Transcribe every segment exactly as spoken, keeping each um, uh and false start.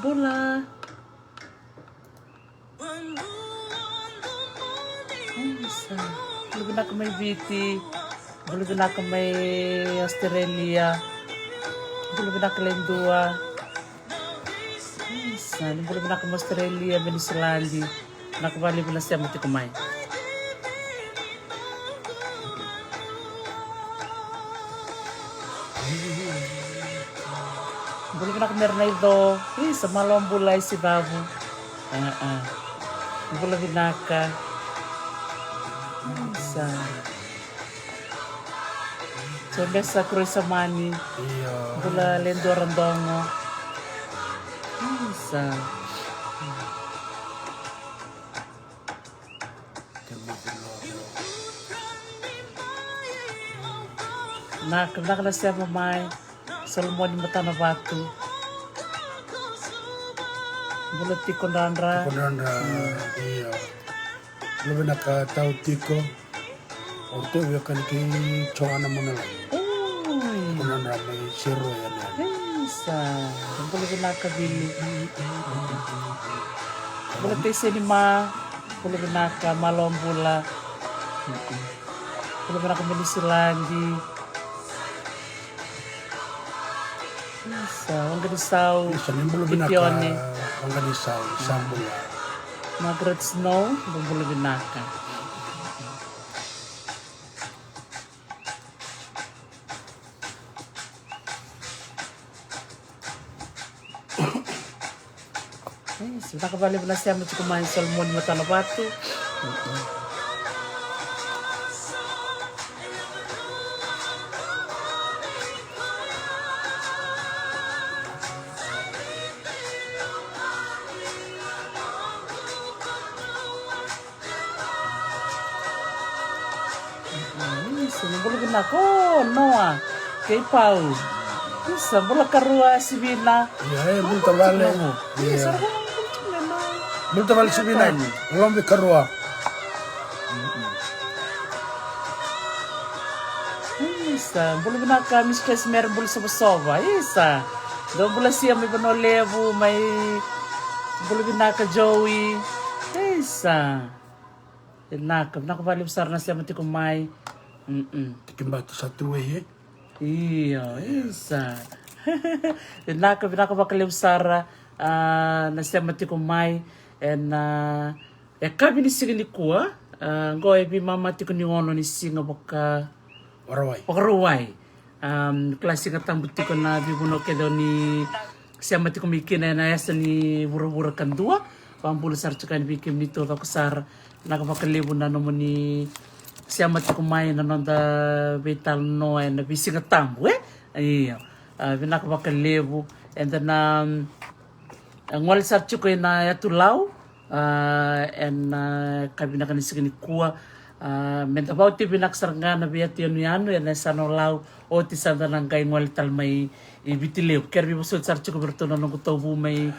Bula. Isa. Bula vinaka mai Viti. Bula vinaka mai Australia. Bula vinaka Ledua. Isa, ni bula vinaka mai Australia, mai Niusiladi. Vinaka vakalevu na sema tiko mai. Bula vinaka Merina Ico. Isa, malo bula Isivavu. Aa. Bula vinaka. Isa. Jobesa Kuro Isamani. Io. Bula Ledua Radogo. Isa. Vinaka, vinaka na sema mai. Solomoni Matanavatu. Bula tiko Dradra. Tiko Dradra, io. Bula vinaka tau tiko. O ratou via kani kei Joana Manalai. Oi. Ko na dra mai Serua yani. Isa, bula vinaka Vili. Bula Teiseni ma, bula vinaka, malo bula. Bula vinaka mai Niusiladi. Isa, Waqanisau. Isa, ni bula vinaka. Itione. Waqanisau, sa bula. Margaret Snow, bula vinaka. Isa, vinaka vakalevu na sema tiko mai Solomoni Matanavatu. Isa, bula vinaka o Noa kei Pau. Isa, bula karua Sivina. Ia, e, bula tavale. Ia. Isa, bula vinaka. Bula tavale Sivina. Lobi karua. Isa, bula vinaka Mistress Mary, bula sovasova. Isa, dou bula sia mai Vanua Levu, mai bula vinaka Joey. Isa. Vinaka, vinaka vakalevu sara na sema tiko mai. Mm-mm. Tiki batu sa tu e. Io, isa. Vinaka, vinaka vakalevu sara, ah, na sema tiko mai. Ena, ah, e kavi ni siga nikua, ah, qo e veimama tiko ni ono ni siga vaka Vakarauwai. Vakarauwai. Um, kila Siga Tabu tiko na veivanua kece o ni sema tiko mai kina ena yasa ni vuravura kadua. Vakabula sara tiko yani vei kemuni taucoko sara. Vinaka vakalevu na nomuni sema tiko mai na noda veitalanoa ena veisiga tabu, e? Io. Ah, vinaka vakalevu. Eda na, um, gole sara tiko ena yatu Lau. Ah, ena, ah, ka vinaka ni siga nikua. Ah, meda vaoti vinaka sara ga na veiyatu yanuyanu ena yasana o Lau, oti sa da na qai gole tale mai i Viti Levu. Kere veivosoti sara tiko vei iratou na noqu tauvu mai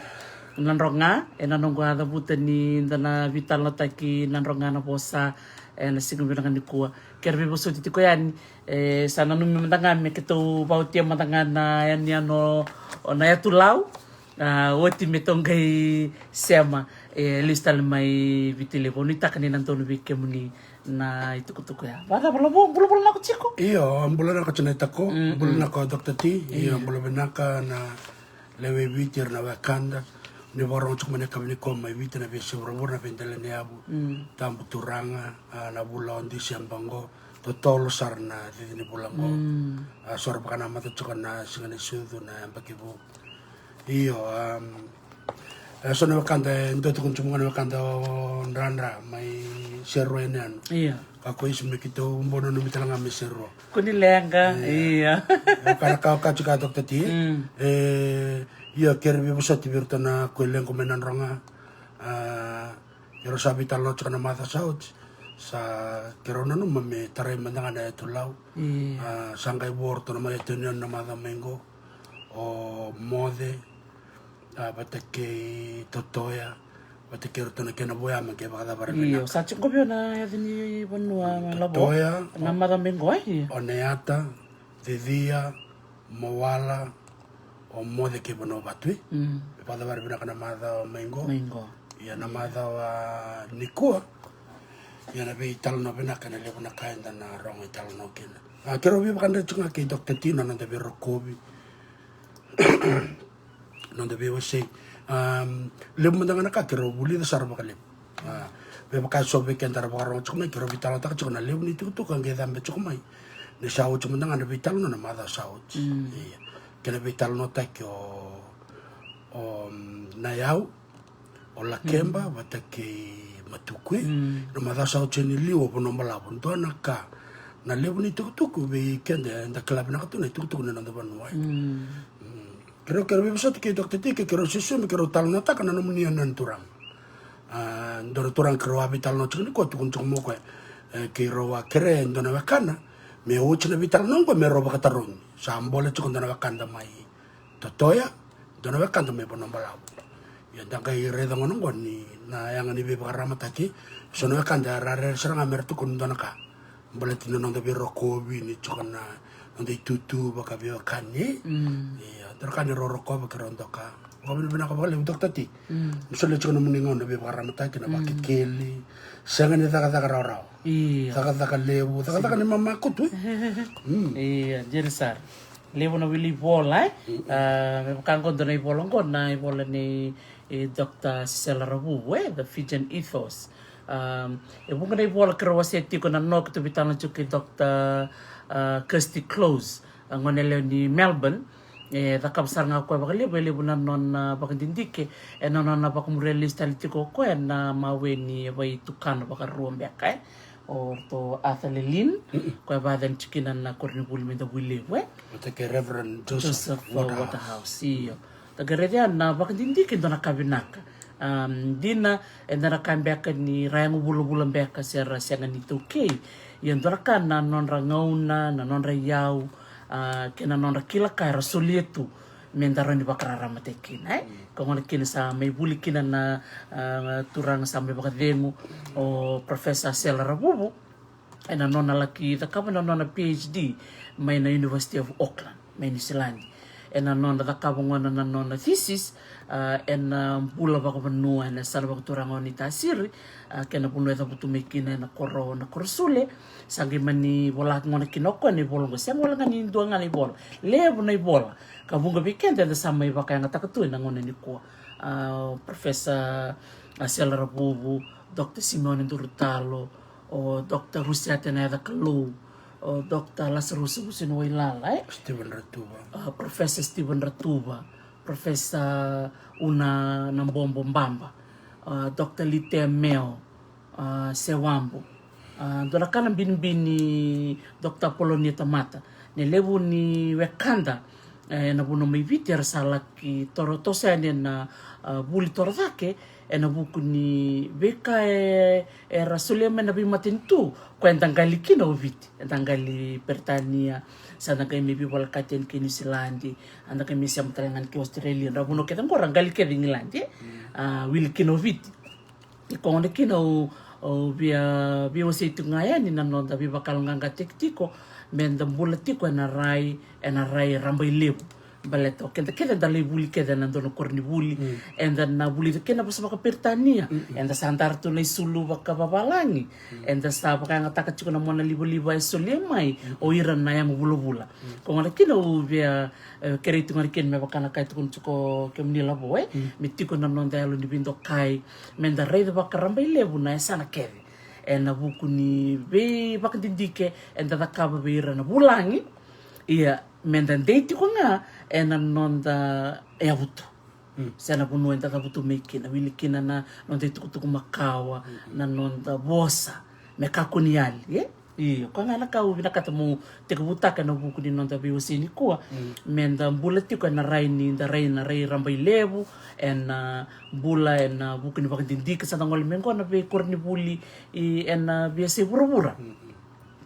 Nadroga, ena noqu a cavuta ni da na veitalanoataki Nadroga na vosa ena siga vinaka nikua. Kere veivosoti tiko yani, e, sa nanumi mada ga me keitou vaotia mada ga na yanuyanu o, o na yatu Lau. Ah, oti me tou qai sema, e, lesu tale mai Viti Levu. Au nuitaka ni na donu vei kemuni na itukutuku ya. Vacava Lau, bula, bula vinaka tiko? Io, bula vinaka tiko na itako. Mm, bula vinaka Doctor T. Io, bula vinaka na lewe i Viti, ira na wekada. Ni vakarorogo tiko mai na yakavi nikua mai Viti, na veiyasai vuravura, na veidela ni yavu. Mm. Tabu Turaga, ah, na vula o Diseba qo. Totolo sara na cici ni vula qo. Mm. Ah, so era vakanamata tiko na siga ni sucu, na yabaki vou. Io, um, e so na wekada, e dua tiko na tiko ga na wekada o Dradra mai Serua yanuyanu. Io. Ka ko isi me keitou bau nanumi tale ga mai Serua. Ko ni leqa, io. Io. E ka na ka, ka tiko a Doctor T. Mm. E, io, kere veivosoti vei iratou na ko e leqa mai Nadroga. Ah, keirau sa veitalanoa tiko na macawa sa oti. Sa keirau nanuma me tarai mada ga na yatu Lau. Io. Ah, sa qai vo iratou na mai yatu yanuyanu na macawa mai qo. O Moce, ah, vata kei Totoya, vata kei iratou na kena voya me qai vakacava rawa vinaka. Io, sa tiko vei au na yaca ni vanua, Lavo. Totoya, na macawa mai qo, e? Io. O Neata, Cicia, Mowala, o Moce kei Vanuavatu, e. Mm. Vakacavari vinaka na macawa mai qo. Mai qo. Ia na macawa nikua. Ia na veitalanoa vinaka, na levu na ka eda na rogo italanoa kina. A, keirau veivakadreti ga kei Doctor T na noda veirokovi. Noda veiwasei. Am, levu mada ga na ka keirau vulica sara vakalevu. A, me vaka so vei keda ra vakarogo tiko mai, keirau veitalanoataka tiko na levu ni tukutuku a qai cabe tiko mai. Ni sa oti mada ga na veitalanoa na macawa sa oti. Mm. Ia. Kei na veitalanoataki o, o, mm, na yau, o Lakeba, mm, vata kei Matukui. Mm. Na macawa sa oti ni liu o Vanua Balavu. Dua na ka, na levu ni tukutuku vei keda, eda kila vinaka tu na itukutuku ni noda vanua. Mm. Mm. Keirau, keirau veivosoti kei Doctor T, keirau susu me keirau talanoataka na nomuni yanuyanu turaga. A, dua na turaga keirau a veitalanoa tiko nikua, tukuna tiko mai o koya. E, keirau a kerea e dua na wekana me oti na veitalanoa qo me rau vakatarogi. Sa bole tiko dua na wekada mai Totoya, dua na wekada mai Vanua Balavu. Ia da qai raica gona qo ni na yaga ni veivakararamataki. So na wekada era rere sara ga me ra tukuna dua na ka baleti na noda veirokovi ni tiko na noda itutu vakaveiwekani. Mm. Ia, dua na ka ni rau rokova keirau doka. Vakavinavinaka vakalevu Doctor T. Mm. Ni solia tiko na nomuni gauna veivakararamataki, na, mm, vakekeli. Sega ni cakacaka rawarawa. Ia. Cakacaka levu, cakacaka ni mamakutu, e? Mm. Ia, dina sara. Levu na wili ivola, e? Mm. A, me vaka qo dua na ivola qo, na ivola nei, e, Doctor Sela Ravuvu, e, The Fijian Ethos. Um, e vuqa na ivola keirau wasea tiko na noqu tu vitana tiko kei Doctor, uh, Kirsty Close, a gone yalewa ni Melbourne. E cakava sara ga o koya vakalevu, e levu na nona vakadidike, e na nona vakamuria lesu tale tiko o koya na mawe ni vaitukana vakarua beka, e. O ratou Arthur Lelin, mm-mm, koya vakayacani tiko kina na koronivuli mai Davuilevu, e. Vata kei Reverend Joseph, Joseph, uh, Waterhouse. Waterhouse, io. Da qai raica ya na vakadidike dua na ka vinaka. Um, dina, eda na kaya beka ni ra yago vulavula beka se ra sega ni taukei. Ia dua na ka na nodra gauna, na nodra iyau, a, kei na nodra kila ka era solia tu me da rawa ni vakararamataki kina, e? Mm. Ka gona kina sa mai vuli kina na, a, turaga sa mai vakacegu, o Professor Sela Ravuvu, ena nona laki cakava na nona PhD mai na University of Auckland, mai New Zealand. Ena nona cakava gona na nona thesis, a, ena bula vakavanua ena yasana vakaturaga o Naitasiri, a, kei na vanua e cavutu mai kina ena koro, na koro Sule. Sa qai mani volaki gona kina o koya na ivola oqo, sega wale ga ni dua ga na ivola, levu na ivola. Ka vuqa vei keda eda sa mai vakayagataka tu ena gauna nikua. A, Professor, a, Sela Ravuvu, Doctor Simeone Durutalo, o Doctor Rusiate Nayacakalou, o Doctor Lasarusa Vusiniwailala, e? Stephen Ratuva. A, Professor Stephen Ratuva, Professor Una Nabobo Baba, a, Doctor Litea Meo, a, Sewabu. A, dua na ka na binibini Doctor Apolonia Tamata, na levu ni wekada, e, na vanua mai Viti era sa laki toro, toso yani ena, a, vuli toro cake, ena vuku ni veika e, era solia mai na veimatanitu, koya eda qali kina o Viti, eda qali Peritania, sa da qai mai veivolekati yani kei Niusiladi, a da qai mai sema tale ga yani kei Australia, na vanua kece oqo ra qali kece i Igiladi, e? Mm. A, wili kina o Viti. Ia koya gona kina au, au via, via wasei tiko ga yani na noda veivakayaloqaqataki tiko, me da bula tiko ena rai, ena rai rabailevu. Baleta o keda kece eda lai vuli kece ena dua na koronivuli. Mm. Eda na vulica kina na vosa vakaperitania. Mm-mm. Eda sa dara tu na isulu vakavavalagi. Mm. Eda sa vakayagataka tiko na monalivaliva e solia mai, mm, o ira na yago vulavula. Mm. Koya gona kina au via, e, kerei tiko gona kina me vaka na ka e tukuna tiko kemuni Lavo, e? Mm. Me tiko na noda yalo ni veidokai, me da raica vakarabailevu na yasana kece. Ena vuku ni veivakadidike eda cakava vei ira na vulagi. Ia, me da dei tiko ga ena noda yavutu. Mm. Se na vanua eda cavutu mai kina, wili kina na noda itukutuku makawa, mm-mm, na noda vosa, me kakua ni yali, e? Io, koya ga na ka au vinakata meu tekivutaka ena vuku ni noda veiwasei nikua. Mm. Me da bula tiko ena rai ni, da rai na rai rabailevu, ena bula ena vuku ni vakadidike, sa da gole mai qo na veikoronivuli, i, ena veiyasai vuravura. Mm-mm.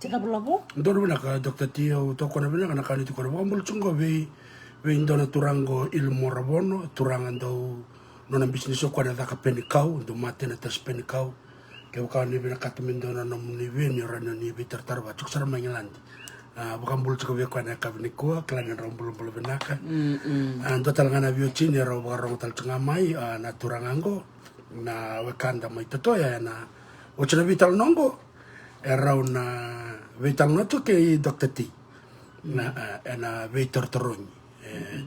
Tina Vulavo? Donu vinaka, Doctor T, au tokona vinaka na ka ni tukuna. Vakabula tiko qo vei, vei dua na turaga qo Ilmo Ravono, turaga dau, nona bisinisi o koya na caka penikau, dau mate na tasi penikau. Kevaka ni vinakata me dua na nomuni veni, o rawa ni veitaratara vata tiko sara mai Igiladi. A, vakabula tiko vei koya na yakavi nikua, kila ni drau bulabula vinaka. Mm, mm. A, dua tale ga na veiwatini e rau vakarogo tale tu ga mai, a, na turaga qo, na wekada mai Totoya, ena oti na veitalanoa qo, e rau na veitalanoa tu kei Doctor T. Na, a, ena veitarotaro ni. E,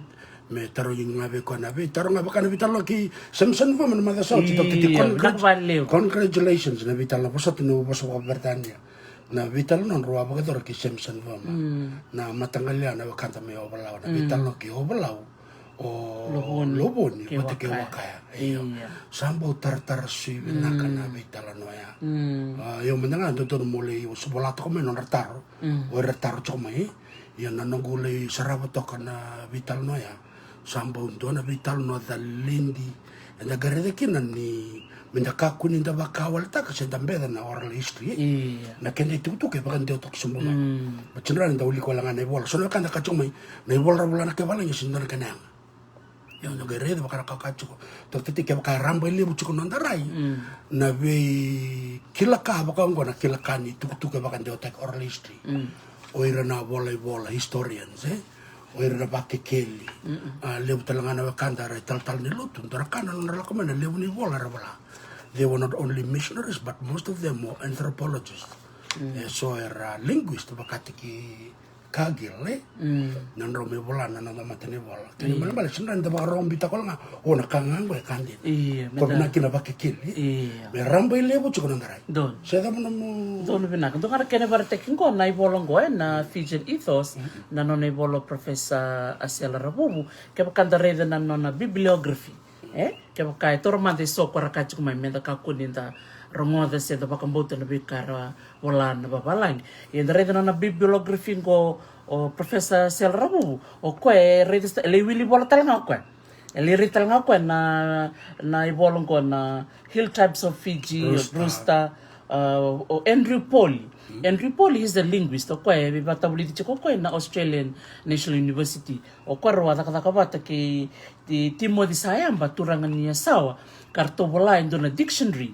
me tarogi ga vei koya na veitaro ga vaka na veitalanoa kei Samson Voma na macawa sa oti, Doctor T. Io, congrat-, vinaka vakalevu. Congratulations na veitalanoa, vosota na vosa vakaperitania. Na veitalanoa drau a vakayacora kei Samson Voma. Mm. Na mataqali ya na wekada mai Ovalau, na veitalanoa kei Ovalau. O Lovoni. Lovoni, kei vata kei Wakaya. Wakaya. Io. Io. Sa bau taratara sui vinaka na veitalanoa ya. Mm. A, io, mada ga dodonu mo lai vola toka mai nodra taro. Mm. O ira taro toka mai. Ia na noqu lai sarava toka na veitalanoa ya, sa bau dua na veitalanoa calidi. Eda qai raica kina ni meda kakua ni da vakawaletaka se da beca na oral history, e? Io. Na keda itukutuku e vakadewa toka sobu mai. Mm. But sa dodonu ni da wilika wale ga na ivola. So na wekada ka tiko mai, na ivola ra vola na kaivalagi e sega ni dua na kena yaga. Ia, au na qai raica vaka ra kaya tiko, Doctor T, kevaka e rabailevu tiko noda rai, mm, na veikila ka vaka oqo, na kila ka ni tukutuku e vakadewataki, oral history. Mm. O ira na vola ivola, historians, e? O ira na vakekeli. Mm-mm. A, levu tale ga na wekada era italatala ni lotu, dua na ka na nodra lako mai na levu ni vola era vola. They were not only missionaries, but most of them were anthropologists. Mm. E so era linguist, vakataki Cargill, e? Mm. Na drau mai vola na noda matanivola. Kena, io, ibalebale, sega ni da vakarorogo bitaka wale ga, o na ka ga oqo e ka dina. Io, me da, vinaka kina vakekeli, e? Io. Me rabailevu tiko noda rai. Donu. Se cava nomu... Donu vinaka. Dua ga na kena vakaraitaki oqo na ivola oqo, e, na Fijian Ethos, mm, na nona ivola o Professor Asela Ravuvu, kevaka da raica na nona bibliography. E, kevaka e toro mada e so ko ra ka tiko mai, meda kakua ni da rogoca se da vakabauta na veika ra vola na vavalagi. Ia da raica na nona bibliography qo o Professor Sel Ravuvu, o koya e raica, e lai wili vola tale ga o koya. E lai raica tale ga o koya na, na ivola qo na Hill Tribes of Fiji, o Brewster. Brewster, a, o Andrew Polly. Mm. Andrew Polly is a linguist, o koya e veivakavulici tiko o koya na Australian National University. O koya rau a cakacaka vata kei Ti-, Timothy Sayaba, turaga ni Yasawa, ka ratou vola e dua na dictionary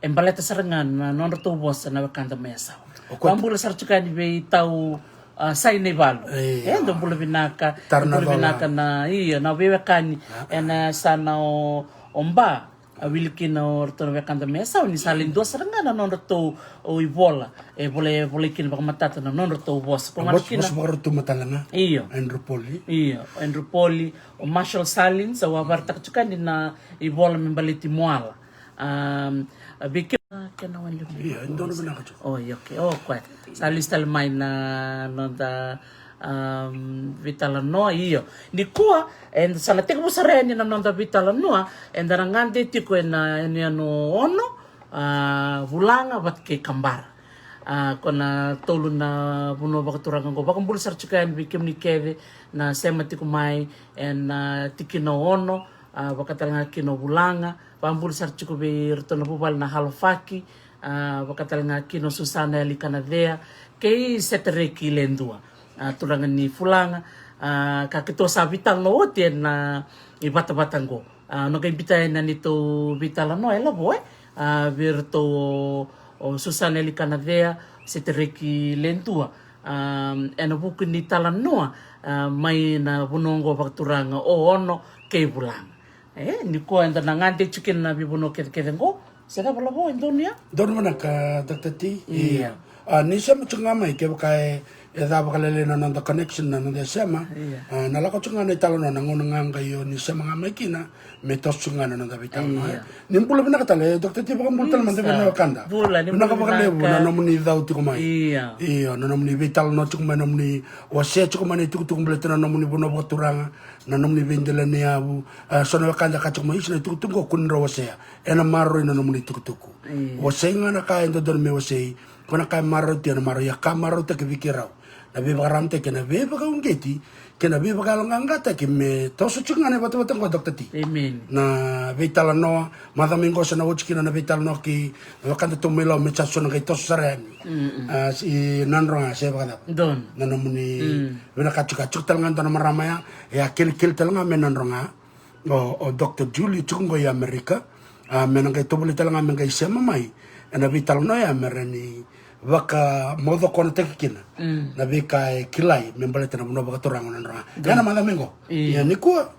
e baleta sara ga na nodratou vosa na wekada mai Yasawa. O koya. Vakabula sara tiko yani vei Tau, a, Sai Naivalu. Io. E, dou bula vinaka. Tara na, bula vinaka na, io, na veiwekani, a, ena yasana o, o Ba. A wili kina o ratou na wekada mai Yasawa ni sa lai dua sara ga na nodratou ivola. E vola, e volai kina vakamatata na nodratou vosa. Ko ga na vosa, kina vosa vakarautuma tale ga. Io. Andrew Polly. Io, Andrew Polly, o Marshall Sahlins, au a vakaraitaka tiko yani na ivola me baleti Moala. Am, a vei kina, kena wale mai. Io, e donu vinaka tiko. O, io, okay. O, koya. Sa lesu tale mai na noda, am, veitalanoa, io. Nikua, eda sa na tekivu sara yani na noda veitalanoa, eda na gade tiko ena, ena yanuyanu ono, a, Vulaga vata kei Kabara. A, ko na tolu na vanua vakaturaga oqo. Vakabula sara tiko yani vei kemuni kece na sema tiko mai ena, a, tikina ono, a, vaka tale ga kina o Vulaga. Vakabula sara tiko vei iratou na vuvale na Halofaki, a, vaka tale ga kina o Susana Yalikanacea kei Setereki Ledua, a, turaga ni Vulaga, a, ka keitou sa veitalanoa oti ena ivatavata oqo. A, na qai biuta yani na neitou veitalanoa e lavo, e, a, vei iratou o, o Susana Yalikanacea, Setereki Ledua, a, ena vuku ni talanoa, a, mai na vanua oqo vakaturaga o Ono kei Vulaga. E, nikua eda na gade tiko kina na veivanua kecekece oqo. Se cava lavo, e donu ya? Donu vinaka, Doctor T. Ia. Ia. A, ni sema tiko ga mai, kevaka e, e ca vakalailai na noda connection, na noda sema. Ia. A, na lako tiko ga na italanoa, na gauna ga qai o ni sema ga mai kina, me toso tiko ga na noda veitalanoa. Ia. Ni bula vinaka tale, e, Doctor T, vakabula tale mada vei na wekada. Bula, ni bula vinaka. Vinaka vakalevu na nomuni cau tiko mai. Ia. Io, na nomuni veitalanoa tiko mai, nomuni wasea tiko mai na itukutuku baleta na nomuni vanua vakaturaga. Na nomuni veidelaniyavu, a, so na wekada ka tiko mai, isa na itukutuku qo kua ni drau wasea. Ena maroroi na nomuni itukutuku. Io. Wasei ga na ka e dodonu me wasei. Ko na ka e maroroi tu, ena maroroi, ia ka marautaki vei keirau na veivakararamataki, na veivakauqeti kei na veivakayaloqaqataki me toso tiko ga na ivatavata qo, Doctor T. Amen. Na veitalanoa, macawa mai qo sa na oti kina na veitalanoa kei na wekadatou mai Lau, me sa so na qai toso sara yani. Mm, mm. A, si Nadroga se vakacava. Donu. Na nomuni, mm, vinaka tiko, a tiko tale ga dua na marama ya, e a kelikeli tale ga mai Nadroga. O, o Doctor Julie tiko qo i Amerika. A, me na qai tovolei tale ga me qai sema mai ena veitalanoa ya me rawa ni vakamocokonataki kina na veika e kilai me baleta na vanua vakaturaga o Nadroga. Ia na macawa mai qo, ia nikua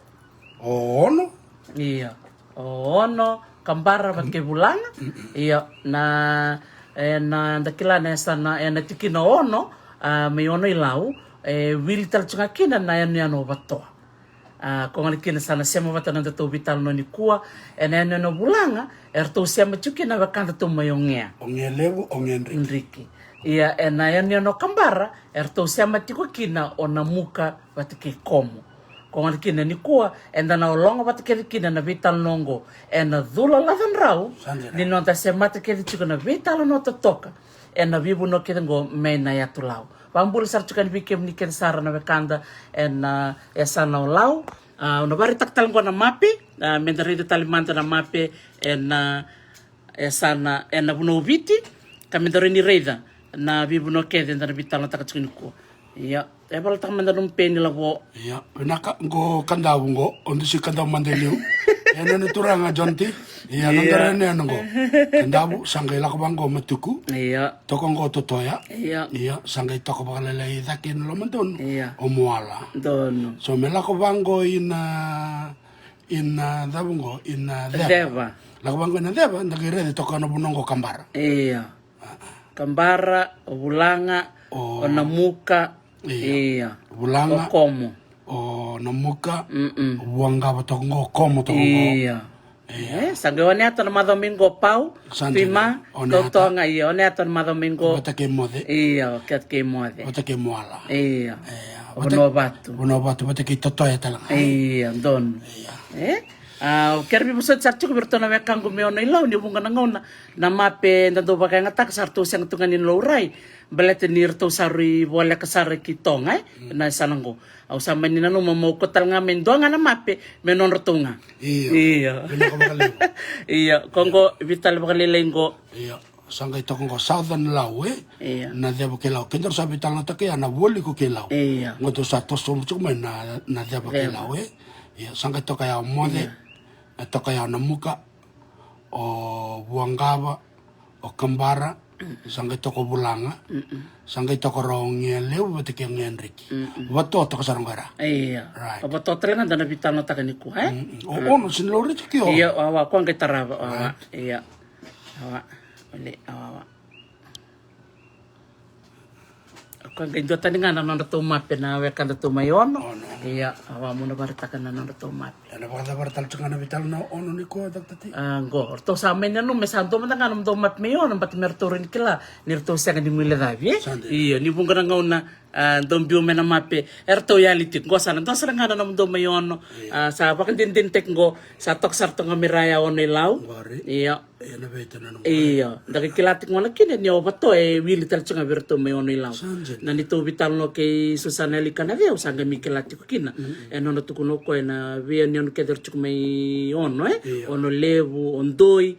o Ono. Ia o Ono, Kabara vata kei Vulaga. Ia na, e, na da kila na yasana, e, na tikina o Ono, a, mai Ono-i-Lau, e wili tale tu ga kina na yanuyanu o Vatoa. A, ko gole kina sa na sema vata na nodatou veitalanoa nikua, e na yanuyanu o Vulaga, eratou sema tu kina na wekadatou mai Ogea. Ogea Levu, Ogea Driki. Driki. Ia e na yanuyanu o Kabara, eratou sema tiko kina o Namuka vata kei Komo. Ko gole kina nikua, eda na ologa vata kece kina na veitalanoa oqo e na cula lacadrau ni noda semata kece tiko na veitalanoa totoka e na veivanua kece oqo mai na yatu Lau. Vakabula sara tiko yani vei kemuni kece sara na wekada e na, e, yasana o Lau. A, au na vakaraitaka tale oqo na mape, a, me da raica tale mada na mape e na, e, yasana e na vanua o Viti, ka me da rawa ni raica na veivanua kece eda na veitalanoataka tiko nikua. Ia, e valataka mada nomu peni Lavo. Ia, vinaka, qo Kadavu qo, o dusi Kadavu mada e liu. E nona turaga John T. Ia, noda rene yani qo. Kadavu, sa qai lako vaqo Matuku. Ia. Toka qo Totoya. Ia. Ia, sa qai toka vakalailai cake na lomadonu. Ia. O Muala. Donu. So me lako vaqo ina, ina Cava qo, ina Ceva. Ceva. Lako vaqo ina Ceva, da qai raica toka na vanua qo Kabara. Ia. Kabara, o Vulaga, o Namuka, ia. Vulaga, o Komo. O Namuka, o Vuaqava toka qo, o Komo toka qo. Ia. E, sa qai Oneyata na macawa mai qo Pau, Tuima, Kautoga, ia, Oneyata na macawa mai qo. Vata kei Moce. Ia, o Keta kei Moce. Vata kei Muala. Ia. O Vanuavatu. Vanuavatu, vata kei Totoya tale ga. Ia, donu. Ia. E? A, au kere veivosoti sara tiko vei iratou na wekaqu mai Ono-i-Lau, ni vuqa na gauna na mape da dau vakayagataka sa ratou sega tu ga ni laurai, baleta ni ratou sa rui voleka sara ki Toga, e? Na yasana qo. Au sa mani nanuma meu kauta tale ga mai dua ga na mape me nodratou ga. Io. Io. Vinaka vakalevu. Io, ko qo, veitalanoa vakalailai qo. Io. Sa qai toka qo Southern Lau, e? Io. Na Ceva kei Lau. Kedaru sa veitalanoataka ya na Vualiku kei Lau. Io. Qo tou sa toso tiko mai na, na Ceva kei Lau, e? Io, sa qai toka ya o Moce, e toka ya o Namuka, o Vuaqava, o Kabara, sa qai toka o Vulaga, sa qai toka o Rogea Levu vata kei Ogea Driki. Vatoa toka sara qo era. Io. Right. O Vatoa tale ga da na veitalanoataka nikua, e? O Ono, sega ni laurai tiko o Ono. Io, awa, ko qai tarava, awa. Right. Io. Awa, ole, awa, awa. Ko qai dua tani ga na nodratou mape na wekadatou mai Ono. Ono. Ia, awa, mo na vakaraitaka na nodratou mape. Ena vakacavara tale tiko ga na veitalanoa o Ono nikua, Doctor T. A, qo, ratou sa mai nanuma me sa dua mada ga na nomudou mape mai Ono, baleta me ratou rawa ni kila ni ratou sega ni guilecavi, e? Sa dina. Io, ni vuqa na gauna, a, dou biu mai na mape, eratou yali tiko. Qo sa na dua sara ga na nomudou mai Ono. Io. A, sa vakadinadinataki qo, sa toka sara toka ga mai ra ya Ono-i-Lau. Qori. Io. Io, da qai kila tiko gona kina ni o Vatoa e wili tale tiko ga vei iratou mai Ono-i-Lau. Sa dina. Na neitou veitalanoa kei Susana Yalikanaceu, sa qai mai kila tiko kina. E nona tukuna o koya na veiyanuyanu kece era tiko mai Ono, e? Io. Ono Levu, o Doi,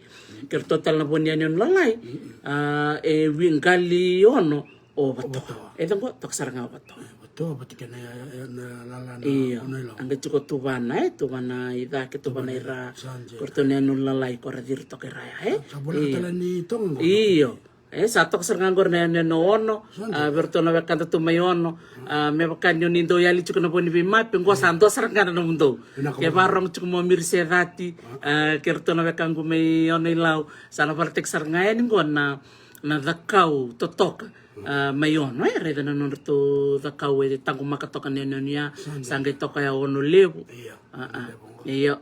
kei ratou tale na vo ni yanuyanu lalai. A, e wili qali Ono, o Vatoa. O Vatoa. E caqo, toka sara ga o Vatoa. E, Vatoa, vata kei na, na lala na Ono-i-Lau. Io. A qai tiko Tuvana, e, Tuvana i cake, Tuvana i ra. Sa dina. Ko ratou na yanuyanu lalai, ko ra ciri toka i ra ya, e? Sa voleka tale ni Toga qo. Io. E, sa toka sara ga qori na yanuyanu o Ono, a, vei ratou na wekadatou mai Ono, a, me vaka ni o ni dau yali tiko na vo ni veimape, qo sa dua sara ga na nomudou. Vinaka vakalevu. Ke vakarorogo tiko mai o Miri Secati, a, kei ratou na wekaqu mai Ono-i-Lau, sa na vakaraitaki sara ga yani qo na, na cakau totoka, a, mai Ono, e, raica na nodratou cakau e taqomaka toka na yanuyanu ya, sa qai toka ya o Ono Levu. Io, a, a, Ono Levu qo. Io.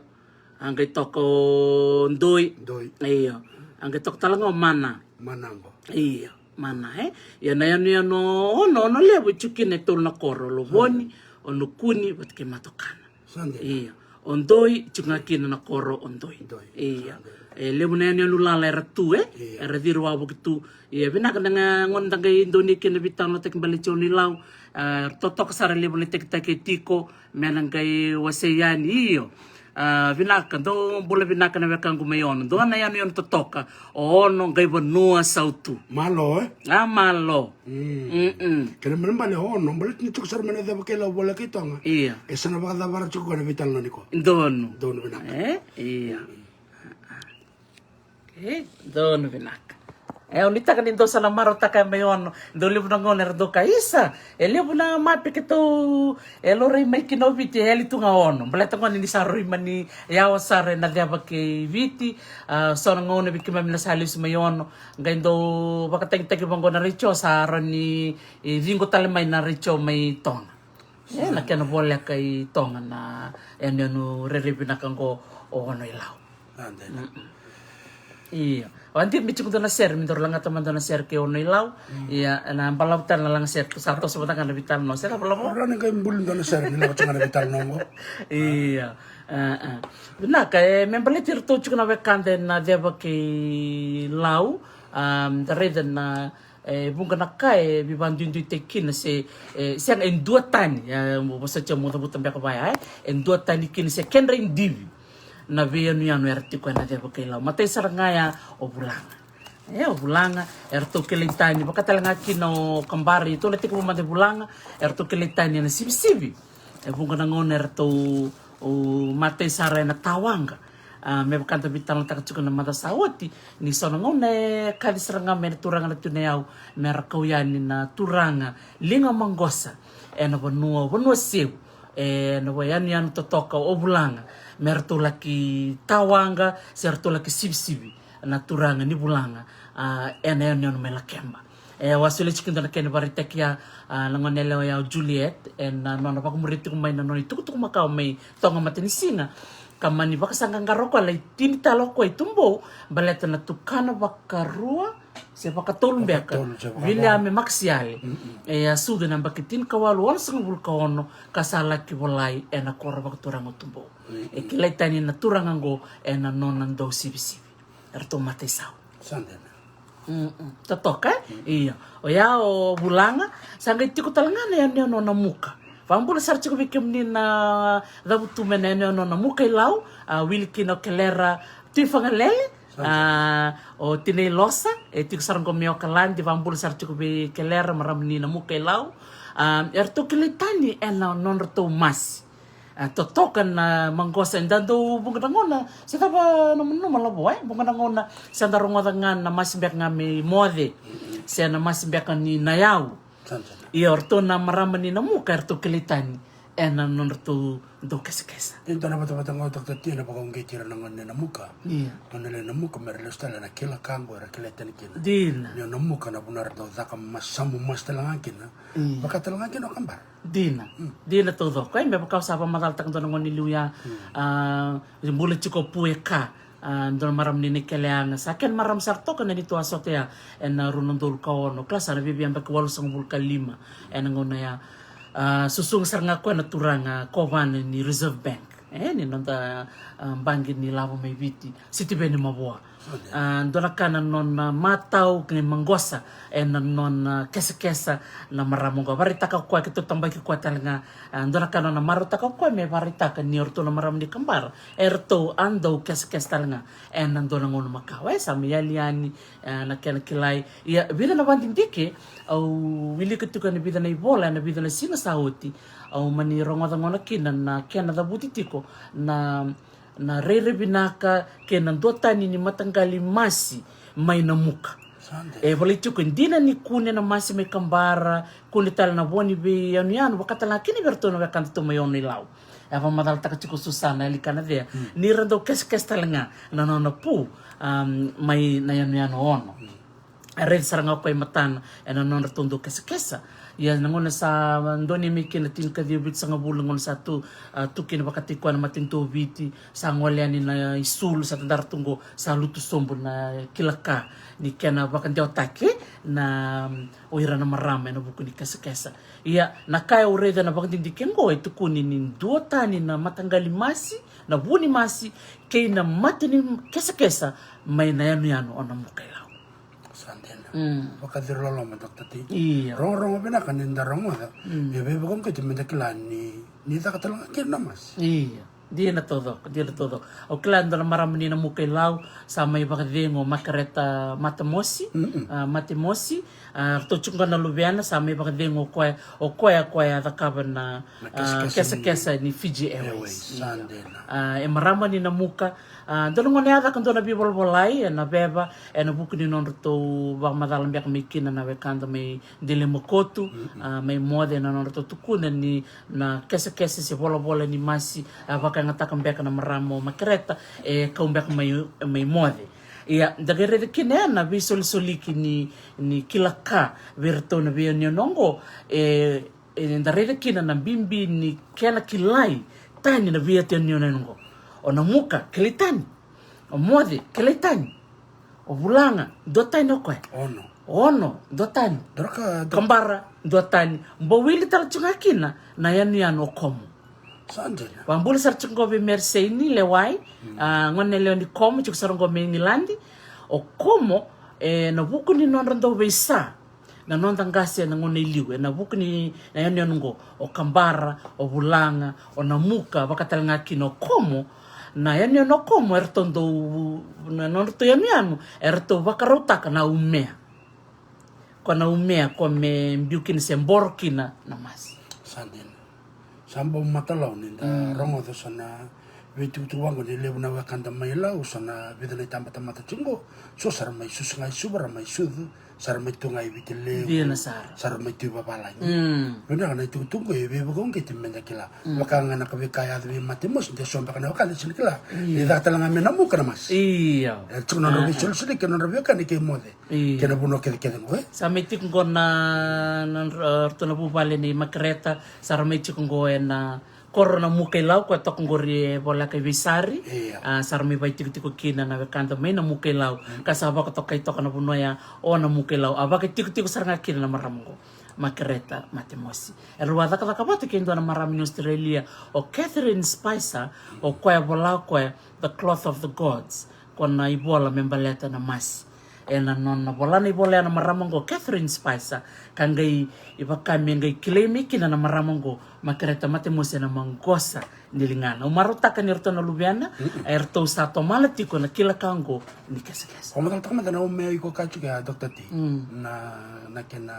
A qai toka o Doi. Doi. Io. A qai toka tale ga o Mana. Mana qo. Io, Mana, e. Ia na yanuyanu o Ono, Ono Levu e tiko kina e tolu na koro, o Lovoni, o Nukuni, vata kei Matokana. Sa dina. Io. O Doi, e tiko ga kina na koro o Doi. Doi. Io. Sa dina. E levu na yanuyanu lala era tu, e. Io. Era ciri wavoki tu. Ia vinaka na gauna da qai donuya kina na veitalanoataki baleti Ono-i-Lau. A, totoka sara levu na itakitaki e tiko. Me na qai wasei yani, io. A, vinaka, dou bula vinaka na wekaqu mai Ono. Dua na yanuyanu totoka, o Ono qai vanua sautu. Malo, e? A, malo. Mm. Mm-mm. Kena ibalebale o Ono, baleta ni tiko sara mai na Ceva kei Lau voleka i Toga. Io. E sa na vakacavara tiko na veitalanoa nikua. Donu. Donu vinaka. E? Io. Mm. E, donu vinaka. E, au nuitaka ni dou sa na marautaka e mai Ono. Dou levu na gauna era dou ka isa, e levu na mape keitou e laurai mai kina o Viti, e yali tu ga Ono. Baleta gona ni sa rui mani yawa sara ena ceva kei Viti. A, so na gauna vei keimami na sa lesu mai Ono, qai dou vakatagitaki vaqo na retio, sa rawa ni, e, ciqo tale mai na retio mai Toga. E, na kena voleka i Toga na yanuyanu rairai vinaka qo o Ono i Lau. Io. Au dina me tiko dua na sere, me daru lagata mada na sere kei Ono i Lau. Ia, na balavu tale na laga sere, sa toso mada ga na veitalanoa. Sere balavu. Rawa ni qai buli dua na sere ni lako tiko ga na veitalanoa qo. Io. Vinaka, e, me baleti iratou tiko na wekada ena ceva kei Lau. A, da raica na, e, vuqa na ka e veivakaduiduitaki kina se, e, sega, e duatani, e, au vosa tiko, au cavuta beka vaya, e, e duatani kina se kedra idivi na veiyanuyanu era tiko ena ceva kei Lau. Matai sara ga ya o Vulaga. E, o Vulaga, eratou kilai tani, vaka tale ga kina o Kabara, e tou na tekivu mada e Vulaga, eratou kilai tani ena sivisivi. E vuqa na gauna eratou matai sara ena tawaqa. A, me vaka da veitalanoataka tiko na macawa sa oti, ni so na gauna e kaci sara ga mai na turaga na Tui Nayau me ra kau yani na turaga liga maqosa ena vanua, vanua seu, ena veiyanuyanu totoka o Vulaga, me ratou laki tawaqa se ratou laki sivisivi na turaga ni Vulaga, a, ena yanuyanu mai Lakeba. E, au a solia tiko e dua na kena ivakaraitaki ya, a, na goneyalewa ya o Juliet, ena nona vakamuria tiko mai na nona itukutuku makawa mai Toga Matanisiga, ka mani vakasaqaqara o koya, lai tini tale o koya i Tubou, baleta na tukana vakarua se vakatolu beka, Viliame Makisiale. E a sucu ena yabaki tinikawalu onosagavulu ka ono, ka sa laki volai ena koro vakaturaga o Tubou. E kilai tani na turaga oqo ena nona dau sivisivi. Eratou matai sau. Sa dina. Totoka, e? Io. Oya o Vulaga, sa qai tiko tale ga na yanuyanu o Namuka. Vakabula sara tiko vei kemuni na cavutu mai na yanuyanu o Namuka i Lau, a, wili kina o Kelera Tui Fagalele, a, o tinai Losa, e tiko sara qo mai Okaladi, vakabula sara tiko vei Kelera, marama ni Namuka i Lau. A, eratou kilai tani ena nodratou masi. A, totoka na maqosa, eda dau vuqa na gauna, se cava na manuma lavo, e? Vuqa na gauna, se da rogoca ga na masi beka ga mai Moce, se na masi beka ni Nayau. Ia, o ratou na marama ni Namuka, eratou kilai tani ena nodratou dau kesakesa. E dua na vatavata ga au takatatia na vakauqeti ira na gone ni Namuka. Gone ni Namuka, me ra lesu tale na kila ka qo era kilai tani kina. Dina. Ni o Namuka na vanua era dau caka masamu masi tale ga kina. Vaka tale ga kina o Kabara. Dina. Dina taucoko, e, me vaka au sa vakamacalataka dua na gone ni liu ya, a, bula tiko Pu e ka, a, dua na marama ni Naikeleyaga, sa kena marama sara toka na neitou a sota ya ena rua na udolu ka ono, kila sa na viavia yabaki walusagavulu ka lima ena gauna ya. A, susuga sara ga koya na turaga kovana ni Reserve Bank, e, ni noda, a, baqe ni lavo mai Viti, Sitiveni Mavoa. A, dua na ka na nona matau kei na maqosa ena nona kesakesa na marama oqo. Vakaraitaka o koya, keitou tabaki koya tale ga. A, dua na ka na nona marautaka o koya me vakaraitaka ni o ratou na marama ni Kabara, e ratou a dau kesakesa tale ga ena dua na gauna makawa, e, sa mai yali yani, e, na kena kilai. Ia, vica na vakadidike au wilika tiko ena vica na ivola ena vica na siga sa oti, au mani rogoca gona kina na kena cavuti tiko na na rairai vinaka kei na duatani ni mataqali masi mai Namuka. E volai tiko, e dina ni kune na masi mai Kabara, kune tale na vo ni veiyanuyanu, vaka tale ga kina vei iratou na wekadatou mai Ono i Lau. E a vakamacalataka tiko o Susana Yalikanacea ni ra dau kesakesa tale ga na nona Pu, a, mai na yanuyanu o Ono. A raici sara ga o koya e matana ena nodratou dau kesakesa. Ia na gauna sa donuya mai kina tinikaciwa vitusagavulu, na gauna sa tu, a, tu kina vakataki koya na matanitu o Viti, sa gole yani na isulu, sa tadara tu qo, sa lutu sobu na kila ka ni kena vakadewataki na, o ira na marama ena vuku ni kesakesa. Ia na ka au raica na vakadidike qo e tukuni ni duatani na mataqali masi, na vu ni masi kei na mate ni kesakesa mai na yanuyanu o Namuka i Lau. Sa dina. Vakaciri loloma, Doctor T. Io. Rogorogo vinaka ni da rogoca. Ia veivakauqeti me da kila ni, ni caka tale ga kina na masi. Io. Dina taucoko, dina taucoko. Au kila e dua na marama ni Namuka i Lau, sa mai vakacegu o Makereta Matemosi. Mm-mm. A, Matemosi. A, ratou tiko ga na luvena, sa mai vakacegu o koya, o koya, koya a cakava na, na a, kesakesa kesakesa ni, ni Fiji Airways. Airways, sa dina. A, e marama ni Namuka, a, dua na gone a caka dua na veivolavolai, ena veva, ena vuku ni nodratou vakamacala beka mai kina na wekada mai Delemakotu, mm-mm, a, mai moce na nodratou tukuna ni na kesakesa se volavola ni masi, a, vakayagataka beka na marama o Makereta, e kau beka mai, mai moce. Ia, da qai raica kina ya na veisolisoli ki ni, ni kila ka vei iratou na veiyanuyanu oqo, e, e, da raica kina na bibi ni kena kilai tani na veiyanuyanu oqo. O Namuka, kilai tani. O moce, kilai tani. O Vulaga, dua tani o koya. Ono. Ono, dua tani. Draka, dua. Kabara, dua tani. Bau wili tale tiko ga kina na yanuyanu o Komo. Sa dina. Vakabula sara tiko qo vei Mary Seini Lewai, mm, a, gone lewe ni Komo, tiko sara qo mai Igiladi. O Komo, e, na vuku ni nodra dau veisa na noda qase ena gauna i liu, ena vuku ni na yanuyanu oqo, o Kabara, o Vulaga, o Namuka, vaka tale ga kina o Komo. Na yanuyanu o Komo, eratou dau, na nodratou yanuyanu, eratou vakarautaka na umea. Ko na umea, ko me biu kina se boro kina na masi. Sa dina. Sa bau matalau ni da, mm, rogoca so na veitukutuku vaqo ni levu na wekada mai Lau, so na vica na itabatamata tiko qo, so sa ra mai susu ga i Suva, ra mai sucu, sa ra mai tu ga i Viti Levu, dina sara, sa ra mai tu i vavalagi. Mm. Vinaka na itukutuku qo e veivakauqeti me da kila. Mm. Vaka ga na ka veika yaco vei Matemosi, de so beka na wekada sega ni kila. Io. Ni caka tale ga me Namuka na masi. Io. E tiko na nodra, a, veisolisoli kei na nodra veiwekani kei moce. Io. Kei na vanua kecekece qo, e? Sa mai tiko qo na, na, na, ratou na vuvale nei Makereta, sa ra mai tiko qo ena koro Namuka i Lau, koya toka qori e voleka i Veisari. Io. A, sa ra mai vakaitikotiko kina na wekada mai Namuka i Lau. Mm. Ka sa vakatokai toka na vanua ya o Namuka i Lau. A vakaitikotiko sara ga kina na marama qo, Makereta Matemosi. Erau a cakacaka vata kei dua na marama ni Australia, o Catherine Spicer, o koya vola o koya The Cloth of the Gods. Ko na ivola me baleta na masi. Ena nona vola na ivola ya na marama qo, Catherine Spicer, ka qai, i vaka me qai kilai mai kina na marama qo, Makereta Matemosi, ena maqosa ni ligana. Au marautaka ni ratou na luvena, mm-mm, eratou sa tomala tiko na kila ka qo ni kesakesa. O matalataka mada na umea iko kaya tiko ya, Doctor T. Mm. Na, na kena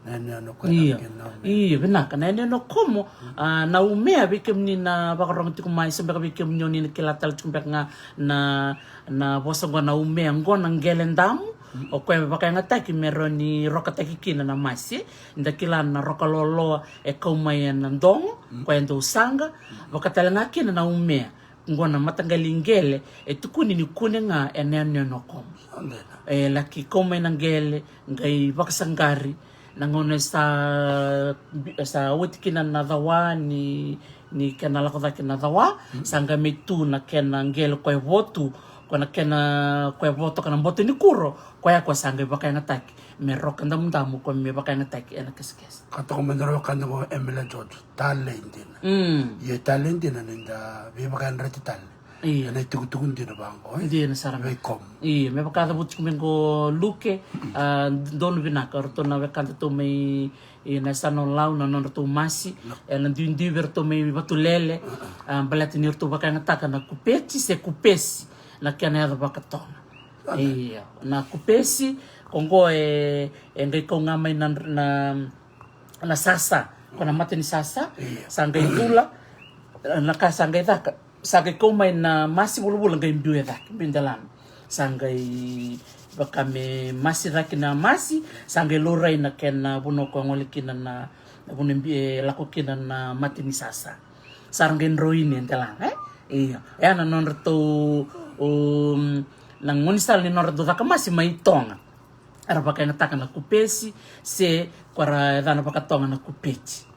Na yanuyanu o Komo. Io. Io, vinaka. Na yanuyanu o Komo, a, na umea, vei kemuni na vakarorogo tiko mai, so beka vei kemuni o ni na kila tale tiko beka ga na, na vosa qo na umea, qo na qele damu, mm, o koya e vakayagataki me rawa ni rokataki kina na masi. Da kila na roka loloa e kau mai ena dogo, mm, koya e dau saqa, mm, vaka tale ga kina na umea. Qo na mataqali qele e tukuni ni kune ga ena yanuyanu o Komo. Sa dina. E laki kau mai na qele, qai vakasaqari. Na gauna e sa, sa oti kina na cawa ni, ni kena lako cake na cawa, mm, sa qai mai tu na kena qele koya e vo tu, ko na kena koya e vo toka na boto ni kuro, koya koya sa qai vakayagataki me roka damudamu, koya me vakayagataki ena kesakesa. Ka toka mai na wekada qo Emily George, talei dina. Mm. Ia e talei dina ni da veivakayadrati tale. Io. Ena itukutuku dina vaqo, e? Dina sara ga. Vei Komo. Io, me vaka cavuti tiko mai qo Luke, a, donu vinaka, o ratou na wekadatou mai, e, na yasana o Lau, na nodratou masi, na, ena duidui vei ratou mai Vatulele, a, baleta ni ratou vakayagataka na kupeti se kupesi, na kena yaca vakatona. Io, na kupesi, ko qo e, e qai kau ga mai na, na, na sasa, ko na mata ni sasa, io, sa qai cula, na ka sa qai caka, sa qai kau mai na masi vulavula qai biu e cake, biu delana. Sa qai vaka me masi cake na masi, sa qai laurai na kena vanua ko gole kina na, na vanua bi-, e lako kina na mata ni sasa. Sa ra qai droini e delana, e? Io. E a na nodratou, um, na gaunisala ni nodratou caka masi mai Toga. Era vakayagataka na kupesi, se ko ra yacana vakatoga na kupeti.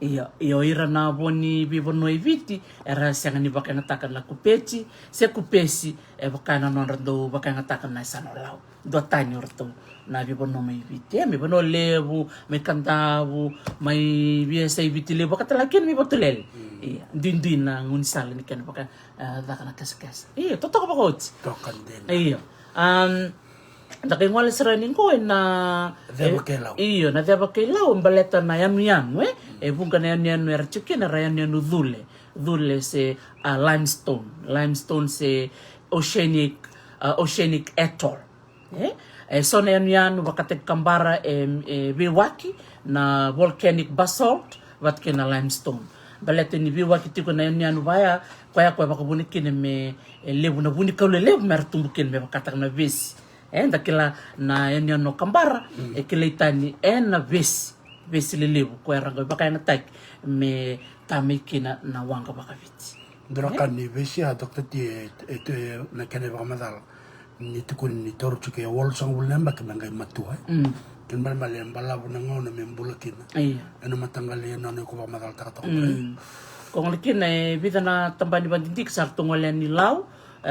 Io, io, ira na vo ni veivanua i Viti, era sega ni vakayagataka na kupeti, se kupesi, e vaka na nodra dau vakayagataka na yasana o Lau. Dua tani o ratou na veivanua mai Viti. E, mai Vanua Levu, mai Kadavu, mai veiyasai Viti Levu, vakatale ga kina mai Vatulele. Mm. Io, duidui na gaunisala ni kena vaka, e, caka na kesakesa. Io, totoka vakaoti. Toka dina. Io. Um, Da qai gole sara yani qo ena ceva kei lau. Io, na ceva kei lau, baleta na yanuyanu, e? E vuqa na yanuyanu era tiko kina, era yanuyanu cule. Cule se, a, limestone. Limestone se oceanic, a, oceanic atoll. E? E so na yanuyanu vakataki Kabara e, e veiwaki na volcanic basalt vata kei na limestone. Baleta ni veiwaki tiko na yanuyanu vaya, koya, koya vakavuna kina me, e, levu na vunikau lelevu me ra tubu kina me vakataka na vesi. E, da kila na yanuyanu o Kabara, e kilai tani ena vesi, vesi lelevu, koya ra qai vakayagataki me ta mai kina na waqa vakaviti. Dua na ka ni vesi ya, Doctor T, e, e, e, na kena ivakamacala ni tukuni ni toro tiko e walusagavulu na yabaki me qai matua, e. Kena ibalebale e balavu na gauna me bula kina. Ena mataqali, e, na nona iko vakamacalataka toka mai. Ko gole kina e vica na tabana ni vakadidike sa ratou gole yani Lau, e,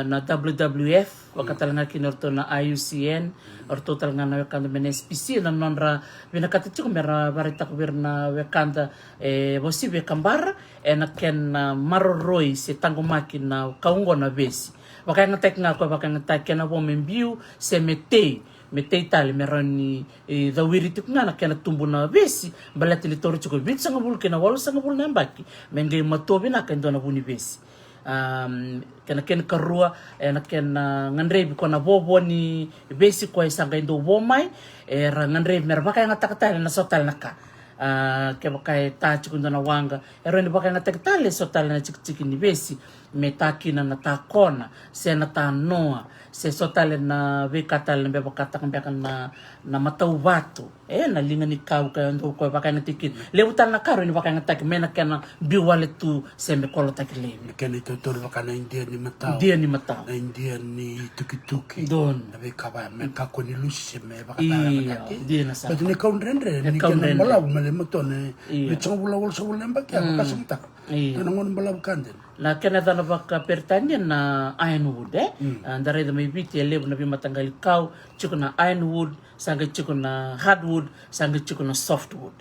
na W W F, vaka tale ga kina o ratou na I U C N, o ratou tale ga na wekada mai na S P C, na nodra vinakata tiko me ra vakaraitaka vei ira na wekada e vakauasivi e Kabara, ena kena, a, maroroi se taqomaki na kau oqo na vesi. Vakayagataki ga, koya vakayagataki kena vo me biu se me tei, me tei tale me rawa ni, e, cawiri tiko ga na kena tubu na vesi, baleta ni toro tiko e vitusagavulu kei na walusagavulu na yabaki me qai matua vinaka e dua na vu ni vesi. Am, kena, kena ikarua, ena kena, a, gadrevi ko na vovo ni vesi koya sa qai dau vo mai, era gadrevi me ra vakayagataka tale na so tale na ka. A, kevaka e ta tiko e dua na waqa, e rawa ni vakayagataki tale e so tale na tikitiki ni vesi, me ta kina na ta kona, se na ta noa, se so tale na veika tale me vakataka beka na, na matau vatu. E, na liga ni kau ka dau koya vakayagataki kina. Levu tale na ka rawa ni vakayagataki me na kena biu wale tu se me kolotaki laivi. Me kena itautau vaka na idea ni matau. Idea ni matau. Na idea ni tukituki. Donu. Na veika vaya, me kakua ni lusi se me vakatara. Io, vakataki. Dina sara. But ni kau dredre, e ni kau kena dredre. Balavu me lai matua na, io, vitusagavulu, walusagavulu na yabaki, a, vakasamataka. Io. Ena gauna balavu ka dina. Na kena yacana vakaperitania na ironwood, e? A, da raica mai Viti e levu na veimataqali kau, tiko na ironwood, sa qai tiko na hardwood, sa qai tiko na softwood.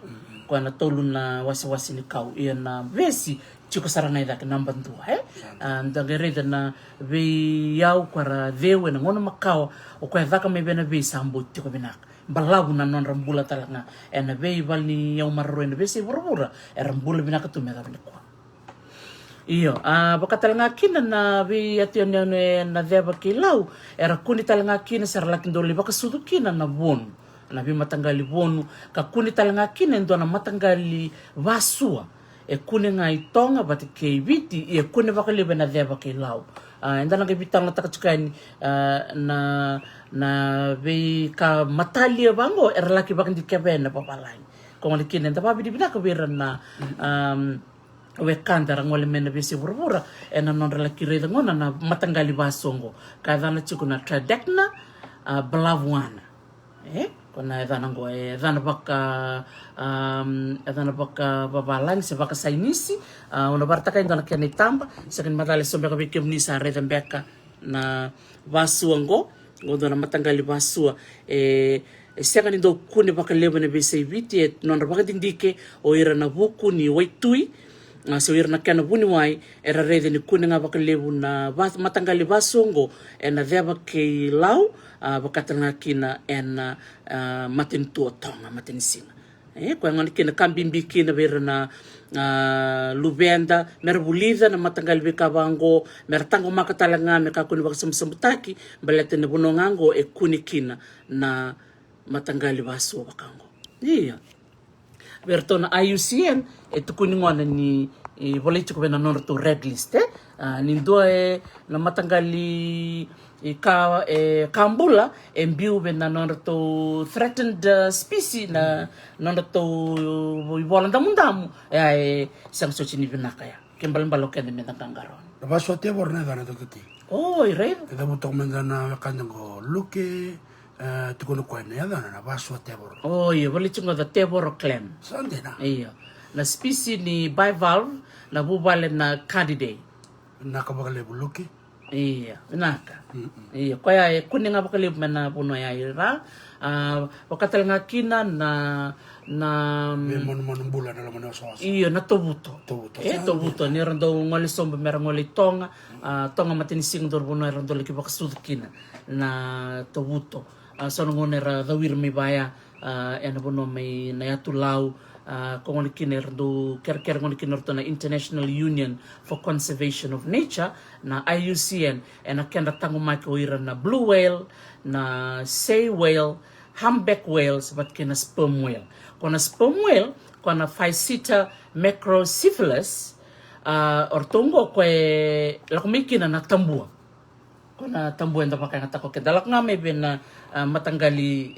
Koya na tolu na wasewase ni kau, ia na vesi tiko sara ga i cake naba dua, e? A, da qai raica na veiyau koya ra ceu ena gauna makawa, o koya caka mai vei na vei sa bau tiko vinaka. Balavu na nodra bula tale ga ena veivale ni yau maroroi ena veiyasai vuravura, era bula vinaka tu me yacova nikua. Io, a, vaka tale ga kina na veiyatu yanuyanu ena ceva kei Lau, era kune tale ga kina se ra laki dau lai vakasucu kina na vonu, na veimataqali vonu, ka kune tale ga kina e dua na mataqali vasua. E kune ga i Toga vata kei Viti, ia e kune vakalevu ena ceva kei Lau. A, eda na qai veitalanoataka tiko yani, a, na, na veika matalia vaqo era laki vakadikeva ena vavalagi. Ko gole kina, eda vakavinavinaka vei ira na, am, wekada ra gole mai na veiyasai vuravura ena nodra laki raica gona na mataqali vasu oqo. Ka yacana tiko na Tridacna, a, blavuana. E, ko na yacana oqo, e yacana vaka, am, yacana vakavavalagi se vakasainisi. A, au na vakaraitaka e dua na kena itaba, sega ni macala e so beka vei kemuni sa raica beka na vasu oqo, oqo dua na mataqali vasua, e, e sega ni dau kune vakalevu ena veiyasai Viti, e nodra vakadidike o ira na vuku ni waitui, a, se o ira na kena vuniwai, era raica ni kune ga vakalevu na va-, mataqali vasu oqo ena ceva kei Lau, a, vaka tale ga kina ena, a, matanitu o Toga, matanisiga. E, koya gona kina ka bibi kina vei ira na, a, luveda, me ra vulica na mataqali veika vaqo, me ra taqomaka tale ga, me kakua ni vakasabusabutaki, baleta na vanua ga oqo e kune kina na mataqali vasu vaka oqo. Ia. Vei iratou na I U C N, e tukuni gona ni, e, volai tiko vei na nodratou red list, e? A, ni dua, e, na mataqali, e, ka, e, ka bula, e biu vei na nodratou threatened, e, species, na nodratou ivola damudamu, e, e sega soti ni vinaka ya. Ke balebale o keda me da qaqarauni. Na vasu a tevoro na yacana, Doctor T. O, i raica. E cavuta toka mada na wekada qo, Luke, e, tukuna koya na yacana na vasu a tevoro. O, io, volai tiko ga the tevoro clam. Sa dina. Io. Na species ni bivalve, na vuvale na Cardidae. Vinaka vakalevu, Luke. Ia, vinaka. Ia, koya e kune ga vakalevu mai na vanua ya i ra. A, vaka tale ga kina na, na, mm, veimanumanu bula na loma ni wasawasa. Io, na tovuto. Tovuto. E, sa tovuto. Ni ra dau gole sobu me ra gole i Toga. A, Toga, Matanisiga, dua na vanua era dau laki vakasucu kina na tovuto. A, so na gauna era cau ira mai vaya, a, ena vanua mai na yatu Lau, a, ko gole kina era dau kerekere gole kina o ratou na International Union for Conservation of Nature, na I U C N, ena kedra taqomaki o ira na blue whale, na sei whale, humpback whales, vata kei na sperm whale. Ko na sperm whale, ko na Physeter macrocephalus, a, o ratou oqo ko e lako mai kina na tabua. Ko na tabua eda vakayagataka o keda. Lako ga mai vei na, a, mataqali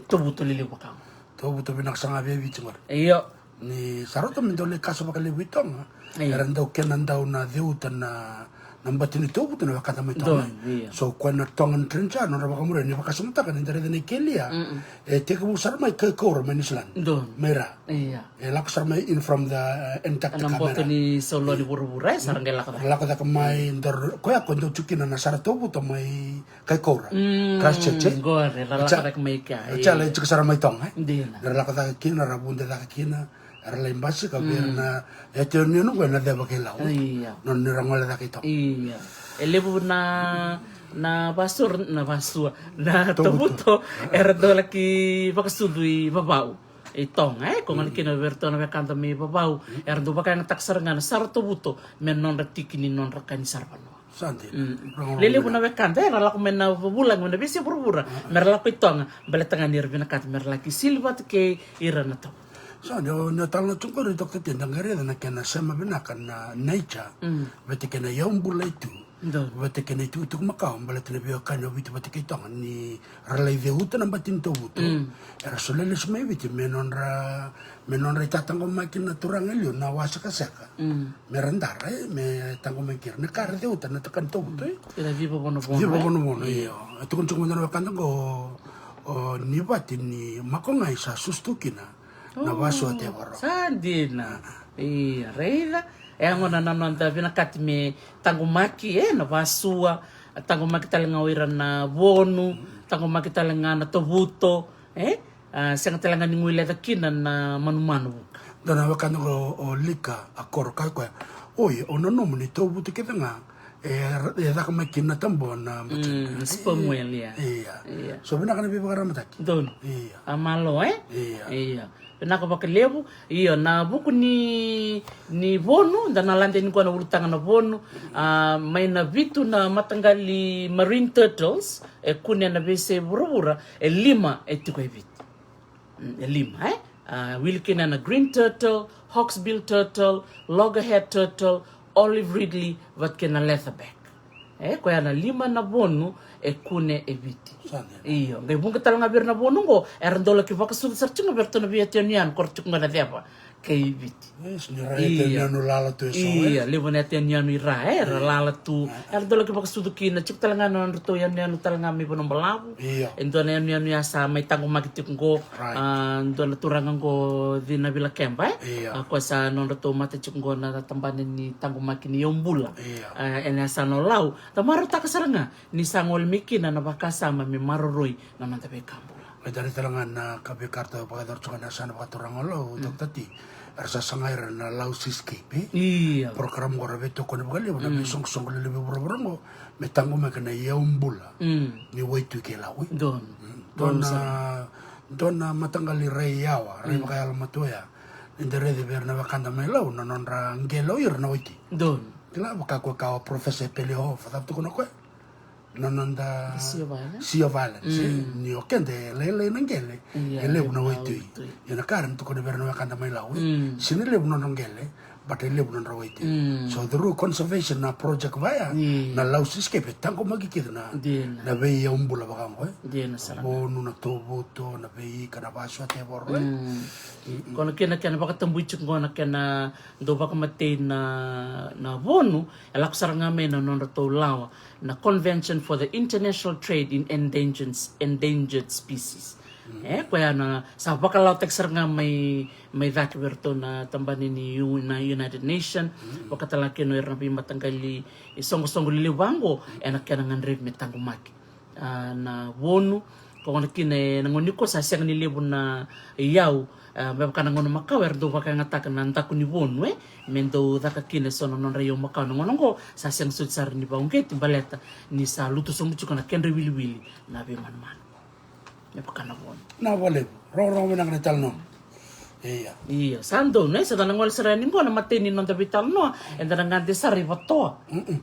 tovuto lelevu vaka oqo. Tovuto vinaka sara ga vei Viti qori. Io. Ni sa rauta me dau lai kasa vakalevu i Toga. Io. Era dau kena dau na ceuta na, na bati ni tovuto na wekada mai Toga. Donu, io. So koya na Tongan Trench, nodra vakamuria, ni vakasamataka ni da raica na ikelia. Mm-mm. E tekivu sara mai Kaikoura mai Niusiladi. Donu. Mai ra. Io. E lako sara mai in from the, uh, Antarctica. Ena boto mai ra. Ni saulua ni vuravura, e, sa ra qai lako cake. Lako cake mai, dau, koya ko dau tiko kina na sara tovuto mai Kaikoura. Mm, Christchurch, e? Qori, ra lako cake mai kea. Io. Sa lai tiko sara mai Toga, e? Dina. Ra lako cake kina, ra vude cake kina, ra lai basika vei ira na, e, tiko ni yanuyanu qo ena ceva kei Lau. Io. Nona ni ra gole cake i Toga. Io. E levu na, na vasua, na vasua, na tovuto, era dau laki vakasucu i Vavau. I Toga, e, ko gole kina vei iratou na wekada mai Vavau, era dau vakayagataka sara ga na sara tovuto me nodra tiki ni nodra ka ni sara vanua. Sa dina. Mm. Lelevu na wekada era lako mai na vulagi, mai na veiyasai vuravura, me ra lako i Toga, baleta ga ni ra vinakata me ra laki sili vata kei ira na tovuto. Sa dina, o ni talanoa tu qori, Doctor T, da qai raica na kena sema vinaka na nature, vata kei na iyau bula e tu. Donu. Vata kei na itukutuku makawa, baleta na veiwekani o Viti vata kei Toga, ni ra lai ceuta na bati ni tovuto. Mm. Era solia lesu mai Viti me nodra, me nodra itataqomaki na turaga e liu, na wasekaseka. Mm. Me ra dara, e, me taqomaki ira. Na ka era ceuta na taka ni tovuto, e. Era civavonovono, e? Civavonovono, io. E tukuna tiko mada na wekada qo, o, ni vati ni Makogai sa susu tu kina na vasua tevoro. Sa dina. Ia, raica. E, oqo na, na noda vinakati me taqomaki, e, na vasua, taqomaki tale ga o ira na vonu, taqomaki tale ga na tovuto, e? A, sega tale ga ni guileca kina na manumanu vuka. Dua na wekada qo o Lika, a koro kaya o koya, oi, au nanuma ni tovuto kece ga e, e caka mai kina na tabua na bati. Mm, sperm whale, ia. Ia. Ia. So vinaka na veivakararamataki. Donu. Ia. A malo, e? Ia. Ia. Vinaka vakalevu. Io, na vuku ni, ni vonu, da na lade yani qo na ulutaga na vonu. A, mai na vitu na mataqali marine turtles e kune ena veiyasai vuravura, e lima e tiko e Viti. Mm, e lima, e? A, wili kina na green turtle, hawksbill turtle, loggerhead turtle, olive ridley, vata kei na leatherback. E, koya na lima na vonu e kune e Viti. Sa dina. Io, qai vuqa tale ga vei ira na vonu qo, era dau laki vakasucu sara tiko ga vei iratou na veiyanuyanu, ko ra tiko ga na ceva kei Viti. Yes, ni ra, ia, yanuyanu lala tu e so, e? Ia, levu na yanuyanu i ra, e, ra lala tu. Era dau laki vakasucu kina, tiko tale ga na nodratou yanuyanu tale ga mai Vanuabalavu. Ia. E dua na yanuyanu ya sa mai taqomaki tiko qo, right, a, dua na turaga qo, Cina Vilakeba, e? Ia. A, koya sa nodratou mata tiko qo na tabana ni taqomaki ni iyau bula. Ia. A, ena yasana o Lau. Da marautaka sara ga ni sa gole mai kina na vakasama me maroroi na noda veika bula. E dua tale ga na ka veika ratou vakayacora tiko ga na yasana vakaturaga o Lau, Doctor T. Era sa saga ira na Lau Seascape, e? Ia. Program qo ra veitokoni vakalevu, na veisoqosoqo lelevu e vuravura qo, me taqomaki na iyau bula ni waitui kei Lau, e? Donu. Mm. Donu sara. Dua na, dua na mataqali rai yawa, rai vakayalomatua ya. Ni da raica vei ira na wekada mai Lau, na nodra qele o ira na waitui. Donu. Kila vaka ko e kaya o Professor Pellehoff, cava tukuna o koya? Na noda sea of islands. Sea of islands, e? Mm. Ni o keda e lailai na qele, ia, e levu na waitui. Ia na ka era na tukuna vei ira na wekada mai Lau, e? Mm. Sega ni levu na nodra qele, but e levu na nodra waitui. Mm. So through conservation na project vaya, ia, na Lau Seascape e taqomaki kece na, dina, na veiiyau bula vaka oqo, e? Dina sara. Vonu, na tovuto, na veika, na vasua tevoro, e? Mm. Mm-mm. Ko na kena, kena vakatabui tiko qo na kena dau vakamatei na, na vonu, e lako sara ga mai na nodratou lawa, na Convention for the International Trade in Endangered, Endangered Species. E koya na sa vakalawataki sara ga mai, mai cake vei iratou na tabana ni U- na United Nation, vakatalega kina o ira na veimataqali isoqosoqo lelevu vaqo, ena kena gadrevi me taqomaki. A, na vonu, ko gona kina ena gauna nikua sa sega ni levu na iyau, a, me vaka na gauna makawa era dau vakayagataka na daku ni vonu, e, me dau caka kina eso na nodra iyau makawa. Na gauna oqo sa sega soti sara ni vakauqeti baleta ni sa lutu sobu tiko na kedra iwiliwili na veimanumanu. Me vaka na vonu. Na vakalevu. Rogorogo vinaka na italanoa. Ia. Ia, sa donu, e, sa da na gole sara yani qo na matai ni noda veitalanoa, eda na gade sara i Vatoa.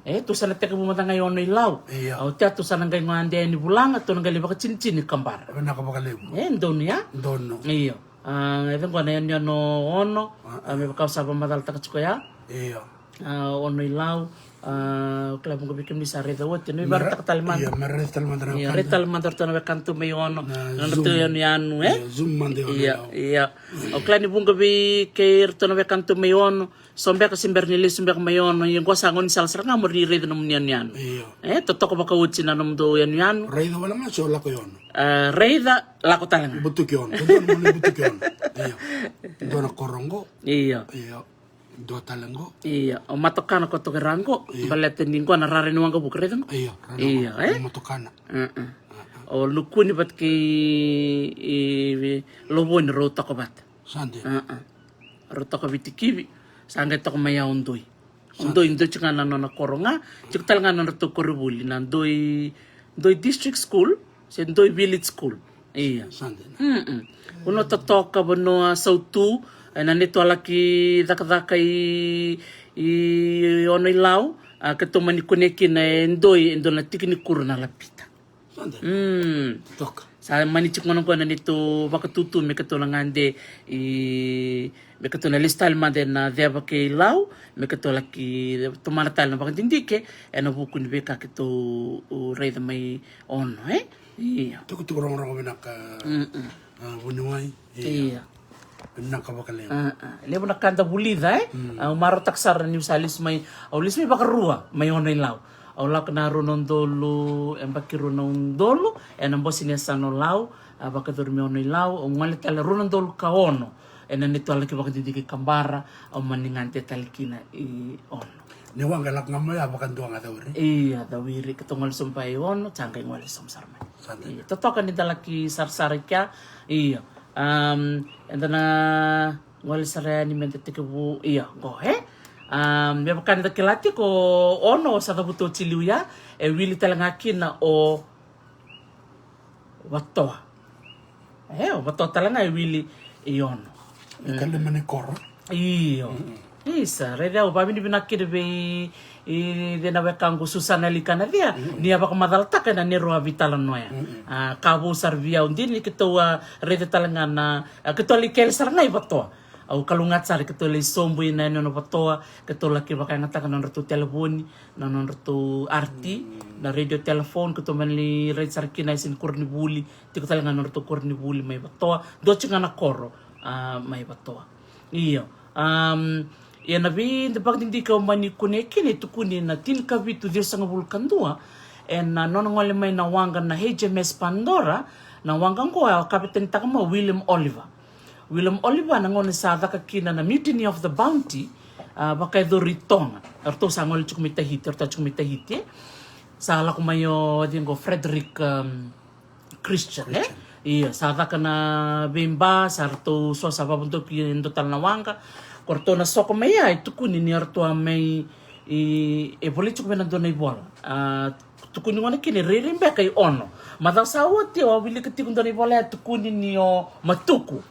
E, tou sa na tekivu mada ga i Ono-i-Lau. Ia. Au tea tou sa na qai gade yani Vulaga, tou na qai lai vakatinitini Kabara. Vinaka vakalevu. E, donu ya? Donu. Ia. A, e, qo na yanuyanu o Ono, a, me vaka au sa vakamacalataka tiko ya. Ia. A, Ono-i-Lau, a, kila vuqa vei kemuni sa raica oti, na ivakaraitaki tale mada. Ia, me raica tale mada na wekada. Ia, raica tale mada ratou na wekada tu mai Ono, na nodratou yanuyanu, e? Ia, zoom mada i Ono-i-Lau. Ia, ia. Au kila ni vuqa vei kei ratou na wekada tu mai Ono, so beka se bera ni lesu beka mai Ono, ia qo sa gauna ni sala sara ga mo ni raica nomuni yanuyanu. Ia. E, totoka vakaoti na nomudou yanuyanu. Raica wale ga se o lako i Ono. A, raica, lako tale ga. Butuki Ono. Dodonu mo ni butuki Ono. Ia. Dua na koro qo. Ia. Ia. Dua tale qo. Ia, o Matokana ko toka i ra qo. Ia. Baleta ni qo na rara ni waqavuka, raica qo. Ia, rara ni waqavuka, e? O Matokana. O Lukuni vata kei, i, Lovoni rau toka vata. Sa dina. Rau toka Vitikivi. Sa qai toka mai ya o Doi. O Doi, Doi tiko ga na nona koro ga. Tiko tale ga na nodratou koronivuli na Doi, Doi District School se Doi Village School. Ia. Sa dina. Vanua totoka, vanua sautu, ena neitou a laki cakacaka i, i Ono-i-Lau, a, keitou mani kunea kina e Doi e dua na tiki ni kuro na lapita. Sa dina. Toka. Sa mani tiko gona qo na neitou vakatutu me keitou na gade i, me keitou na lesu tale mada ena ceva kei Lau, me keitou laki tomana tale na vakadidike ena vuku ni veika keitou raica mai Ono, e? Ia. Tukutuku rogorogo vinaka, a, vuniwai. Ia. Ia. Vinaka vakalevu. A, a. Levu na ka da vulica, e? Au marautaka sara niu sa lesu mai, au lesu mai vakarua mai Ono-i-Lau. Au lako na rua na udolu, e, yabaki rua na udolu, ena bose ni yasana o Lau, a, vakayacori mai Ono-i-Lau, au gole tale rua na udolu ka ono. Ena neitou a laki vakadidike i Kabara, au mani gade tale kina i Ono. Ni waqa e lako ga mai ya vakadua ga cawiri. Ia, cawiri, keitou gole sobu i Ono, sa qai gole sobu sara mai. Sa dina. Ia, totoka ni da laki sarasara i kea. Ia. Am, eda na gole sara yani meda tekivu, ia, qo, e? Am, me vaka ni da kila tiko, Ono sa cavuta oti liu ya, e wili tale ga kina o Vatoa. E, o Vatoa tale ga e wili i Ono. E ka lima ni koro. Io. Isa, raica au vakavinavinaka kina vei, i, vei na wekaqu Susana Likanacia, ni a vakamacalataka ena neirau a veitalanoa ya. A, ka vou sara vei au, dina ni keitou a raica tale ga na, a, keitou a lai kele sara ga i Vatoa. Au kalougata sara keitou lai sobu ina yanuyanu o Vatoa, keitou laki vakayagataka na nodratou telefoni, na nodratou R T, na radio telephone, keitou mani lai raica sara kina e se ni koronivuli, tiko tale ga na nodratou koronivuli mai Vatoa, dua tiko ga na koro, a, mai Vatoa. Io. Am, ia na veivakadidike au mani kunea kina e tukuni na tinikavitu ciwasagavulu ka dua, ena nona gole mai na waqa na H M S Pandora, na waqa oqo a kavetanitaka mai o William Oliver. William Oliver na gauna sa caka kina na Mutiny of the Bounty, a, vakayacori Toga. Eratou sa gole tiko mai Tahiti, eratou tiko mai Tahiti, e. Sa lako mai o, I think o Frederick, um, Christian, e? Christian. Ia, sa caka na veiba, sa ratou so sa vavadoki e dua tale na waqa. Ko ratou na soko mai ya, e tukuni ni ratou a mai, e, e volai tiko vei na dua na ivola. A, tukuni gona kina e rairai beka i Ono. Macawa sa oti, au a wilika tiko dua na ivola ya tukuni ni o Matuku.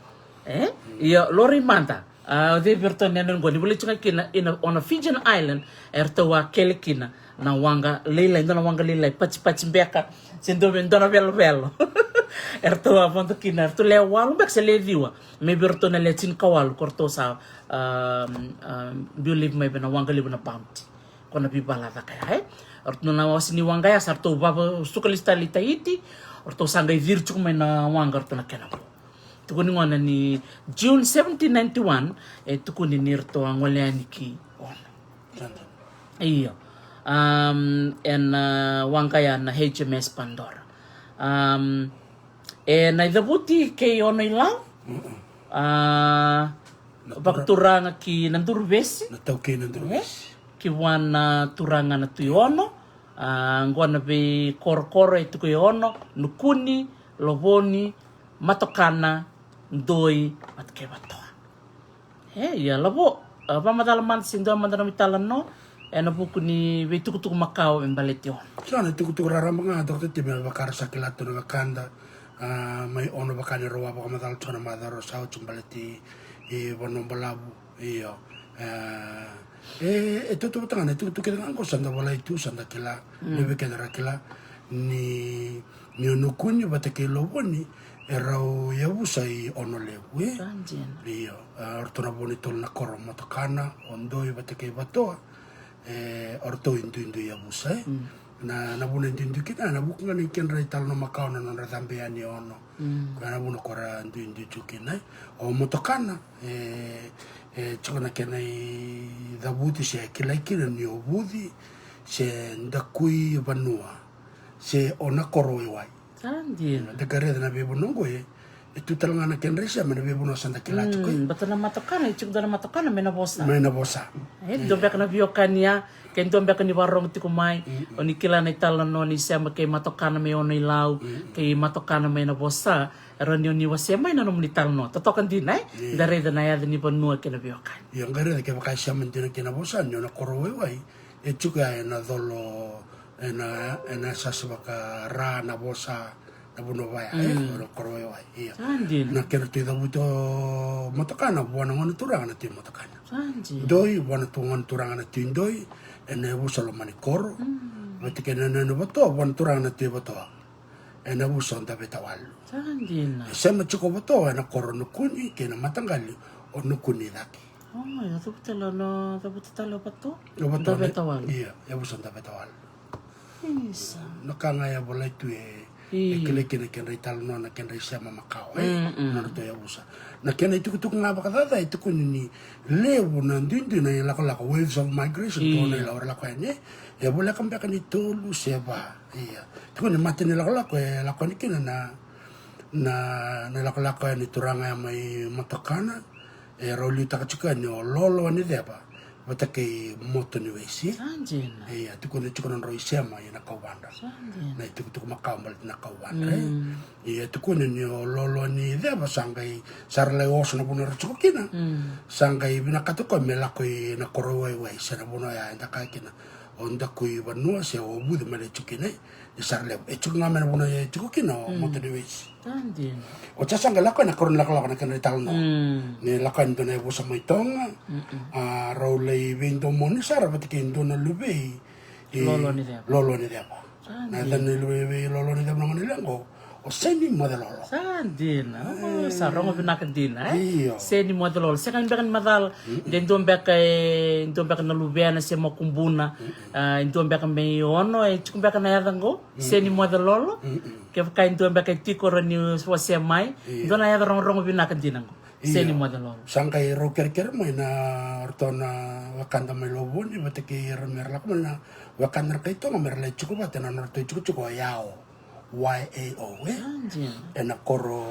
E? Ia, laurai mada. A, o cei vei iratou na yanuyanu qo, ni volai tiko ga kina, ina, on a Fijian island, eratou a kele kina na waqa lailai, dua na waqa lailai, patipati beka, se dua vei dua na velovelo. Eratou a vodo kina, eratou lewe walu beka se lewe ciwa, mai vei iratou na lewe tinikawalu, ko ratou sa, a, a, biu laivi mai vei na waqa levu na Bounty. Ko na veivala caka ya, e? Eratou na wase ni waqa ya, sa ratou vava, suka lesu tale i Tahiti, eratou sa qai ciri tiko mai na waqa, eratou na kena vo. Tukuni gona ni June seventeen ninety-one, e tukuni ni ratou a gole yani ki Ono. Io. Am, ena, a, waqa ya na H M S Pandora. Am, E na icavuti kei Ono-i-Lau. A, vakaturaga ki Naduruvesi. Na taukei Naduruvesi. Ki vua na turaga na Tui Ono. A, qo na veikorokoro e tiko e Ono: Nukuni, Lovoni, Matokana, Doi vata kei Vatoa. E, ia, Lavo, a, vakamacala mada se dua mada na nomu italanoa ena vuku ni veitukutuku makawa me baleti Ono. Sa na itukutuku raraba ga, Doctor T, me vaka era sa kila tu na wekada, a, mai Ono, vaka ni rau a vakamacala tu na macawa sa oti baleti, e, Vanuabalavu. Io. E, e, e tautauvata ga na itukutuku kece ga qo sa da volai tu, sa da kila. Ni vei keda ra kila ni, ni o Nukuni vata kei Lovoni e rau yavusa i Ono Levu, e? Sa dina. Io, a, o ratou na vo ni tolu na koro, Matokana, o Doi vata kei Vatoa, e, o ratou i duidui yavusa, e? Na, na vuna e duidui kina, na vuku ga ni kedra italanoa makawa na nodra cabe yani e Ono. Koya na vuna ko ra duidui tiko kina, e? O Matokana, e, e tiko na kena icavuti se kilai kina ni o Vuci se Dakuivanua se o Nakorowaiwai. Sa dina. Da qai raica na veivanua qo, e, e tu tale ga na kedra isema ena veivanua sa da kila tiko, e. Baleta na Matokana, e tiko dua na Matokana mai Navosa. Mai Navosa. E dua beka na veiwekani ya, ke dua beka ni vakarorogo tiko mai, o ni kila na italanoa ni sema kei Matokana mai Ono-i-Lau, kei Matokana mai Navosa, e rawa ni o ni wasea mai na nomuni italanoa. Totoka dina, e? Da raica na yaca ni vanua kei na veiwekani. Io, qai raica kevaka e sema dina kei Navosa, ni o Nakorowaiwai e tiko ya ena colo, ena, ena sasa vaka Ra, Navosa, na vanua vaya, e, o Nakorowaiwai, io. Sa dina. Na kedratou icavuti o Matokana vua na gone turaga na Tui Matokana. Sa dina. Doi, vua na tu gone turaga na Tui Doi, ena yavusa Lomanikoro. Vata kei na yanuyanu Vatoa, vua na turaga na Tui Vatoa, ena yavusa o Davetawalu. Sa dina. E sema tiko o Vatoa ena koro Nukuni kei na mataqali o Nukuni i cake. O, ia, cavuta tale, na cavuta tale o Vatoa. O Vatoa, Davetawalu. Ia, yavusa Davetawalu. Isa. Na ka ga e volai tu e, e kilai kina kedra italanoa na kedra isema makawa, e? Na nodratou yavusa. Na kena itukutuku ga vakacaca e tukuni ni levu na duidui na ilakolako, waves of migration, tu na ila o ra lako yani, e? E voleka beka ni tolu se va. Ia. Tukuni mata ni lakolako e lako yani kina na, na, na lakolako yani turaga ya mai Matokana, e rau liutaka tiko yani o Lolo ni Ceva vata kei Moto ni Wesi. Sa dina. Ia, tukuni tiko na nodrau isema i Nakauvadra. Sa dina. Na itukutuku makawa baleti Nakauvadra, e? Ia, tukuni ni o Lolo ni Ceva sa qai, sa ra lai oso na vanua era tiko kina. Sa qai vinakata o koya me lako i Nakorowaiwai se na vanua ya eda kaya kina o Dakuivanua se o Vuci mai lai tiko kina, e? Ni sa ra levu. E tiko ga mai na vanua e tiko kina o Moto ni Wesi. Sa dina. Oti ya sa qai lako yani na karua ni lakolako na kena italanoa. Ni lako yani e dua na yavusa mai Toga, a, rau lai veidomoni sara vata kei dua na luvei i Lolo ni Ceva. Lolo ni Ceva. Sa dina. Na yaca ni luvei Lolo ni Ceva na gone leqa qo, o Seni Mocelolo. Sa dina. O, sa rogo vinaka dina, e? Io. Seni Mocelolo. Sega ni beka ni macala de dua beka, e dua beka na luvena se makubuna, a, e dua beka mai Ono, e tiko beka na yaca qo, Seni Mocelolo. Kevaka e dua beka e tiko, rawa ni wasea mai. Dua na yaca rogorogo vinaka dina qo. Seni Mocelolo. Sa qai rau kerekere mai na, o ratou na wekada mai Lovoni vata kei ira me ra lako mai na wekada na kai Toga me ra lai tiko vata ena nodratou itikotiko o Yao. Y A O, e? Sa dina. Ena koro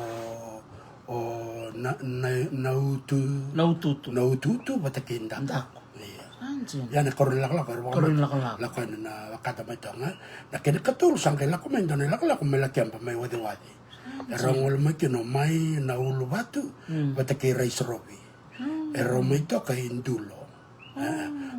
o Na, Na, Nautu, Naututu. Naututu vata kei Daku. Daku. Ia. Sa dina. Ia na karua ni lakolako era vaka, karua ni lakolako, lako yani na wekada mai Toga. Na kena ikatolu sa qai lako mai dua na ilakolako mai Lakeba, mai Waciwaci. Sa dina. Era gole mai kina o Mai Nauluvatu vata kei Raisirovi. Era mai toka i Dulo. E,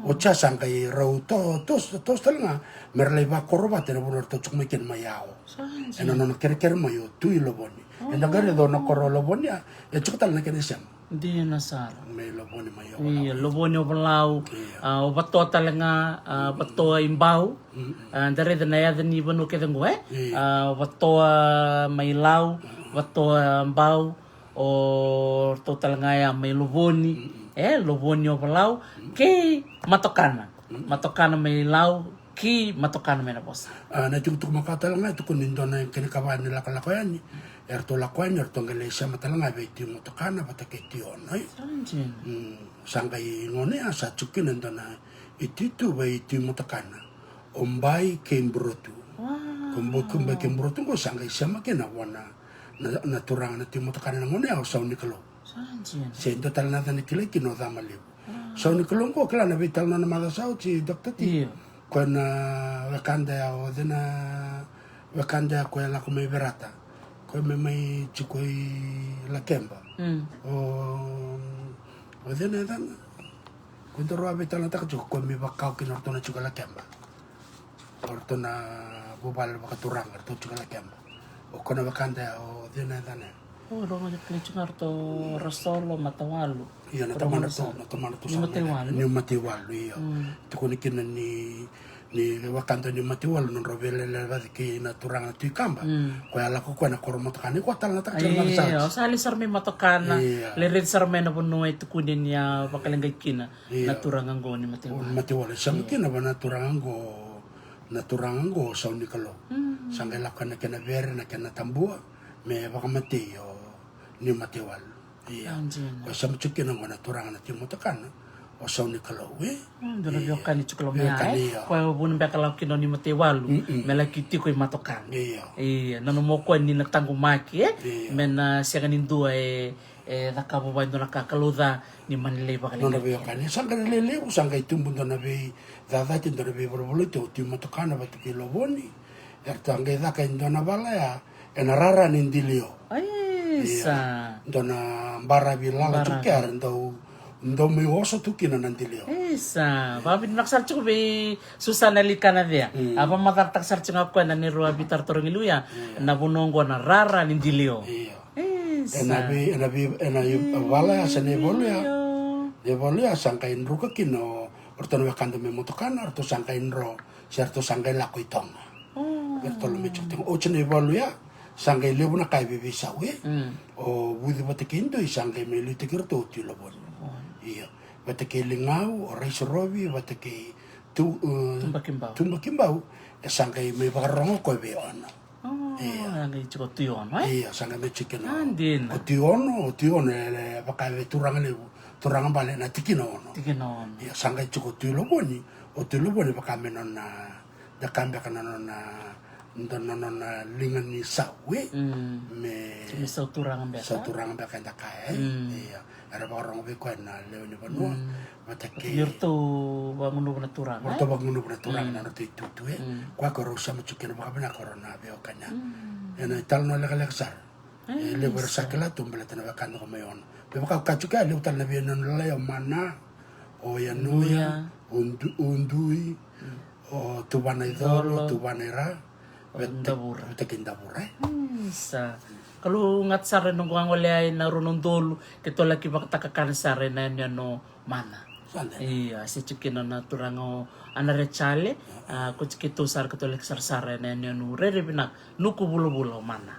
oti ya sa qai rau to, toso, toso tale ga me ra lai vakoro vata ena vanua eratou tiko mai kina mai Yao. Sa dina. Ena nona kerekere mai o Tui Lovoni. Eda qai raica o na koro Lovoni ya, e tiko tale na kena isema. Dina sara. Mai Lovoni mai Ovalau. Ia, Lovoni Ovalau. Ia. A, o Vatoa tale ga, a, Vatoa i Bau. A, da raica na yaca ni vanua kece qo, e? Ia. A, o Vatoa mai Lau, Vatoa Bau. O ratou tale ga ya mai Lovoni, e, Lovoni Ovalau kei Matokana. Matokana mai Lau kei Matokana mai Navosa. A, na itukutuku makawa tale ga e tukuni dua na kena ikava ni lakolako yani, eratou lako yani, eratou qai lai sema tale ga vei Tui Matokana vata kei Tui Ono, e? Sa dina. Sa qai gone ya sa tiko kina dua na itutu vei Tui Matokana, o Bai kei Burotu. Ko Bai kei Burotu qo sa qai sema kina vua na Na, na turaga na tui motokana na gauna ya o Sau ni Kalou. Sa dina. Se dua tale na yaca na kilai kina o Cama Levu. Sau ni Kalou qo kila na veitalanoa na maca sa oti, Doctor T. Io. Koya na wekada ya o cei na wekada ya koya lako mai Verata. Koya me mai tiko i Lakeba. Mm. O, o cei na yacana? Koya daru a veitalanoataka tiko koya me vakau kina o ratou na tiko i Lakeba. O ratou na vuvale vakaturaga, ratou tiko i Lakeba. O koya na wekada ya, o cei na yacana ya? O, rogo de play tiko ga ratou Rasolo, Matawalu. Io, na tamana ratou, na tamana ratou sa Niu Mataiwalu. Niu Mataiwalu, io. Mm. Tukuni kina ni, ni wekada Niu Mataiwalu, nodrau veilewelevaci kei na turaga na Tui Kaba. Mm. Koya lako koya na koro motokana, ni koya tale na takataka na maca sa oti. Io, sa lai sara mai motokana, io, lai raici sara mai na vanua e tukuni ni a vakaleqai kina. Io. Na turaga qo Niu Mataiwalu. Niu Mataiwalu. Sa mai kina va na turaga qo, na turaga qo Sau ni Kalou. Mm. Sa qai lako na kena vere, na kena tabua, me vakamatei o Niu Mataiwalu. Io. A, dina. Koya sa mai tiko kina qo na turaga na tui motokana, o Sau ni Kalou, e? Mm, dua na veiwekani tiko lo mai, e? Veiwekani, io. Koya vuni beka lako kina o Niu Mataiwalu, mm-mm, me laki tiko i motokana. Io. Io, nanuma o koya ni na taqomaki, e? Io. Me na sega ni dua e e cakava vua e dua na ka, Kalou ca ni mani lai vakaleqai. Nona veiwekani, sa qai lelevu, sa qai tubu dua na veicacati, dua na veivolivoli, o tui motokana vata kei Lovoni. Eratou a qai caka e dua na vala ya ena rara ni Dilio. Ai, sa. Ia, dua na baravi lala tu ke, era dau, dau mai oso tu kina na Dilio. Isa, vakavinavinaka sara tiko vei Susana Likana Cea. Mm. A vakamacalataka sara tiko ga o koya na neirau a veitarotarogi liu ya, na vanua oqo na rara ni Dilio. Io. Isa. Ena vei, ena vei, ena i, vala ya se na ivalu ya. Io. Na ivalu ya sa qai druka kina o ratou na wekada mai motokana, ratou sa qai dro, se ratou sa qai lako i Toga. O. Ratou lako mai tiko. Oti na ivalu ya, sa qai levu na ka e veiveisau, e? Mm. O Vuci vata kei Dui sa qai mai liutaki iratou o Tui Lovoni. O. Io. Vata kei Ligau, o Raisirovi, vata kei Tu, e, Tubakibau. Tubakibau, e sa qai mai vakarorogo o koya vei Ono. O, io. E qai tiko o Tui Ono, e? Io, sa qai mai tiko kina. A, dina. O Tui Ono, o Tui Ono, e, e vaka e turaga levu, turaga bale, na tikina ono. Tikina ono. Io, sa qai tiko o Tui Lovoni, o Tui Lovoni vaka me nona, da ka beka na nona, da na nona liga ni sau, e? Mm. Me, me sau turaga beka. Sau turaga beka eda kaya, e? Mm. Io. Era vakarorogo vei koya na lewe ni vanua. Mm. Vata kei iratou vagunuva na turaga, e? Iratou vagunuva na turaga, mm, na nodratou itutu, e? Mm. Koya ko rau sema tiko kina vakavinaka o rau na veiwekani. Mm. Ena italanoa lekaleka sara. E, e levu era sa kila tu baleta na wekada ko mai Ono. Me vaka au kaya tiko ya, levu tale na veiyanuyanu lalai, o Mana, o Yanuya, Yanuya, o Du-, o Dui, mm, o Tuvana i Colo, Colo, Tuvana i Ra, o Vata-, Davura. Vata kei Davura, e? Mm, sa. Kalougata sara e noqu a gole yani na rua na udolu, keitou laki vakatakakana sara ena yanuyanu o Mana. Sa dina. Io, a se tiko kina na turaga o Ana Rejale, a, ko tiko keitou sara, keitou laki sarasara ena yanuyanu rairai vinaka, Nuku Vulavula o Mana.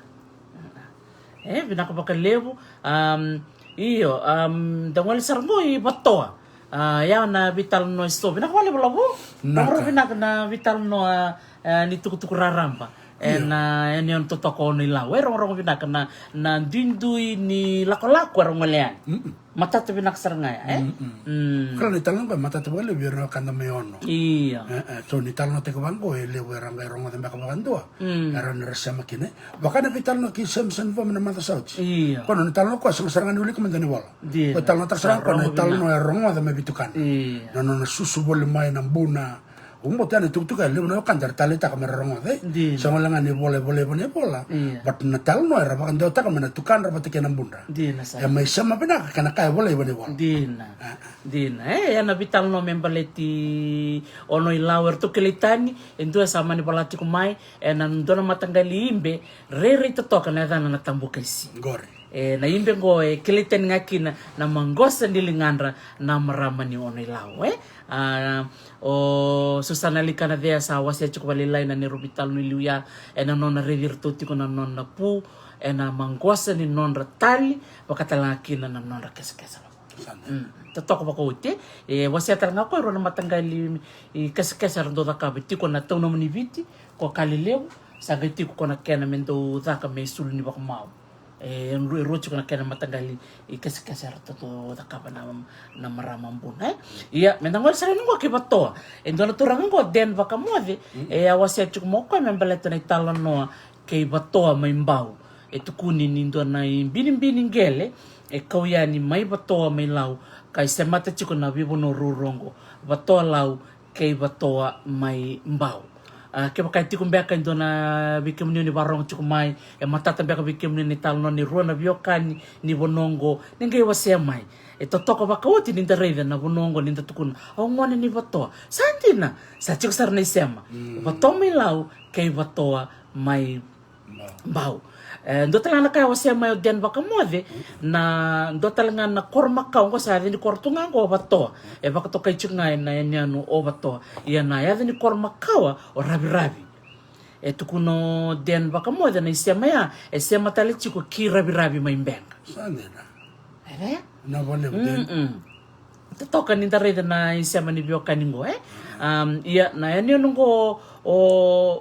E, vinaka vakalevu. Am, io, am, da gole sara qo i Vatoa. A, ia na veitalanoa e so. Vinaka vakalevu Lavu. Vinaka. Rogorogo vinaka na veitalanoa, e, ni tukutuku raraba. Io. Ena, e, yanuyanu totoka o Ono-i-Lau. E rogorogo vinaka na, na duidui ni lakolako era gole yani. Mm-mm. Matata vinaka sara ga ya, e? Mm-mm. Mm. Kila ni talanoa qo e matata vakalevu vei ira na wekada mai Ono. Io. E, e, so ni talanoataki vaqo e levu era qai rogoca beka vakadua. Mm. Era na ra sema kina. Vaka na veitalanoa kei Samson Voma na macawa sa oti. Io. Ko na nona talanoa koya sega sara ga ni wilika mada na ivola. Dina. Ko talanoataka sara ga koya na italanoa e rogoca mai vei tukana. Io. Na nona susu voli mai na buna. Au bau tale na itukutuku e levu na wekada era taleitaka me ra rogoca, e? Dina. Sega wale ga ni vola e volai ena ivola. Io. But na talanoa era vakadewataka mai na tukadra vata kei na budra. Dina sara. E mai sema vinaka kei na ka e volai ena ivola. Dina. A. Dina. E, ena veitalanoa me baleti Ono-i-Lau, eratou kilai tani e dua e sa mani vola tiko mai, ena dua na mataqali ibe rairai totoka na yacana na Tabukaisi. Qori. E, na ibe qo e kilai tani ga kina na maqosa ni ligadra na marama ni Ono-i-Lau, e? A, o Susana Likana Cea sa wasea tiko vakalailai na neirau veitalanoa i liu ya, ena nona raici iratou tiko na nona pu, ena maqosa ni nodra tali, vaka tale ga kina na nodra kesakesa. Sa dina. Mm. Totoka vakaoti, e, wasea tale ga o koya e rua na mataqali, i, kesakesa era dau cakava tiko na Tau na Muni Viti, ko Kalelevu, sa qai tiko ko na kena me dau caka me sulu ni vakamau. E, e rua, e rua tiko na kena mataqali, i, kesakesa eratou dau cakava na, na marama buna, e. Ia, me da gole sara yani qo ki Vatoa. E dua na turaga qo, Den Vakamoce, mm, e a wasea tiko mai o koya me baleta na italanoa kei Vatoa mai Bau. E tukuni ni dua na ibinibini qele e kau yani mai Vatoa mai Lau, ka e semata tiko na veivanua ruarua oqo, Vatoa Lau kei Vatoa mai Bau. A, kevaka e tiko beka e dua na vei kemuni ni varogo tiko mai, e matata beka vei kemuni na italanoa ni rua na veiwekani ni vanua oqo, ni qai wasea mai. E totoka vakaoti ni da raica na vanua oqo ni da tukuna, au gone ni Vatoa. Sa dina, sa tiko sara na isema. Vatoa mai Lau kei Vatoa mai Bau. E dua tale ga na ka e wasea mai o Den Vakamoce, na dua tale ga na koro makawa oqo, sa yaca ni koro tu ga oqo o Vatoa. E vakatokai tiko ga ena yanuyanu o Vatoa. Ia na yaca ni koro makawa o Raviravi. E tukuna o Den Vakamoce na isema ya e sema tale tiko ki Raviravi mai Beqa. Sa dina. E? Na vale vale. Totoka ni da raica na isema ni veiwekani qo, e? Ia na yanuyanu qo o,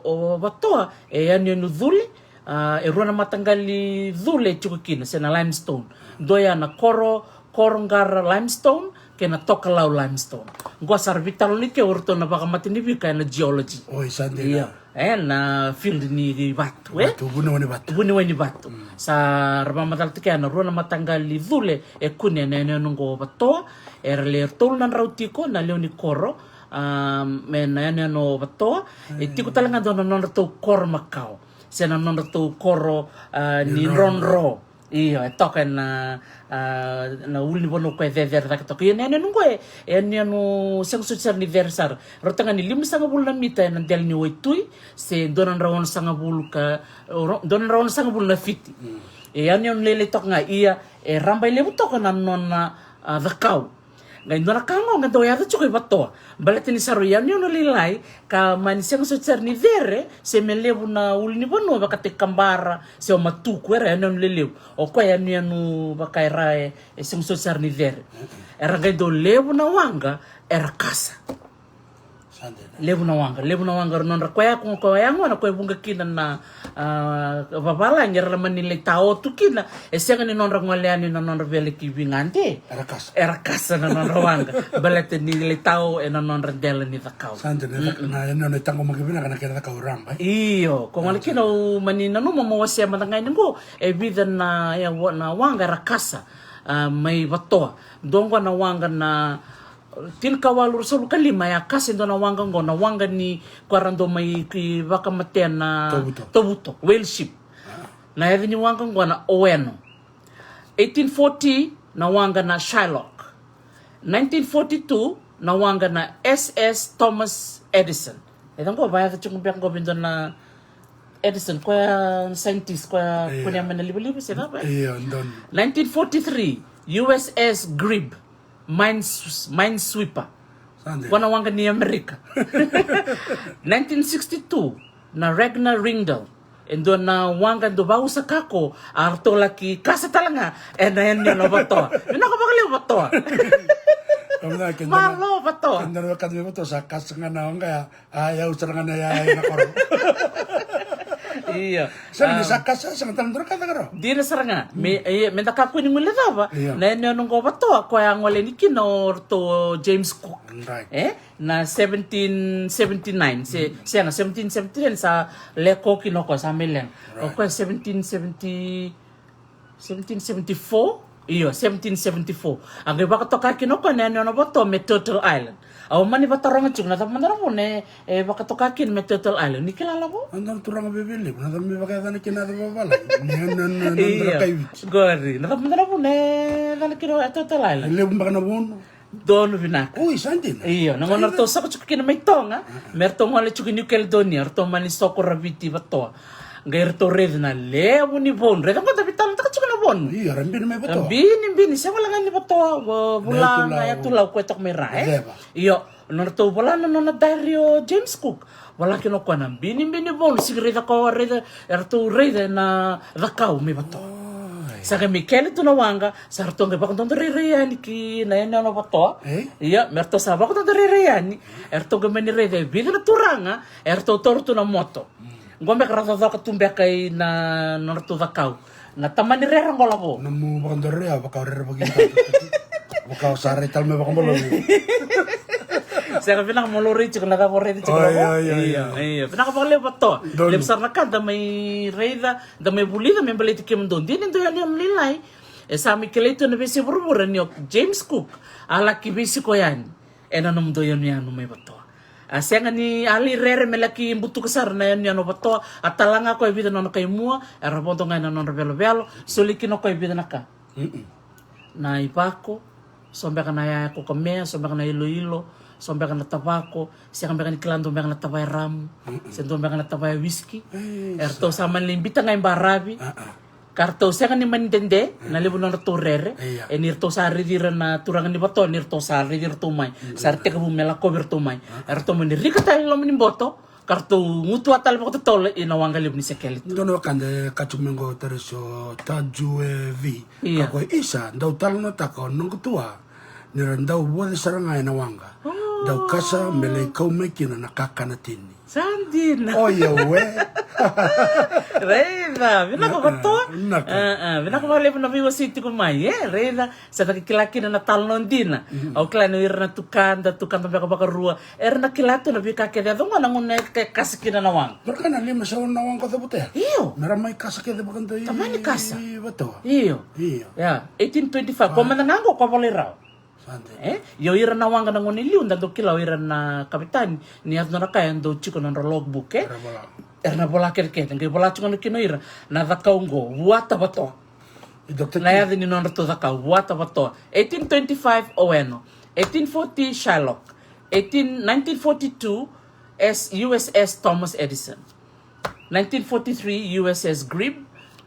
o Vatoa, e yanuyanu cule, a, e rua na mataqali cule e tiko kina, se na limestone. Dua ya na koro, koro qara limestone, kei na tokalau limestone. Qo sa ra veitalanoa tiko o ratou na vakamataniwika ena geology. Oi, sa dina. Io. E na field ni vatu, e? Vatu, vuniwai ni vatu. Vuniwai ni vatu. Sa ra vakamacala tiko ya na rua na mataqali cule e kune ena yanuyanu qo o Vatoa. Era le tolu na drau tiko na lewe ni koro, a, me na yanuyanu o Vatoa. E tiko tale ga dua na nodratou koro makawa, se na nodratou koro, a, ni drodro. Io, e toka ena, a, na ulunivanua ko e cecere cake toka. Io, na yanuyanu qo e, e yanuyanu sega soti sara ni cere sara. Rauta ga ni limasagavulu na mita ena dela ni waitui, se dua na drau onosagavulu ka, dua na drau onosagavulu na fiti. E yanuyanu lailai toka ga, ia e rabailevu toka na nona, a, cakau. Qai dua na ka qo ga dau yaco tiko i Vatoa. Baleta ni sa rui yanuyanu lailai, ka mani sega soti sara ni cere, se me levu na ulunivanua, vakataki Kabara se o Matuku, era yanuyanu lelevu. O koya yanuyanu vaka era e, e sega soti sara ni cere. Era qai dau levu na waqa era kasa. Levu na waqa, levu na waqa, ra nodra koya, ko koya gona ko e vuqa kina na, a, vavalagi, era mani lai tao tu kina, e sega ni nodra gole yani na nodra vele ki vigade. Era kasa. Era kasa na nodra waqa. Baleta ni lai tao ena nodra dela ni cakau. Sa dina, na, na, na taqomaki vinaka na kena cakau raba. Io, ko gole kina au mani nanuma mo wasea mada ga yani qo, e vica na, e, wa-, na waqa era kasa, a, mai Vatoa. Dua qo na waqa na tinikawalu ruasagavulu ka lima, e a kasa e dua na waqa qo, na waqa ni ko era dau mai ki vakamatea na tovuto, whale ship. Na yaca ni waqa qo na Oweno. Eighteen forty, na waqa na Shylock. Nineteen forty-two, na waqa na S S Thomas Edison. E cava qo, vakayaca tiko beka qo vei dua na Edison, koya scientist, koya kunea mai na livaliva, se cava? Nineteen forty-three, U S S Grebe, mine s-, minesweeper. Ko na waqa ni Amerika. Nineteen sixty-two, na Ragnar Ringdal. E dua na waqa dau vausa kako, a ratou laki kasa tale ga ena yanuyanu o Vatoa. Vinaka vakalevu Vatoa. Malo Vatoa. Keda na wekada mai Vatoa sa kasa ga na waqa ya. A, yau sara ga na ya, ya na koro. Io. Sega ni sa kasa, sega tale dua na ka caka rawa. Dina sara ga. Me, e, me da kakua ni guilecava. Io. Na yanuyanu qo o Vatoa, koya a gole yani kina o ratou o James Cook. E? Na seventeen seventy-nine. Se, sega, seventeen seventy-nine sa lako kina o koya, sa mai leqa. O koya seventeen seventy, seventeen seventy-four? Io, seventeen seventy-four. A qai vakatoka kina o koya na yanuyanu o Vatoa me Turtle Island. Au mani vataroga tiko na cava mada na vuna e vakatoka kina me Turtle Island. Ni kila lavo? A dua na turaga veiveilivu, na cava me vakayacana kina na cava vala? Ni yanuyanu na nodra kai Viti. Qori, na cava mada na vuna e cana kina e Turtle Island? E levu beka na vunu. Donu vinaka. Oi, sa dina. Io, na gauna ratou soko tiko kina mai Toga, me ratou gole tiko i New Caledonia, ratou mani soko raviti Vatoa. Qai ratou raica na levu ni vonu. Raica qo da veitalanoataka tiko na vonu. Io, ra bini mai Vatoa. Bini, bini, sega wale ga ni Vatoa, Vula, na Yatu Lau, koya toka mai ra, e? Io, nodratou vola na nona diary o James Cook. Vola kina o koya na binibini vonu, sega ni raica ko raica, eratou raica ena cakau mai Vatoa. Sa qai mai kele tu na waqa, sa ratou qai vakadodo rairai yani ki na yanuyanu o Vatoa. Ia, me ratou sa vakadodo rairai yani, eratou qai mani raica e vica na turaga eratou taura tu na moto. Qo beka ra cocoka tu beka ina nodratou cakau. Na tamani rere qo lavo. Nomu vakadore ya, vaka o rere vakidodori. Vaka o sa rai tale mai vakabalavu. Sega, vinaka mo laurai tiko na cava o raica tiko. Oi, io, oi, oi, io, oi. Io. Vinaka vakalevu Vatoa. Donu. Levu sara na ka da mai raica, da mai vulica me baleti kemudou. Dina e dua yanuyanu lailai. E sa mai kilai tu na veiyasai vuravura ni o James Cook a laki veisiko yani ena nomudou yanuyanu mai Vatoa. A sega ni a lai rere me laki butuka sara na yanuyanu o Vatoa. A tala ga o koya e vica na nona kai mua, era vodo ga ena nodra velovelo, soli kina o koya e vica na ka. Mm-mm. Na ivako, so beka na yaya kokomea, so beka na iloilo, so beka na tavako, sega beka ni kila dua beka na tavaya ramu, mm-mm, se dua beka na tavaya wisiki. Ei, eratou sa mani lai bita ga i baravi. Ah, ah. Ka ratou sega ni mani dede na levu nodratou rere. Ia. E ni ratou sa raici ira na turaga ni Vatoa, ni ratou sa raici iratou mai. Mm. Sa ra tekivu me lakovi iratou mai. Ah. Eratou mani rika tale i loma ni boto, ka ratou gutuwa tale vakatotolo ina waqa levu ni Sekele. Dua na wekada e kaci mai qo, Tarisio Tajue V. Ia. Ka ko isa, dau talanoataka o noqu tua ni ra dau voce sara ga ena waqa. Oh. Dau kasa me lai kau mai kina na kakana tini. Sa dina. Oi, auwe. Raica, vinaka Vatoa. Vinaka. Ah, ah, vinaka vakalevu na veiwasei tiko mai, e, raica. Sa caka kila kina na talanoa dina. Mm. Au kila ni o ira na tukada, tukada beka vakarua, era na kila tu na veika kece yaco ga na gauna e kasa kina na waqa. Vaka na lima sau na waqa o cavuta ya. Io. Me ra mai kasa kece vakadua i Vatoa. Io. Io. Ya, eighteen twenty-five. Ko mada ga qo ko volai rawa. Sa dina. E? Io, ira na waqa na gauna i liu da dau kila o ira na kavetani ni yaco na ka e dau tiko na nodra logbook, e? Era vola. Era na vola kecekece, qai vola tiko na kina o ira na cakau qo, Vuata Vatoa. Na yaca ni nodratou cakau, Vuata Vatoa. Eighteen twenty-five Oweno. Eighteen forty Shylock. Eighteen, nineteen forty-two, S, U S S Thomas Edison. Nineteen forty-three U S S Grebe.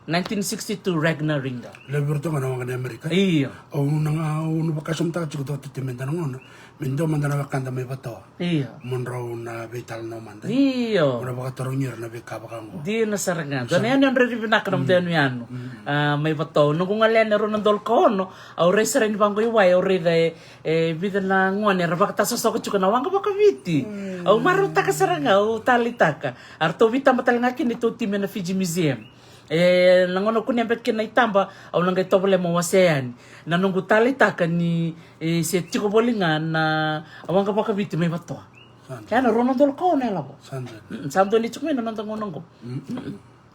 Nineteen sixty-two Ragnar Ringa. Levu vei iratou ga na waqa ni Amerika. Io. Au na ga, au na vakasamataka tiko, tototi me da na gauna me dua mada na wekada mai Vatoa. Io. Mo drau na veitalanoa mada. Io. Mo na vakatarogi ira na veika vaka oqo. Dina sara ga. Dua na yanuyanu rairai vinaka na noda yanuyanu. Mm. A, mai Vatoa. Noqu gole yani e rua na udolu ka ono, au rai sara yani vaqo i wai, au raica e, e vica na gone era vakatasosoka tiko na waqa vakaviti. Mm. Au marautaka sara ga, au taleitaka. A ratou veitaba tale ga kina neitou timi ena Fiji Museum. E, na gauna kunea beka kina na itaba, au na qai tovolea meu wasea yani. Na noqu taleitaka ni, e, se tiko voli ga na waqa vakaviti mai Vatoa. Sa dina. Ya na rua na udolu ka ono, e lavo. Sa dina. Mm, sa dua ni tiko mai na noda gauna oqo. Mm. Mm.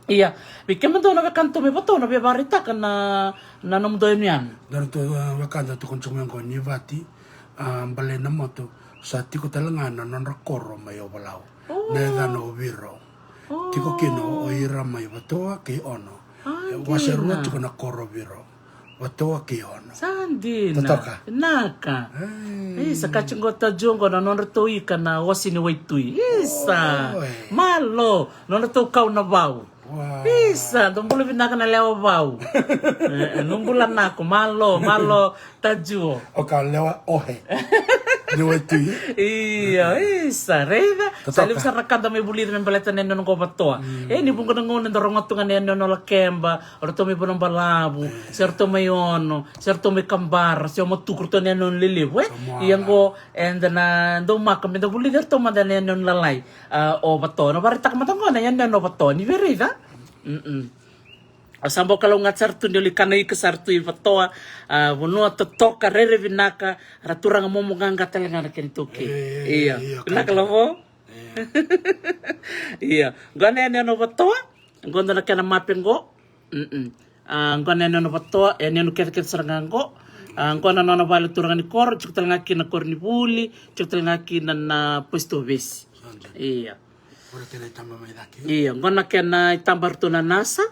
Ia, vei kemudou na wekadatou mai Vatoa, na via vakaraitaka na, na nomudou yanuyanu. Dua na tu, a, wekada tukuna tiko mai oqo ni Vati, a, Bale na Motu, sa tiko tale ga na nodra koro mai Ovalau. Oh. Na yacana o Viro. Tiko kina o ira mai Vatoa kei Ono. E wase rua tiko na koro Viro, Vatoa kei Ono. Sa dina. Totoka. Naka. Ei, sa kaci qo Tajue qo na nodratou ika na Wasi ni Waitui. Isa. Oi. Malo. Nodratou kau na vau. Wow. Isa, dou bula vinaka na lewa vau. E, e, no bula nako. Malo, malo. Tajue. O ka lewa ohe. Ni Waitui. Io, isa, raica. Totoka. Sa levu sara na ka da mai vulica me baleta na yanuyanu qo Vatoa. Mm. E, ni vuqa na gauna da rogoca tu ga na yanuyanu o Lakeba, o ratou mai Vanuabalavu, se ratou mai Ono, se ratou mai Kabara, se o Matuku, ratou na yanuyanu lelevu, e? Ia qo, eda na dau maka me da vulica ratou mada na yanuyanu lalai, a, o Vatoa. Na vakaraitaka mada qo na yanuyanu o Vatoa, ni via raica. Mm-mm. Au sa bau kalougata sara tu ni o lai kana ika sara tu i Vatoa, a, vanua totoka, rairai vinaka, ra turaga momoqaqa tale ga na kena iTaukei. E, io, io, vinaka lavo. E. Io, qo na yanuyanu o Vatoa, qo dua na kena mape qo. Mm-mm. A, qo na yanuyanu o Vatoa, yanuyanu kecekece sara ga qo. A, qo na nona vale turaga ni koro, tiko tale ga kina na koronivuli, tiko tale ga kina na, na post office. Sa dina. Io. Qo na kena itaba mai cake. Io, qo na kena itaba ratou na NASA.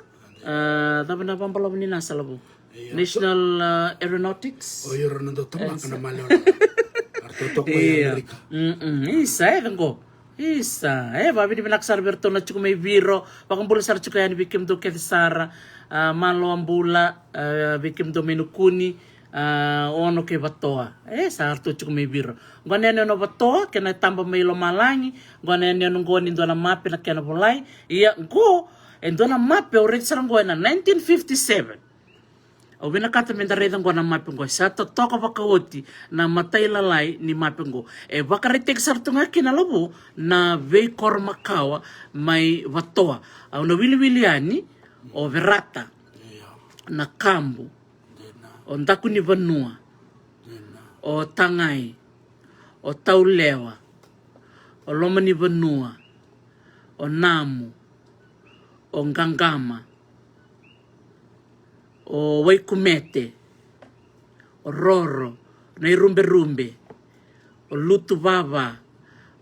A, cava na vabalavu ni NASA lavo? Io. National, a, Aeronautics. O ira na dau tamaka na maliwa. Aratou toka i Amerika. Mm-mm. Isa, e, qo. Isa, e, vakavinavinaka sara vei iratou na tiko mai Viro. Vakabula sara tiko yani vei kemudou kece sara. A, malo a bula, a, vei kemudou mai Nukuni, a, Ono kei Vatoa. E, sa ratou tiko mai Viro. Qo na yanuyanu o Vatoa, kena itaba mai lomalagi. Qo na yanuyanu qo ni dua na mape na kena volai. Ia, qo, e dua na mape au raica sara qo ena nineteen fifty-seven. Au vinakata me da raica qo na mape qo. Sa totoka vakaoti na matailalai ni mape qo. E vakaraitaki sara tu ga kina lavo na veikoro makawa mai Vatoa. Au na wiliwili yani, o Verata, io, Nakabu, dina, o Dakunivanua, dina, o Tagai, o Taulewa, o Lomanivanua, o Namu, o Qaqama, o Waikumete, o Roro, Nairuberube, o Lutuvava,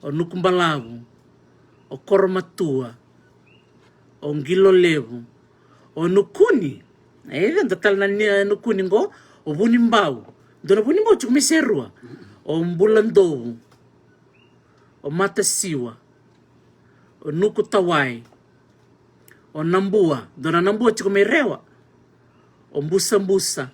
o Nukubalavu, o Koromatua, o Qilolevu, o Nukuni. E, da tale na ni, e, Nukuni qo, o Vunibau. Dua na Vunibau tiko mai Serua. O Buladovu, o Matasiwa, o Nukutawai, o Nabua, dua na Nabua tiko mai Rewa, o Busabusa,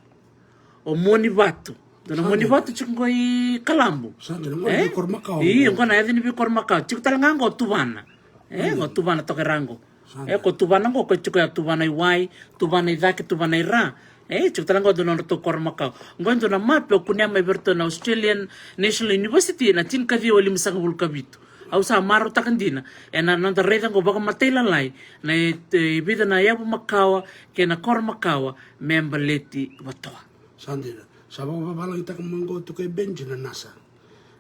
o Muanivatu, dua na Muanivatu tiko qo i Kalabu. Sa dina, qo na veikoro makawa. Io, qo na yaca ni veikoro makawa. Tiko tale ga qo Tuvana. E, qo Tuvana toka i ra qo. E, ko Tuvana qo, ko tiko ya Tuvana i wai, Tuvana i cake, Tuvana i ra. E, tiko tale qo dua na nodratou koro makawa. Qo e dua na mape au kunea mai vei iratou na Australian National University, na tinikaciwa limasagavulu ka vitu. Au sa marautaka dina ena noda raica qo vakamatailalai na e, e vica na yavu makawa kei na koro makawa me baleti Vatoa. Sa dina. Sa vakavavalagitaka mai qo tu kei Benji na nasa.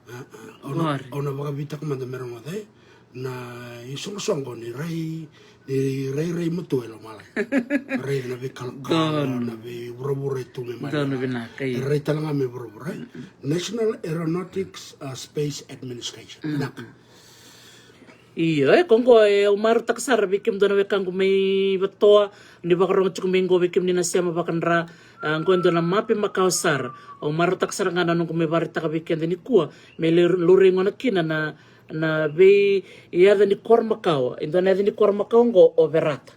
A, a, au na, au na vakaveitaka mada me rogoca, e, na isoqosoqo ni rai, ni rairai matua e lomalagi. Raica na veikalokalo, na veivuravura e tu mai maliwa. Donu vinaka, io. E rai tale ga me vuravura, e. National Aeronautics, uh, Space Administration. Vinaka. Io, e, ko qo e, au marautaka sara vei kemudou na wekaqu mai Vatoa, ni vakarogo tiko mai qo vei kemuni na sema vakadra, a, qo e dua na mape makawa sara. Au marautaka sara ga na noqu mai vakaraitaka vei keda nikua, me le, laurai gona kina na, na veiyaca ni koro makawa. E dua na yaca ni koro makawa qo o Verata.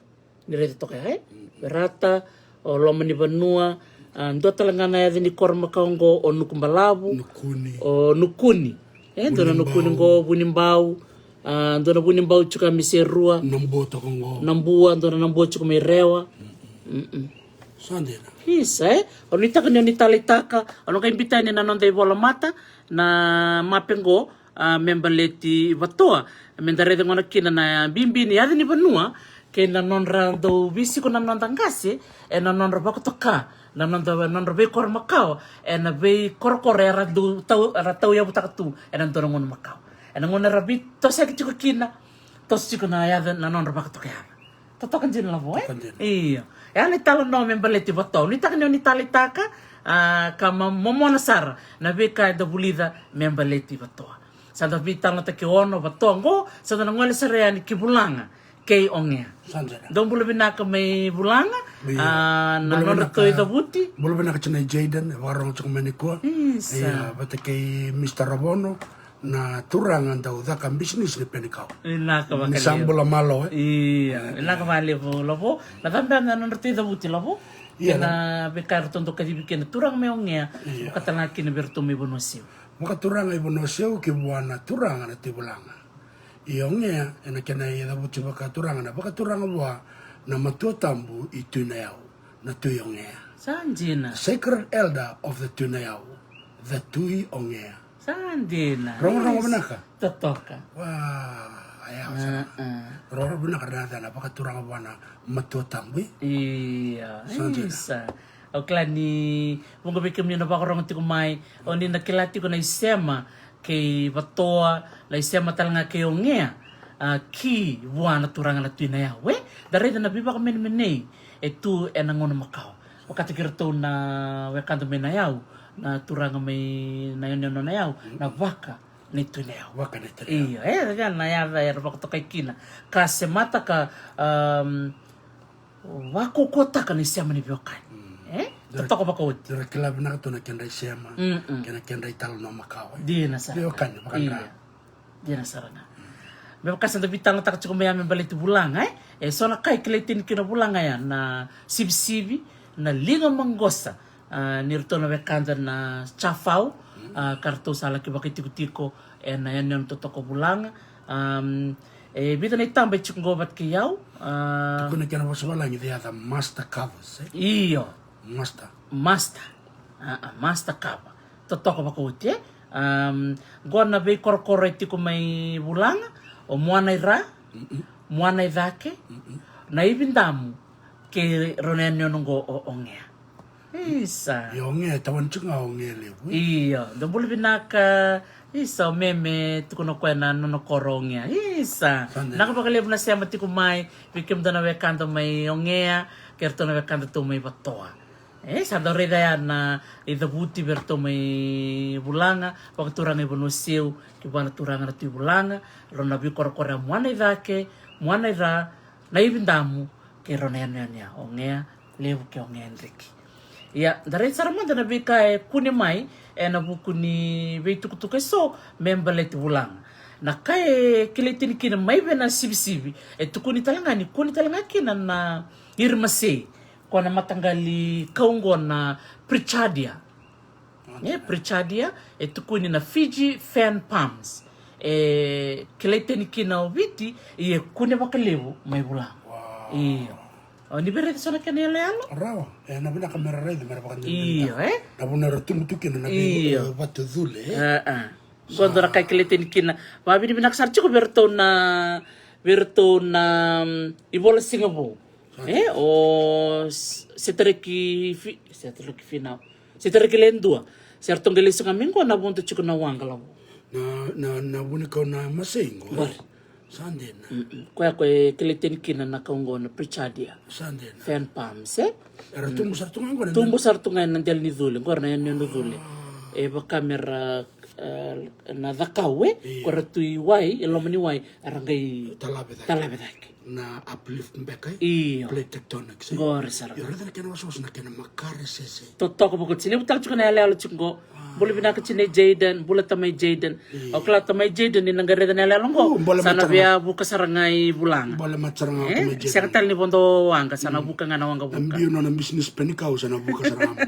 Ni raica toka ya, e? Verata, o Lomanivanua, a, dua tale ga na yaca ni koro makawa qo o Nukubalavu, Nukuni. O Nukuni. E, dua na Nukuni qo, Vunibau, a, dua na Vunibau tiko mai Serua. Nabua toka qo. Nabua, dua na Nabua tiko mai Rewa. Mm-mm. Sa dina. Isa, e? O nuitaka ni o ni taleitaka, o na qai biuta yani na noda ivola mata, na mape qo, a, me baleti Vatoa. Me da raica gona kina na bibi ni yaca ni vanua, kei na nodra dau veisiko na noda qase, ena nodra vakatoka na noda, nodra veikoro makawa, ena veikorokoro era dau tau, era tauyavutaka tu ena dua na gauna makawa. Ena gauna era veitosoyaki tiko kina, toso tiko na yaca na nodra vakatoka yaca. Totoka dina Lavo, e? Totoka dina. Io. E a na italanoa me baleti Vatoa. Nuitaka ni o ni taleitaka, a, ka ma, momona sara na veika eda vulica me baleti Vatoa. Sa da veitalanoataki Ono, Vatoa qo, sa da na gole sara yani ki Vulaga kei Ogea. Sa dina. Dou bula vinaka mai Vulaga, io, a, na nodratou icavuti. Bula vinaka tiko na Jaden, e vakarogo tiko mai nikua. Isa. Io, vata kei Mister Ravono, na turaga dau caka bisinisi ni penikau. Vinaka vakalevu. Ni sa bula malo, e? Io, vinaka vakalevu Lavo. Na cava beka na nodratou icavuti Lavo? Io, na veika eratou dau kacivi kina na turaga mai Ogea. Io. Vaka tale ga kina vei iratou mai Vanuaseu. Vakaturaga i Vanuaseu ki vua na turaga na Tui Vulaga. I Ogea, ena kena icavuti vakaturaga na vakaturaga vua na matua tabu i Tui Nayau, na Tui Ogea. Sa dina. Sacred elder of the Tui Nayau, the Tui Ogea. Sa dina. Rogorogo vinaka. Totoka. Wa, aya, sa. Rogorogo vinaka na yacana, vakaturaga vua na matua tabu. Ia, sa dina. Isa. Au kila ni vuqa vei kemuni na vakarogo tiko mai, o ni na kila tiko na isema kei Vatoa, na isema tale ga kei Ogea, a, ki vua na turaga na Tui Nayau, e? Da raica na veivakamenemenei e tu ena gauna makawa. Vakataki iratou na wekada mai Nayau, na turaga mai na yanuyanu Nayau, na vaka ni Tui Nayau. Vaka ni Tui Nayau. Io, e, ya na yaca era vakatokai kina. Ka semata ka, um, vakaukauwataka na isema ni veiwekani. Mm. E? Totoka vakaoti. Era kila vinaka tu na kedra isema, mm-mm, kei na kedra italanoa makawa. Dina sara. Veiwekani, vakadra. Io. Dina sara ga. Me vaka sa da veitalanoataka tiko mai ya me baleti Vulaga, e? E so na ka e kilai tini kina Vulaga ya, na sivisivi, na liga maqosa, a, ni ratou na wekada na Jafau, a, ka ratou sa laki vakaitikotiko ena yanuyanu totoka o Vulaga. Am, e vica na itaba e tiko qo vata kei au, a. Tukuna kina vosa valagi, they are the master carvers, e? Io. Master. Master. A, a, master carver. Totoka vakaoti, e? Am, qo na veikorokoro e tiko mai Vulaga, o Muanaira, mm-mm, Muanaicake, mm-mm, Naividamu, kei rau na yanuyanu qo o Ogea. Isa. Io, Ogea e tawani tiko ga Ogea levu, e? Io, dou bula vinaka. Isa, o Meme, tukuna o koya na nona koro Ogea. Isa. Sa dina. Vinaka vakalevu na sema tiko mai vei kemudou na wekada mai Ogea kei ratou na wekada tu mai Vatoa. E, sa dau raica ya na icavuti vei ratou mai Vulaga, vakaturaga i Vanuaseu, kei vua na turaga na Tui Vulaga, rau na veikorokoro ya Muanaicake, Muanaira, na Ividamu, kei rau na yanuyanu ya Ogea Levu kei Ogea Driki. Ia, da raica sara mada na veika e kune mai ena vuku ni veitukutuku eso me baleti Vulaga. Na ka e kilai tani kina mai vei na sivisivi, e tukuni tale ga ni kune tale ga kina na irimasei, ko na mataqali kau qo na Pritchardia. E, Pritchardia, e tukuni na Fiji Fan Palms. E kilai tani kina o Viti, ia e kune vakalevu mai Vulaga. Wow. Io. O ni via raica so na kena yaloyalo? Rawa, e na vinaka me ra raica, me ra vakadinadina. Io, e? Na vuna era tubu tu kina na vei, io, e, vatucule, e? A, a. Qo dua na ka e kilai tani kina. Vavinavinaka sara tiko vei iratou na, vei iratou na, mm, ivola siga vou. E, o s-, Setareki Fi-, Setareki Finau. Setareki Ledua. Se ratou qai lesu ga mai qo na vodo tiko na waqa lavo. Na, na, na vunikau na masei qo. Qori. Sa dina. Mm-mm. Koya ko e kilai tani kina na kau qo na Pritchardia. Sa dina. Fan Palms, e? Era tubu sara tu ga qo na, tubu sara tu ga ena dela ni cule, qori na yanuyanu cule. E vaka me ra, e, na cakau, e? Io. Ko ra tu i wai, e loma ni wai, era qai talave cake. Talave cake. Na uplift beka, e? Io. Plate tectonics, e? Qori sara. Io, raica na kena wasawasa na kena makare sese. Totoka vakaoti, levu tale tiko na yaloyalo tiko qo. Bula vinaka tinai Jayden, bula tamai Jayden. Io. Au kila tamai Jayden ni na qai raica na yaloyalo qo. Sa na via vuka sara ga i Vulaga. Bole mata sara ga tamai Jayden. Sega tale ni vodo waqa, sa na vuka ga na waqa vuka. Na biu nona business penikau, sa na vuka sara ga.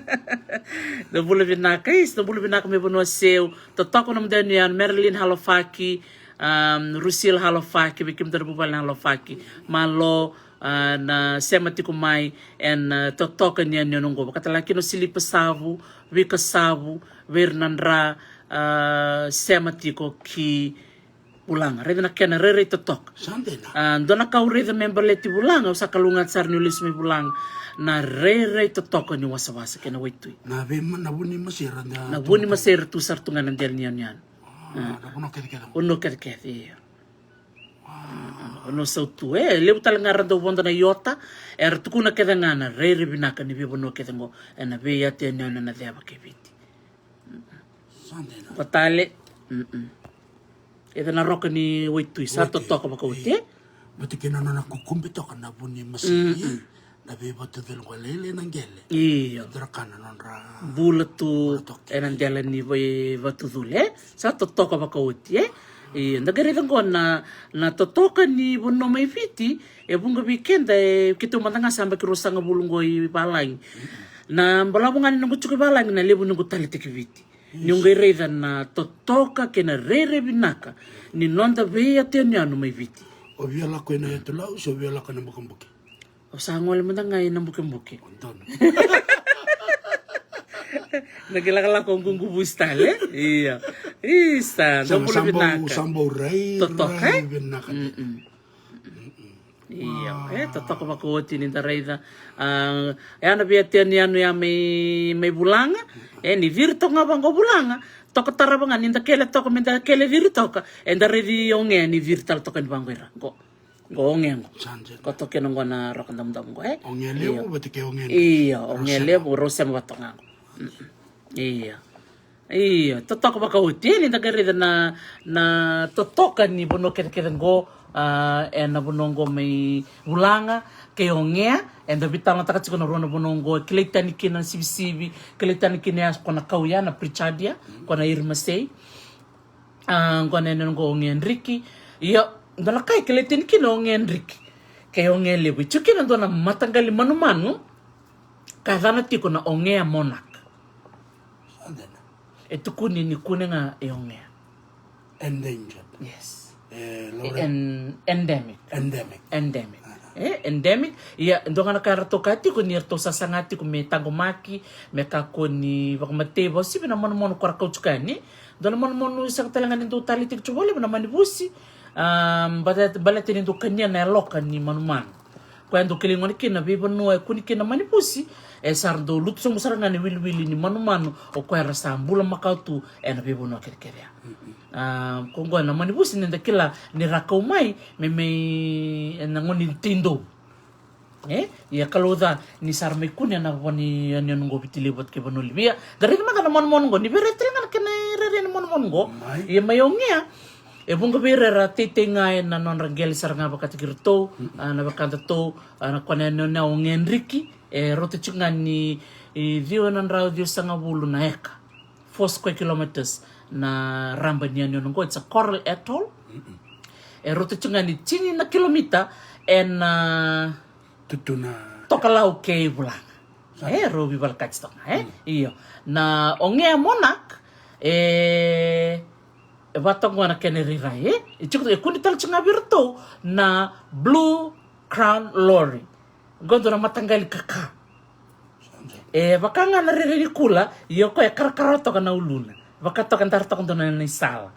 Na bula vinaka, is, na bula vinaka mai Vanuaseu. Totoka na muda yanuyanu, Marilyn Halofaki, um, Rusil Halofaki, vei kemudou na vuvale na Halofaki. Malo, a, na sema tiko mai ena, a, totoka ni yanuyanu qo. Vakatale ga kina o Silipa Savu, Vika Savu, vei ira na dra, a, sema tiko ki Vulaga. Raica na kena rairai totoka. Sa dina. A, dua na ka au raica me baleti Vulaga, au sa kalougata sara niu lesu mai Vulaga. Na rairai totoka ni wasawasa kei na waitui. Na vei ma-, na vu ni masei ra da, na vu ni masei ra tu sara tu ga na dela ni yanuyanu. A, na vanua kecekece. Vanua kecekece, io. Vanua sautu, e, levu tale ga ra dau vodo na iota, era tukuna kece ga na rairai vinaka ni veivanua kece qo, ena veiyatu yanuyanu ena ceva kei Viti. Sa dina. Qo tale, mm-mm. Eda na roka ni waitui, sa totoka vakaoti, e? Vata kei na nona kukube toka na vu ni masei. Mm-mm. Na veivatucule qo lailai na qele. Io. Dra ka na nodra bula tu, bula tu ena dela ni veivatucule, e? Sa totoka vakaoti, e? Io, da qai raica qo na, na totoka ni vanua mai Viti, e vuqa vei keda, e, keitou mada ga sa yabaki ruasagavulu qo i valagi. Na balavu ga ni noqu tiko i valagi, na levu ni noqu taleitaki Viti. Niu qai raica na totoka kei na rairai vinaka ni noda veiyatu yanuyanu mai Viti. O via lako ina yatu Lau, se o via lako ina bukebuke? Au sa gole mada ga ina bukebuke. O donu. Na qai lakolako ququvusi tale, e? Io. Isa, sa bau, sa bau rai, totoka, rai, e? Vinaka. Mm-mm. Io, e, totoka vakaoti ni da raica. A, e, na veiyatu yanuyanu ya mai, mai Vulaga. E, ni ciri toka ga vaqo Vulaga. Toka tarava ga ni da kele toka, me da kele ciri toka. E, da raici Ogea ni ciri tale toka ni vaqo ira. Qo. Qo Ogea qo. Sa dina. Qo toka kina qo na Roka Damudamu qo, e? Ogea Levu, io, vata kei Ogea Driki. Io, Ogea Levu, rau sema vata ga qo. Mm. Io. Io, totoka vakaoti, e, ni da qai raica na, na totoka ni vanua kecekece qo, a, ena vanua qo mai Vulaga kei Ogea, eda veitalanoataka tiko na rua na vanua qo, e kilai tani kina na sivisivi, kilai tani kina ya ko na kau ya na Pritchardia, ko na irimasei. A, qo na yanuyanu qo Ogea Driki. Io, dua na ka e kilai tani kina Ogea Driki kei Ogea Levu, e tiko kina dua na mataqali manumanu ka yacana tiko na Ogea Monarch. Sa dina. E tukuni ni kune ga e Ogea. Endangered. Yes. E, e, en-, endemic. Endemic. Endemic. A. E, endemic. Ia, dua ga na ka eratou kaya tiko ni ratou sasaga tiko me taqomaki, me kakua ni vakamatei vakauasivi na manumanu ko ra kau tiko yani. Dua na manumanu sega tale ga ni dau taleitaki tiko vakalevu na manivusi. A, baleta, baleta ni dau kania na yaloka ni manumanu. Koya dau kilai gona kina na veivanua e kune kina na manivusi, e sa ra dau lutu sobu sara ga na iwiliwili ni manumanu o koya era sa bula makawa tu ena veivanua kecekece ya. A, ko qo na manivusi ni da kila ni ra kau mai me mai ena gauna ni teidou. E, ia kalouca ni sa ra mai kune ena vanua ni yanuyanu qo Viti Levu vata kei Vanua Levu. Ia da raica mada na manumanu qo, ni vei ira tale ga na kena irairai na manumanu qo. Mai. Ia mai Ogea, e vuqa vei ira era teitei ga ena nodra qele sara ga vakataki iratou, a, na wekadatou, a, na kena yanuyanu o Ogea Driki, e rauta tiko ga ni, e, ciwa na drau ciwasagavulu na eka. Four square kilometres na raba ni yanuyanu qo, it's a coral atoll. E rauta tiko ga ni tini na kilomita ena, a, tutu na tokalau kei Vulaga. E rau veivalakati toka, e? Io. Na Ogea Monarch, e, e vata qo na kena irairai, e? E tiko, e kune tale tiko ga vei iratou na Blue Crown Lorry. Qo dua na mataqali kaka. E vaka ga na rairai ni kula, ia o koya e karakarawa toka na uluna. Vaka toka e dara toka dua na isala.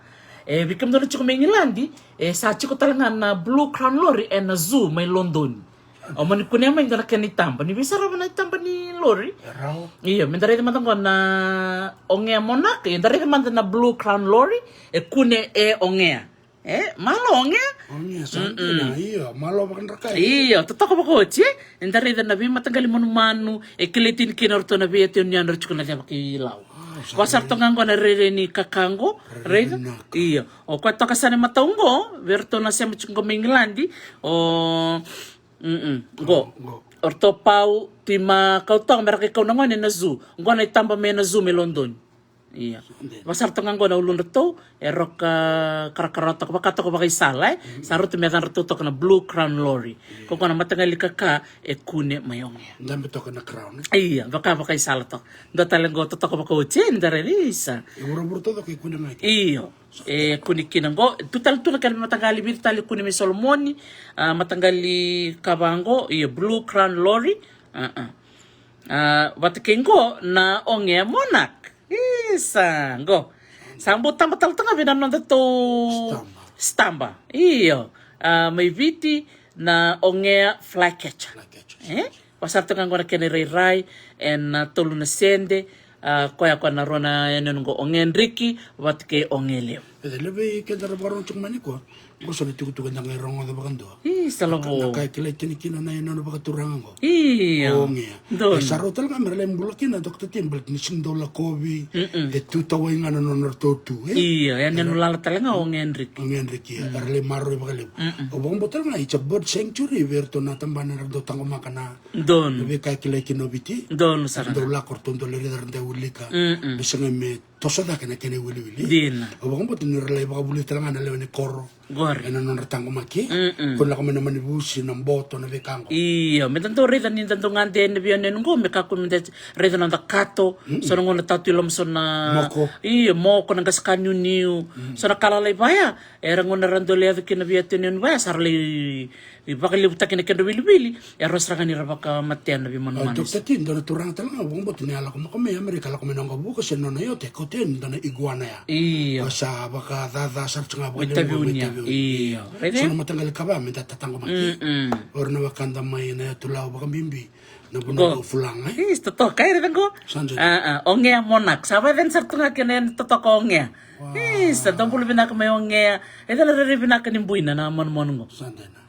E vei kemudou na tiko mai Igiladi, e sa tiko tale ga na Blue Crown Lorry ena zoo mai Lodoni. O mani kunea mai dua na kena itaba, ni veisarava na itaba ni lori. Io, me da raica mada qo na Ogea Monarch, ia da raica mada na Blue Crown Lorry, e kune e Ogea. E, malo Ogea. Ogea, sa dina, io, malo vakadrakai. Io, totoka vakaoti, e. Eda raica na veimataqali manumanu e kilai tini kina o ratou na veiyanuyanu era tiko na ceva kei Lau. Ko sa ra toka ga qo na rairai ni kaka qo, raica? Io, o koya toka sa na matau qo vei ratou na sema tiko qo mai Igiladi, o, qo. O ratou pau, tima kau toka me ra qai kau na gone na zoo. Qo na itaba mai na zoo mai Lodoni. Io. Vakasara toka ga qo na uludratou, e roka karakarawa toka, vaka toka vakaisala, e. Sa rauta me yacadratou toka na Blue Crown Lorry. Ko qo na mataqali kaka e kune mai Ogea. Dabe toka na crown, e? Io, vaka vakaisala toka. Dua tale qo totoka vakaoti, e, ni da raica, isa. E vuravura taucoko e kune mai. Io. E kune kina qo, tu tale tu na kena mataqali vica tale e kune mai Solomoni, a, mataqali ka vaqo, io, Blue Crown Lorry. A, a. A, vata kei qo na Ogea Monarch. Isa, qo. Sa bau taba tale toka vei na nodatou stamba. Io. A, mai Viti na Ogea Flycatcher. E? Vakasara toka qo na kena irairai, ena tolu na sede, a, koya, koya na rua na yanuyanu qo, Ogea Driki vata kei Ogea Levu. E levu vei keda ra vakarorogo tiko mai nikua. Qo sa na tukutuku eda qai rogoca vakadua. Isa, lavo. Na ka e kilai tini kina na yanuyanu vakaturaga qo. Io. Ogea. Donu. E sa rau tale ga me ra lai bula kina, Doctor T, baleta ni sega ni dau lakovi. E tu tawai ga na nodratou tu, e? Io, yanuyanu lala tale ga Ogea Driki. Ogea Driki, e. Era lai maroroi vakalevu. Au vakabauta tale ga, it's a bird sanctuary vei iratou na tabana era dau taqomaka na, donu, na veika e kilai kina o Viti. Donu sara. Era dau lako, ratou dau lai raica, ra dau wilika. Me sega me toso cake na kena iwiliwili. Dina. Au vakabauta ni ra lai vakavulici tale ga na lewe ni koro. Qori. Ena nodra taqomaki. Ko na lako mai na manivusi, na boto, na veika qo. Io, me da dau raica ni da dau gade ena veiyanuyanu qo, me kakua me da raica na noda kato. So na gauna tatu i loma so na moko. Io, moko, na qase ka niuniu. So na ka lalai vaya, era gauna ra dau lai yaco kina veiyanuyanu vaya, sa ra lai vakalevutaki na kedra wiliwili. E rawa sara ga ni ra vakamatea na veimanumanu. Doctor T, dua na turaga tale ga au vakabauta ni a lako mako mai Amerika, lako mai na waqavuka se nona yacht, e kauta yani dua na iguana ya. Io. Sa vakacaca sara tiko ga vakaneimami. Io. So na mataqali ka vaya me da tataqomaki. O ira na wekada mai na yatu Lau vakabibi na vanua o Fulaga, e? Isa, totoka, e, raica qo. Sa dina. A, a, Ogea Monarch. Sa vakayacani sara tu ga kina, e, totoka Ogea. Isa, dou bula vinaka mai Ogea. E dua na rairai vinaka ni buina na manumanu qo. Sa dina.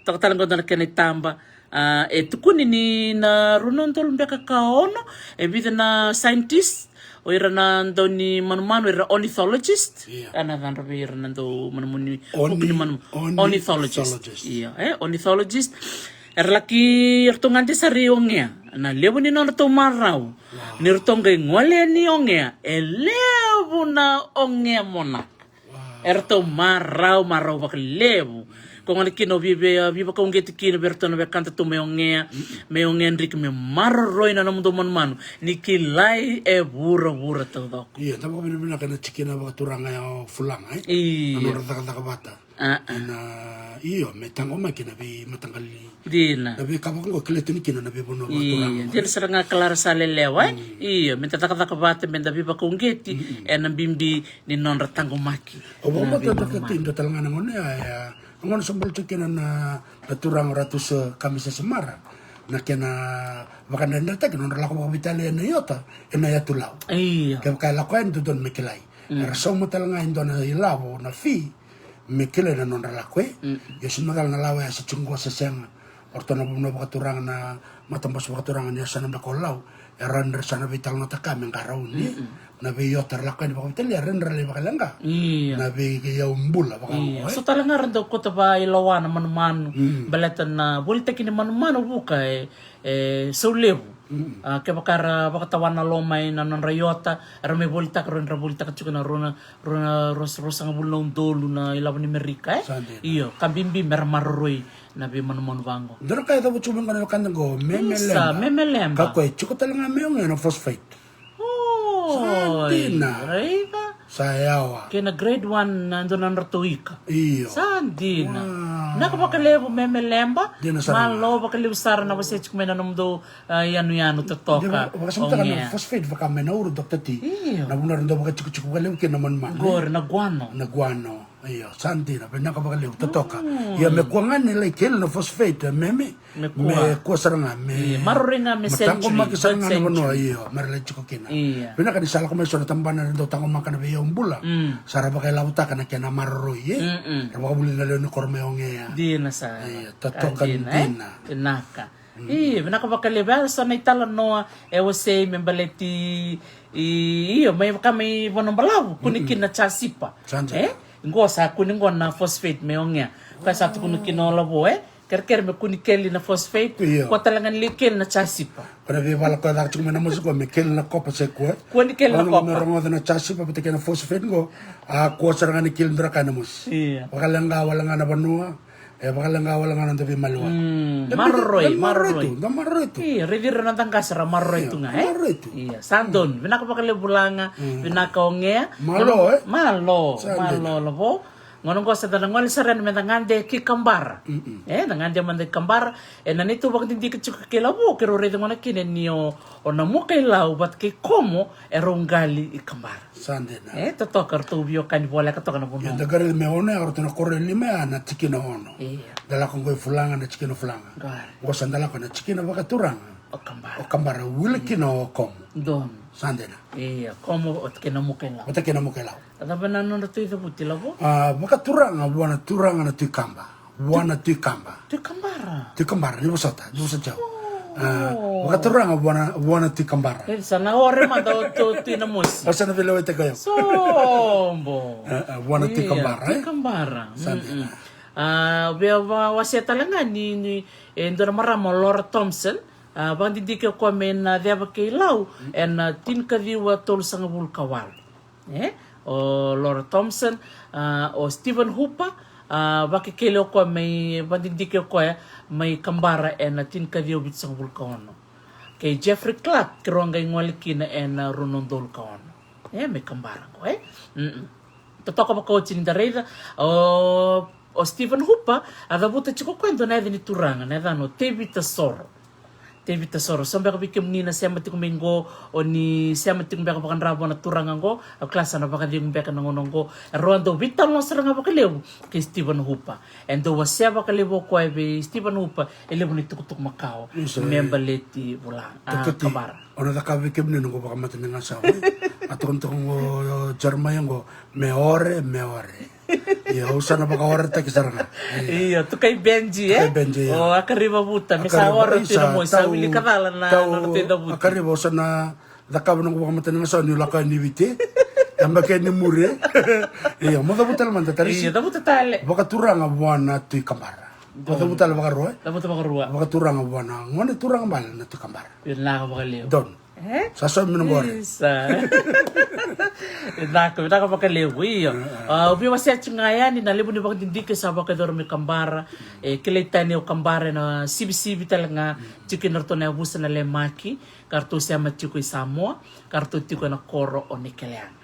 Toka tale qo dua na kena itaba. A, e tukuni ni na rua na udolu beka ka ono, e vica na scientist, o ira na dau ni manumanu, ira ornithologist. Io. A, na cadra vei ira na dau manumanu, vuku ni manu-, ornithologist. Io, e, ornithologist. Era laki, eratou gade sara i Ogea. Na levu ni nodratou marau. Ni ratou qai gole ni Ogea, e levu na Ogea Monarch. Eratou marau, marau vakalevu. Ko gona kina o vei, vei, veivakauqeti kina vei iratou na wekadatou mai Ogea, mai Ogea Driki, me maroroi na nomudou manumanu ni kilai e vuravura taucoko. Io, da vakavinavinaka na tikina vakaturaga ya o Fulaga, e? Io. Na nodra cakacaka vata. Ena, io, me taqomaki na veimataqali, dina, na veika vaka oqo kilai tu ni kina na veivanua vakaturaga. Io, dina sara ga Kalara Salelewa, e? Io, me da cakacaka vata, me da veivakauqeti ena bibi ni nodra taqomaki. Au vakabauta, Dokita T, dua tale ga na gauna ya, ya, na gauna sa bula tiko kina na, na turaga o Ratu Sir Kamisese Mara, na kena vakadredretaki na nodra lako vakaveitalia ena iota ena yatu Lau. Io. Kevaka e lako yani, dodonu me kilai. Era sauma tale ga e dua na ilavo, na fee, me kilai na nodra lako, e? Io, se macala na lawa ya se tiko qo se sega. O ratou na vanua vakaturaga, na matabose vakaturaga ni yasana beka o Lau, e rawa ni ra sa na veitalanoataka me qarauni na veiota era lako yani vakaveitalia, e rawa ni ra lai vakaleqa. Io. Na veiyau bula vaka oqo, e? So tale ga ra dau kauta vakailoa na manumanu, baleta na volitaki ni manumanu vuka, e, e, sau levu. A, kevaka ra vakatawa na loma ena nodra iota, era mai volitaka, ra volitaka tiko na rua na, rua na, rua, ruasagavulu na udolu na ilavo ni Merika, e? Sa dina. Io, ka bibi me ra maroroi na veimanumanu vaqo. Dua na ka e cavuti tiko mai qo na wekada qo, meme leba. Meme leba. Ka koya e tiko tale ga mai oqo na phosphate. Sa dina. Raica. Sa yawa. Kei na grade one na dua na nodratou ika. Io. Sa dina. Vinaka vakalevu meme leba. Dina sara. Malo vakalevu sara na wasea tiko mai na nomudou, a, yanuyanu totoka. Vakasamataka na phosphate vaka mai Nauru, Dokita T. Io. Na vanua era dau vakatikotiko vakalevu kina na manumanu, e? Qori na guano. Na guano. Io, sa dina, vinaka vakalevu, totoka. Ia me kua ga ni lai keli na phosphate, meme, me kua sara ga, me maroroi ga, me taqomaki sara ga na vanua, io, me ra lai tiko kina. Vinaka ni sa lako mai so na tabana era dau taqomaka na veiyau bula. Sa ra vakailavotaka na kena maroroi, e? Ra vakavulica na lewe ni koro mai Ogea. Dina sara. Io, totoka dina. Vinaka. Io, vinaka vakalevu. Ia so na italanoa e wasei me baleti, io, mai vaka mai Vanuabalavu, kune kina na jasipa. Sa dina. E? Qo sa kune qo na phosphate mai Ogea. Koya sa tukuna kina o Lavo, e? Kerekere me kua ni keli na phosphate. Io. Kua tale ga ni lai keli na jasipa. Ko na veivala koya caka tiko mai Namosi qo me keli na kopa se kua. Kua ni keli na kopa. Me rogoca na jasipa vata kei na phosphate qo. A kua sara ga ni keli dua na ka e Namosi. Io. Vakaleqa wale ga na vanua. E vakaleqa wale ga na noda veimaliwai. Maroroi, maroroi tu. Da maroroi tu. Io, raici ira na noda qase ra maroroi tu ga, e? Maroroi tu. Io, sa donu. Vinaka vakalevu Vulaga, vinaka Ogea. Malo, e? Malo, malo Lavo. Gauna qo sa da na gole sara yani me da gade ki Kabara. E, da gade mada ki Kabara. E, na neitou vakadidike tiko kei Lavo, keirau raica gona kina ni o, o Namuka i Lau vata kei Komo, e rau qali i Kabara. Sa dina. E, totoka, ratou veiwekani voleka toka na vanua. Ia da qai raica me ono ya, o ratou na koro e lima ya na tikina ono. Io. Da lako qo i Fulaga na tikina Fulaga. Qori. Qo sa da lako na tikina vakaturaga. O Kabara. O Kabara, wili kina o Komo. Donu. Sa dina. Io, Komo vata kei Namuka i Lau. Vata kei Namuka i Lau. A cava na nodratou icavuti Lavo? A, vakaturaga vua na turaga na Tui Kaba. Vua na Tui Kaba. Tui Kabara. Tui Kabara, ni vosota, ni vosota jau. A, vakaturaga vua na, vua na Tui Kabara. E, sa na ore mada o Tui, Tui Namosi. O sa na veilewaitaka o yau. Sobo. A, a, vua na Tui Kabara, e? Tui Kabara. Sa dina. A, via wasea tale ga ni, ni, e dua na marama o Laura Thompson. A, vakadidike o koya mai na ceva kei Lau, ena tinikaciwa tolusagavulu ka walu. E, o Laura Thompson, a, o Stephen Hooper, a, vakekeli o koya mai, vakadidike o koya mai Kabara ena tinikaciwa vitusagavulu ka ono. Kei Jeffrey Clark, keirau qai gole kina ena rua na udolu ka ono. E, mai Kabara qo, e? Totoka vakaoti ni da raica, o, o Stephen Hooper, a cavuta tiko o koya e dua na yaca ni turaga, na yacana o Tevita Soro. Tevita Soro, so beka vei kemuni na sema tiko mai qo, o ni sema tiko beka vakadra vua na turaga qo, au kila sa na vakacegu beka na gauna qo. E rau a dau veitalanoa sara ga vakalevu kei Stephen Hooper. E dau wasea vakalevu o koya vei Stephen Hooper e levu na itukutuku makawa me baleti Vulaga, a, Kabara. O na cakava vei kemuni na noqu vakamata ni gasau, e? A tukuna tiko qo o Jeremaia qo, me ore, me ore. Io, au sa na vakaoretaki sara ga. Io, tukai Benji, e? Tukai Benji, io. O Akariva Vuta, me sa ore tu na mosi, sa wili ka cala na, na nodratou icavuti. Akariva, au sa na cakava noqu vakamatanigasau niu lako yani i Viti. Yabaki ni muri, e? Io, mo cavuta tale mada, Tarisi. Io, cavuta tale. Vakaturaga vua na Tui Kabara. Mo cavuta tale vakarua, e? Cavuta vakarua. Vakaturaga vua na gone turaga bale na Tui Kabara. Io, vinaka vakalevu. Donu. E? Sa saumi na qori. Isa. Vinaka, vinaka vakalevu, io. A, au via wasea tiko ga yani na levu ni vakadidike sa vakayacora mai Kabara. E, kilai tani o Kabara ena sivisivi tale ga, tiko kina ratou na yavusa na Lemaki, ka ratou sema tiko i Samoa, ka ratou tiko ena koro o Nikeleana.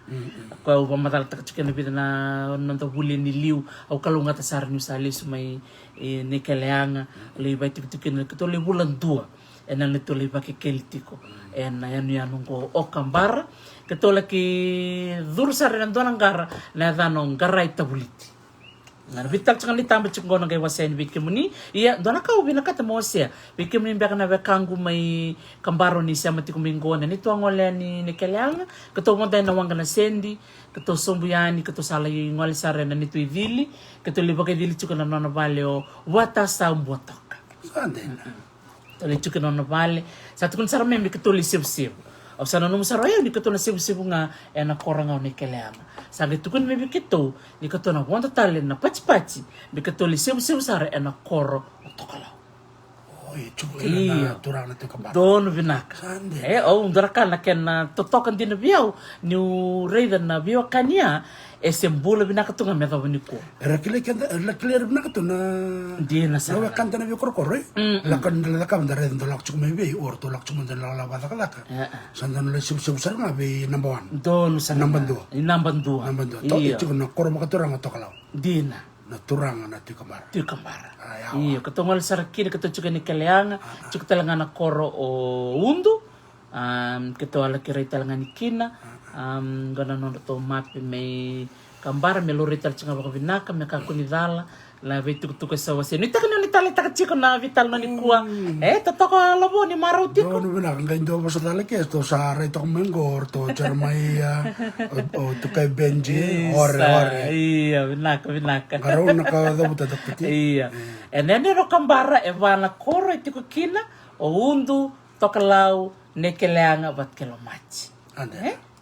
Koya au vakamacalataka tiko ena vica na noda vuli ni liu, au kalougata sara niu sa lesu mai e, Naikeleyaga. Lai vaitikotiko kina keitou lai vula dua ena neitou lai vakekeli tiko ena yanuyanu oqo o Kabara. Keitou laki curu sara ena dua na qara na yacana o Qara i Tavuliti. Na vita tale tiko ga ni taba tiko qo na qai wasea yani vei kemuni. Ia dua na ka au vinakata mo wasea vei kemuni beka na wekaqu mai Kabara ni sema tiko mai qo na neitou a gole yani Naikeleyaga. Keitou vodo ena waqa na Sedi. Keitou sobu yani, keitou sa lai gole sara ena neitou icili. Keitou lai vakaicili tiko na nona vale o Vata sa Buatoka. Sa dina. Keitou lai tiko na nona vale. Sa tukuni sara mai me keitou lai sevusevu. Au sa nanuma sara o yau ni keitou na sevusevu ga ena koro ga o Naikeleyaga. Sa qai tukuni mai vei keitou ni keitou na vodo tale na patipati me keitou lai sevusevu sara ena koro o Tokalau. Oi, tiko kina na turaga na Tui Kabara. Donu vinaka. Sa dina. E, au dua na ka na kena totoka dina vei au niu raica na veiwekani ya e se bula vinaka tu ga me yacova nikua. Era kilai keda, era kilai ira vinaka tu na dina sara. Na wekada na veikorokoro, e? Lako na dela cakava da raica da lako tiko mai vei, o ratou lako tiko mai da na lakolako vakacakacaka. Sa da na lai sevusevu sara ga vei naba one. Donu sara. Naba dua. I naba dua. Naba dua. Io. Tiko na koro vakaturaga o Tokalau. Dina. Na turaga na Tui Kabara. Tui Kabara. Io, keitou gole sara kina, keitou tiko e Naikeleyaga, tiko tale ga na koro o Udu. Keitou a laki rai tale ga ni kina. Qo na nodratou mape mai Kabara me laurai tale tiko ga vakavinaka me kakua ni cala na veitukutuku e sa wasea. Nuitaka ni o ni taleitaka tiko na veitalanoa nikua. E totoka Lavo ni marau tiko. Donu vinaka, qai dua vosa tale ke tou sa rai toka mai qo, ratou Jeremaia, o Tukai Benji, ore ore. Ia vinaka, vinaka. Qarauna ka cavuta Doctor T. Ia. E nene ro Kabara e va na koro e tiko kina o Udu, Tokalau, Naikeleyaga vata kei Lomati.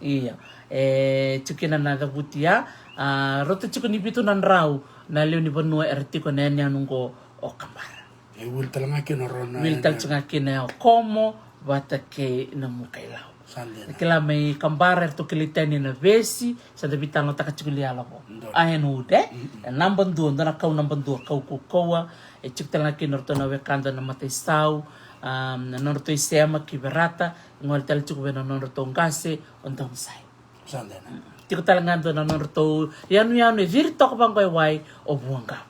Ia. E tiko kina na cavuti ya. A rota tiko ni vitu na drau na lewe ni vanua era tiko na yanuyanu qo o Kabara. E wili tale ga kina o rona. Wili tale tiko ga kina o Komo vata kei Namukailau. Sa dina. Kila mai Kabara eratou kilai tani na vesi, sa da veitalanoataka tiko li a Lavo. Donu. Ironwood, e? E naba dua, dua na kau naba dua, kau kaukauwa. E tiko tale ga kina o ratou na wekada na mataisau, na nodratou isema ki Verata, gole tale tiko vei na nodratou qase o Daunisai. Sa dina. Tiko tale ga dua na nodratou yanuyanu e ciri toka vaqo e wai o Vuaqava.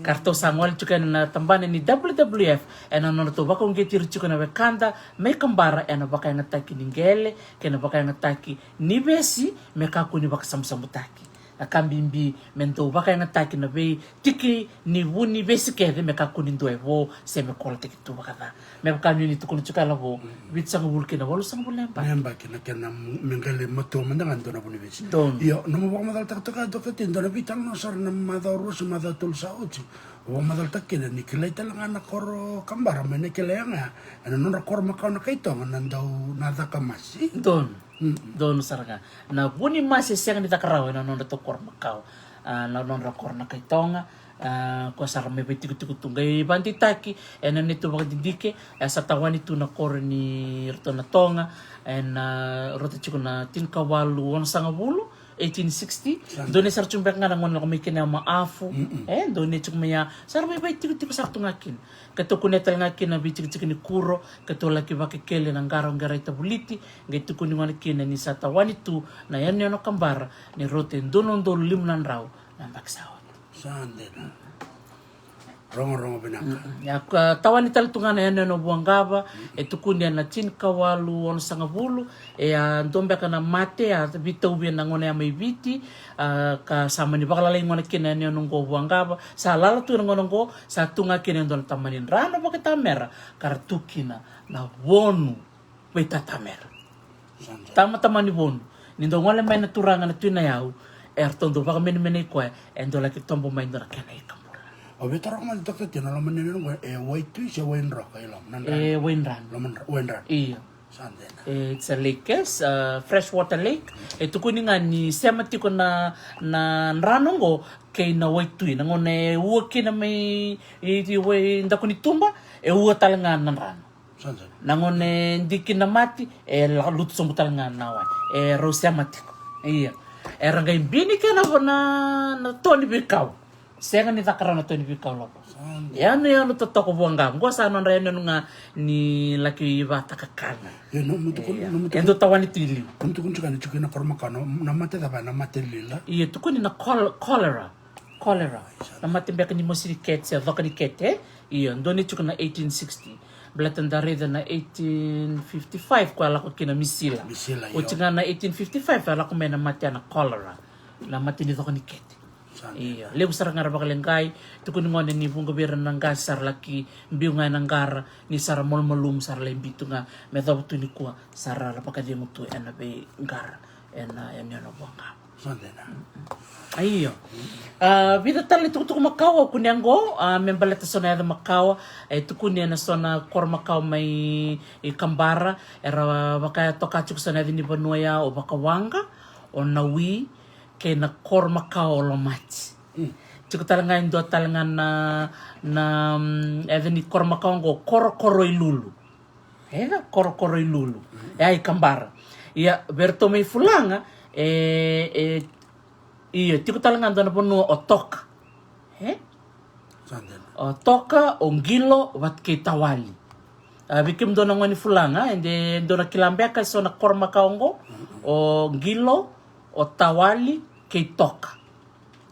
Ka ratou sa gole tiko ena tabana ni W W F ena nodratou vakauqeti ira tiko na wekada mai Kabara ena vakayagataki ni qele kei na vakayagataki ni vesi me kakua ni vakasabusabutaki. Na ka bibi me dau vakayagataki na veitiki ni vu ni vesi kece me kakua ni dua e vo se me kolotaki tu vakaca. Me vaka ni ni tukuna tiko e Lavo, vitusagavulu kei na walusagavulu na yabaki. Na yabaki na kena me qai lai matua mada ga dua na vu ni vesi. Donu. Io, nomu vakamacalataka toka Doctor T, dua na veitalanoa sara na macawa rua se macawa tolu sa oti. Vakamacalataka kina ni kilai tale ga na koro Kabara mai Naikeleyaga ena nodra koro makawa na Kaitoga na dau na caka masi. Donu. Donu sara ga. Na vu ni masi e sega ni caka rawa ena nodratou koro makawa. A, na nodra koro na Kaitoga. A, ko sara me veitikotiko tu qai vakadeitaki ena neitou vakadidike, e sa tawani tu na koro ni ratou na Toga ena rota tiko na tinikawalu onosagavulu, eighteen sixty. Donu sara tu beka ga na gauna lako mai kina o Maafu. E donu tiko mai ya, sara me veitikotiko sara tu ga kina. Keitou kunea tale ga kina na veitikotiko ni kuro, keitou laki vakekeli ena qara o Qara i Tavuliti, qai tukuni gona kina ni sa tawani tu na yanuyanu o Kabara ni rauta e dua na udolu lima na drau na yabaki sa oti. Sa dina. Rogorogo vinaka. Ia, ka tawani tale tu ga na yanuyanu o Vuaqava, e tukuni ena tinikawalu onosagavulu, e a dua beka na mate a veitauvi ena gauna ya mai Viti, a, ka sa mani vakalalai gona kina na yanuyanu oqo o Vuaqava, sa lala tu ena gauna oqo, sa tu ga kina e dua na tamani drano vakaitamera, ka ra tu kina na Vonu Vaitatamera. Tamatamani Vonu. Ni dau gole mai na turaga na Tui Nayau, eratou dau vakamenemenei koya, e dau laki tobo mai dua na kena ikabula. O veitaroko mai Doctor T, na loma ni yanuyanu oqo e Waitui se Waidroka i loma na drano? E Waidranu. Loma na dra-, Waidranu. Io. Sa dina. E, it's a lake, yes, a fresh water lake. E tukuni ga ni sema tiko na, na drano oqo kei na waitui. Na gauna e ua kina mai i, i, i daku ni tuba, e ua tale ga na drano. Sa dina. Na gauna e diki na mati, e la-, lutu sobu tale ga na wai. E rau sema tiko. Ia. Era qai bini kina na, na, na to ni veikau. Sega ni caka rawa na tau ni veikau lavo. Sa dina. Yanuyanu totoka vua ga. Qo sa nodra yanuyanu ga ni laki vakatakakana. Ia, nomu tukuna, ia, nomu tukuna. E dau tawani tu i liu. Nomu tukuna tiko ni tiko na koro makawa, na, na mate cava, na mate lila. Ia, tukuni na col-, cholera. Cholera. Na mate beka ni mosi ni kete, se coka ni kete, e? Ia, dua ni tiko na eighteen sixty. Baleta da raica na eighteen fifty-five ko a lako kina misila. Misila, io. Oti ga na eighteen fifty-five a lako mai na mate na cholera. Na mate ni coka ni kete. Sa dina. Io, levu sara ga ra vakaleqai, tukuni gone ni vuqa vei ira na qase sa ra laki biu ga ena qara, ni sa ra malumalumu sa ra lai biu tu ga, me yacova tu nikua sa ra vakacegu tu ena veiqara, ena, ena, ena vuqa. Sa dina. Io. A, vica tale na itukutuku makawa au kunea qo, a, me baleta so na yaca makawa, e tukuni ena so na koro makawa mai Kabara, era vaka toka tiko so na yaca ni vanua ya, o Vakawaqa, o Nawi, kei na koro makawa o Lomati. Mm. Tiko tale ga e dua tale ga na, na, mm, yaca ni koro makawa qo, Korokoroilulu. E, Korokoroilulu. Mm. E, i Kabara. Ia, vei ratou mai Fulaga, e, e, io, tiko tale ga dua na vanua o Toka. E? Sa dina. O Toka, o Qilo, vata kei Tawali. A, vei kemudou na gone ni Fulaga, e de dou na kila beka e so na koro makawa qo, o Qilo, o Tawali, kei Toka.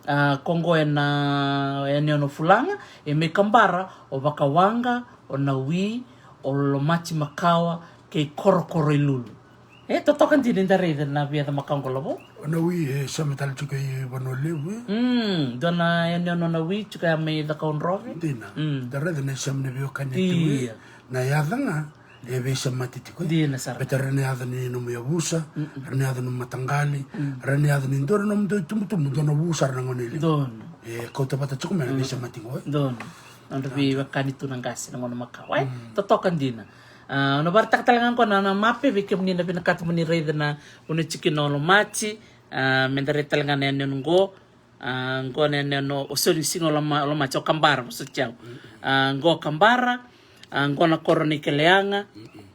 A, ko qo ena, ena yanuyanu o Fulaga, e mai Kabara, o Vakawaqa, o Nawi, o Lomati makawa, kei Korokoroilulu. E, totoka dina ni da raica na veiyaca makawa qo lavo. O Nawi, e, sema tale tiko i Vanua Levu, e? Mm, dua na yanuyanu o Nawi, tiko ya mai Cakaudrove. Dina. Mm. Da raica na isema ni veiwekani e tiko, e? Ia. Na yaca ga, e veisemati tiko, e? Dina sara. Baleta ra na yaca ni nomu yavusa, mm-mm, ra na yaca ni nomu mataqali, mm, ra na yaca ni dua na nomudou itubutubu, dua na vu sara na gone i liu. Donu. E kauta vata tiko mai na, mm, veisemati qo, e? Donu. Nodra veiwekani tu na qase na gauna makawa, e? Mm. Totoka dina. A, au na vakaraitaka tale ga qo na, na mape vei kemuni na vinakata mo ni raica na vanua e tiko kina o Lomati, a, me da raica tale ga na yanuyanu qo, a, qo na yanuyanu o Soni Siga o Loma-, Lomati, o Kabara, vosoti au. A, qo Kabara, a, qo na koro ni Keleyaga,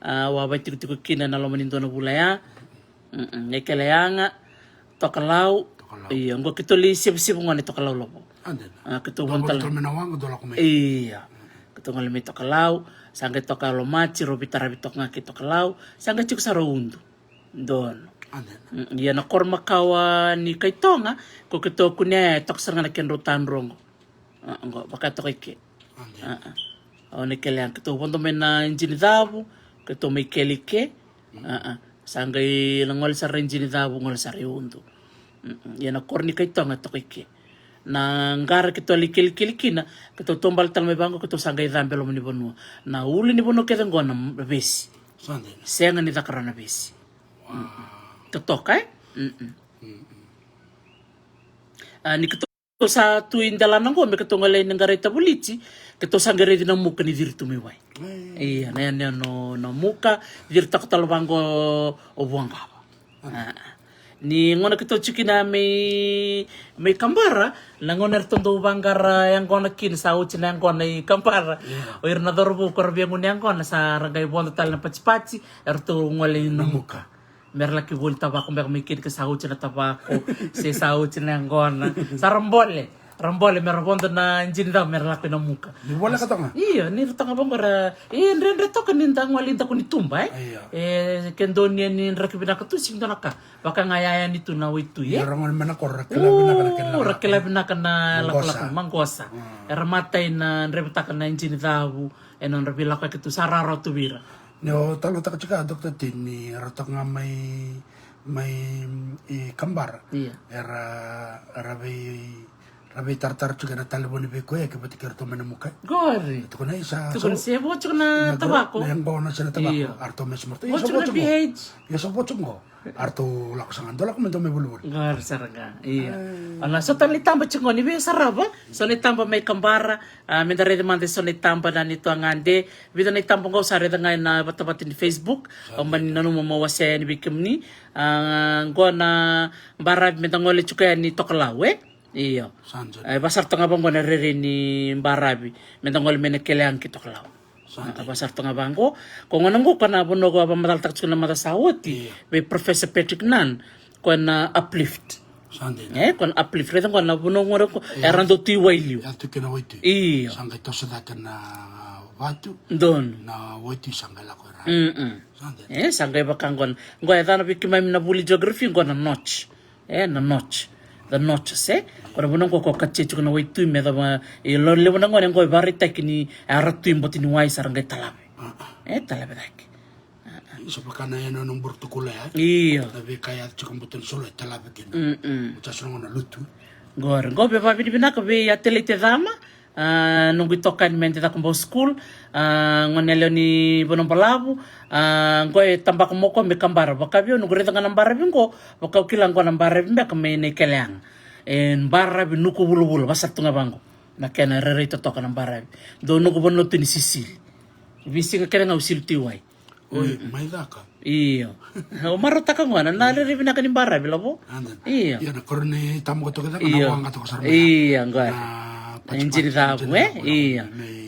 a, au a vakaitikotiko kina ena loma ni dua na vula ya. Mm-mm, e Keleyaga, Tokalau. Tokalau. Io, qo keitou lai sevusevu gone Tokalau lavo. A, dina. A, keitou gole tale mai na waqa, dou lako mai. Io. Keitou gole mai Tokalau, sa qai toka Lomati, rau veitaravi toka ga kei Tokalau, sa qai tiko sara o Udu. Donu. A, dina. Mm, ia na koro makawa ni Kaitoga, ko keitou kunea e toka sara ga na kedrau tadrogo. A, qo, vaka toka i ke. A, dina. A, a. O na Keleyaga, keitou vodo mai na Jinicavu, keitou mai kele i ke. Mm. A, a. Sa qai na gole sara i Jinicavu, gole sara i Udu. Mm, mm. Ia na koro ni Kaitoga toka i ke. Na qara keitou lai kelikeli kina, keitou taubale tale mai vaqo, keitou sa qai cabe loma ni vanua. Na ulu ni vanua kece qo na m-, vesi. Sa dina. Sega ni caka rawa na vesi. Wow. Mm, mm. Totoka, e? Mm, mm. Mm, mm. A, ni keitou Keitou sa tu i delana qo me keitou gole yani Qaraitavulici, keitou sa qai raici na muka ni ciri tu mai wai. E. Ia, na yanuyanu na muka, ciritaka tale vaqo o Vuaqava. A. A. Ni gauna keitou tiko kina mai, mai Kabara, na gauna eratou dau vaqara yaqona kina, sa oti na yaqona i Kabara. Ia. O ira na cauravou ko ra via gunu yaqona, sa ra qai vodo tale na patipati, eratou gole i Namuka. Namuka. Me ra laki voli tavako beka mai kina ke sa oti na tavako, se sa oti na yaqona. Sa ra bole, ra bole me ra vodo na Jinicavu me ra lako i Namuka. Ni voleka toka ga? Io, ni ra toka vaqo ra, e, dredre toka ni da gole i daku ni tuba, e? Io. E, ke donu ni draki vinaka tu, sega ni dua na ka. Vaka ga yaya ni tu na waitui, e? Io, ra gole mai na koro, ra kila vinaka na kena, ra kila vinaka na lakolako, maqosa. Mm. Era matai na drevitaka na Jinicavu, e nodra veilakoyaki tu, sa rawarawa tu vei ira. Ni o talanoataka tiko ya, Doctor Tin, ni ra toka ga mai, mai i Kabara. Ia. Era, ra vei, ra veitaratara tiko ena talevoni vei koya, ke vata kei ratou mai Namuka. Qori. Tukuna, isa, tukuna, so, se vo tiko na, na tavako. Na yaqona se na tavako. Ia. Eratou mai sema ratou. Vo tiko na B H. Ia, so vo tiko qo. Eratou lako sara ga, dou lako mai, dou mai volivoli. Qori sara ga, ia. Ai. Au na so tale na itaba tiko qo ni via sarava, so na itaba mai Kabara, a, me da raica mada e so na itaba na neitou gade. Vica na itaba qo au sa raica ga ena vatavata ni Facebook. Sa dina. Au mani nanuma meu wasea yani vei kemuni. A, qo na baravi me da gole tiko yani Tokalau, e? Io. Sa dina. E, vakasara toka ga vaqo na rere ni baravi me da gole mai na Keleyaga ki Tokalau. Sa dina. A, vakasara toka ga vaqo. Ko gona qo ko na vanua ko a vakamacalataka tiko na macawa sa oti. Io. Vei Professor Patrick Nunn, ko na Uplift. Sa dina. E, ko na uplift, raica qo na vanua qori ko era dau tu i wailiu. Ya tu kina waitui. Io. Sa qai toso cake na vatu. Donu. Na waitui sa qai lako i ra. Mm-mm. Sa dina. E, sa qai vaka qo na, qo e cana vei keimami na vuli geography, qo na notch. E, na notch. The notches, e. Ko na vanua qo ko katia tiko na waitui me cava, e, lo levu na gone qo e vakaraitaki ni a ra tu i boti ni wai sa ra qai talave. E, talave cake. Sa vaka na yanuyanu burutukula ya. Io. Na veika ya tiko botoni solo e talave kina. Mm-mm. Sa solo na lutu. Qori, qo vei vavinavinaka vei a Telaite Cama. A, noqu itokani mai Cakobau School. A, gone yalewa ni Vanua Balavu. A, qo e tabaka mo ko me kabara. Vakavi au noqu raica ga na baravi qo. Vaka au kila qo na baravi beka mai Naikeleaga. E baravi nuku vulavula, vasa tu ga vaqo. Na kena rairai totoka na baravi. Dou noqu vanua tu ni sisili. Veisiga kece ga au sili tu i wai. Oi, mai caka. Io. O marautaka gona na rairai vinaka ni baravi, lavo. Io. Io, na koro ni tamo ko toka caka na waqa toka sara mai. Io, qori. Na injini cavu, e? Io.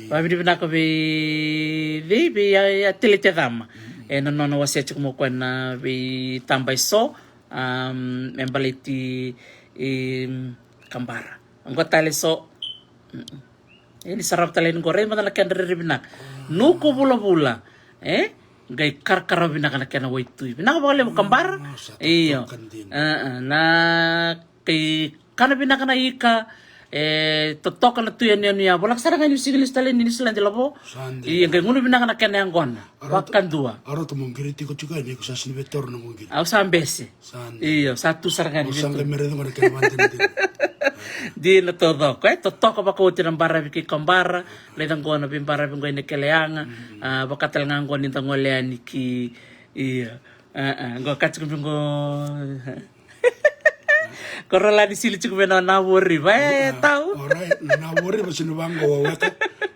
Vavinavinaka vei, vei, vei a, a Telaite Cama. E na nona wasea tiko mo koya na veitaba eso, um, me baleti, um, kabara. Qo tale so. Mm-mm. E, ni sarava tale ni qo, raica mada na kedra rairai vinaka. Nuku vulavula. E? Qai karakara vinaka na kena waitui. Vinaka vakalevu kabara. Io. Na kai kana vinaka na ika. E, totoka na tu yanuyanu ya. Volaka sara ga ni sigi lesu tale ni nisiladi lavo. Io, qai gunu vinaka na kena yaqona. Vakadua. Arauta mo qiri tiko tiko ni ko sa sini vetoro na mo qiri. Au sa bese. Io, sa tu sara ga ni vetu. Dina taucoko, e, totoka vakaoti na baravi kei kabara, raica qo na veibaravi qo i Naikeleaga, a, vaka tale ga qo ni da gole yani ki, io, a, a, qo kati kubi qo. Ko rala ni sili tiko me na na vori, va e tau. Orait, na vori, va sini vaqo weka.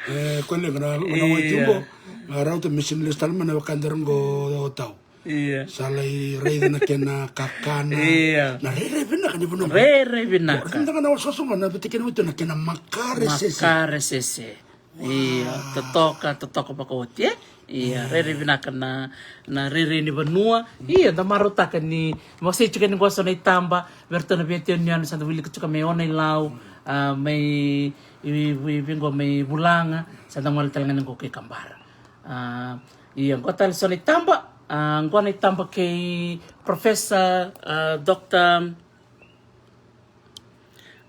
E, ko le na, na wai tiko. Arauta me sini lesu tale mai na vaka dara qo o tau. Io. Sa lai raica na kena kakana. Io. Na rairai vinaka ni vanua. Rairai vinaka. Raica na wasawasa qo na vata kena waitui na kena makare sese. Makare sese. Io, totoka, totoka vakaoti, e? Io, rairai vinaka na, na rairai ni vanua. Io, da marautaka ni, mo sei tiko ni qo so na itaba, vei iratou na veiyanuyanu, sa da wilika tiko mai Ona-i-Lau, a, mai, i, i, i, qo mai Vulaga, sa da gole tale ga ni qo kei kabara. A, Ia, qo tale so na itaba, a, qo na itaba kei Professor, a, Doctor,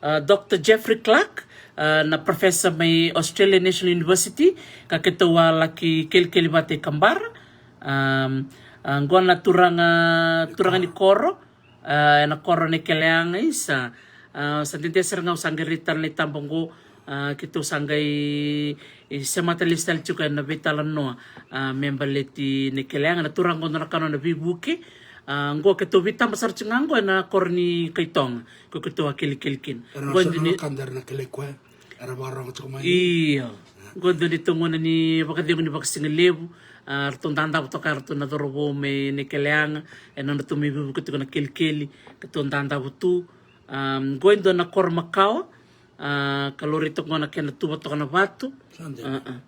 a, Doctor Jeffrey Clark, a, na professor mai Australian National University, ka keitou a laki kelikeli vata i kabara. A, a, qo na turaga, turaga ni koro, a, ena koro Naikeleaga, isa. A, sa dede sara ga au sa qai rai tale na itaba qo, a, keitou sa qai, e, semata lesu tale tiko ena veitalanoa, a, me baleti Naikeleaga, na turaga qo dua na ka nona veivuke. A, qo keitou veitaba sara tiko ga qo ena koro ni Kaitoga, ko keitou a kelikeli kina. Era qo sa dua na ka dara na kelei koya. Era vakarogo tiko mai. Io. Qo dua ni togona ni vakacegu ni vakasigalevu. A, ratou dadavo toka ratou na cauravou mai Naikeleaga. E nodratou mai veivuke tiko na kelikeli. Keitou dadavo tu. A, qo e dua na koro makawa. A, ka laurai toka qo na kena tuva toka na vatu. A, a.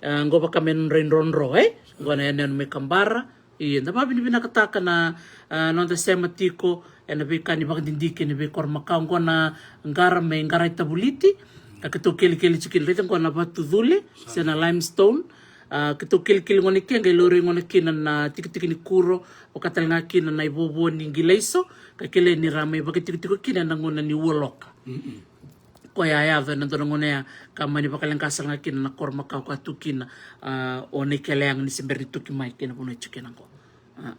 A, qo vaka me nodra idrodro, e? Qo na yanuyanu mai kabara. Ia, da vakavinavinakataka na, a, noda sema tiko ena veika ni vakadidike ni veikoro makawa, qo na qara mai Qaraitavulici, ka keitou kelikeli tiko kina, raica qo na vatu cule se na limestone. A, keitou kelikeli gona i ke, qai laurai gona kina na tikitiki ni kuro, vaka tale ga kina na ivovo ni qilaiso, ka kilai ni ra mai vakatikotiko kina ena gauna ni ualoka. Koya a yaco ena dua na gauna ya ka mani vakaleqa sara ga kina na koro makawa ka tu kina, a, o Naikeleaga ni se bera ni tuki mai kei na vanua e tiko kina qo. A,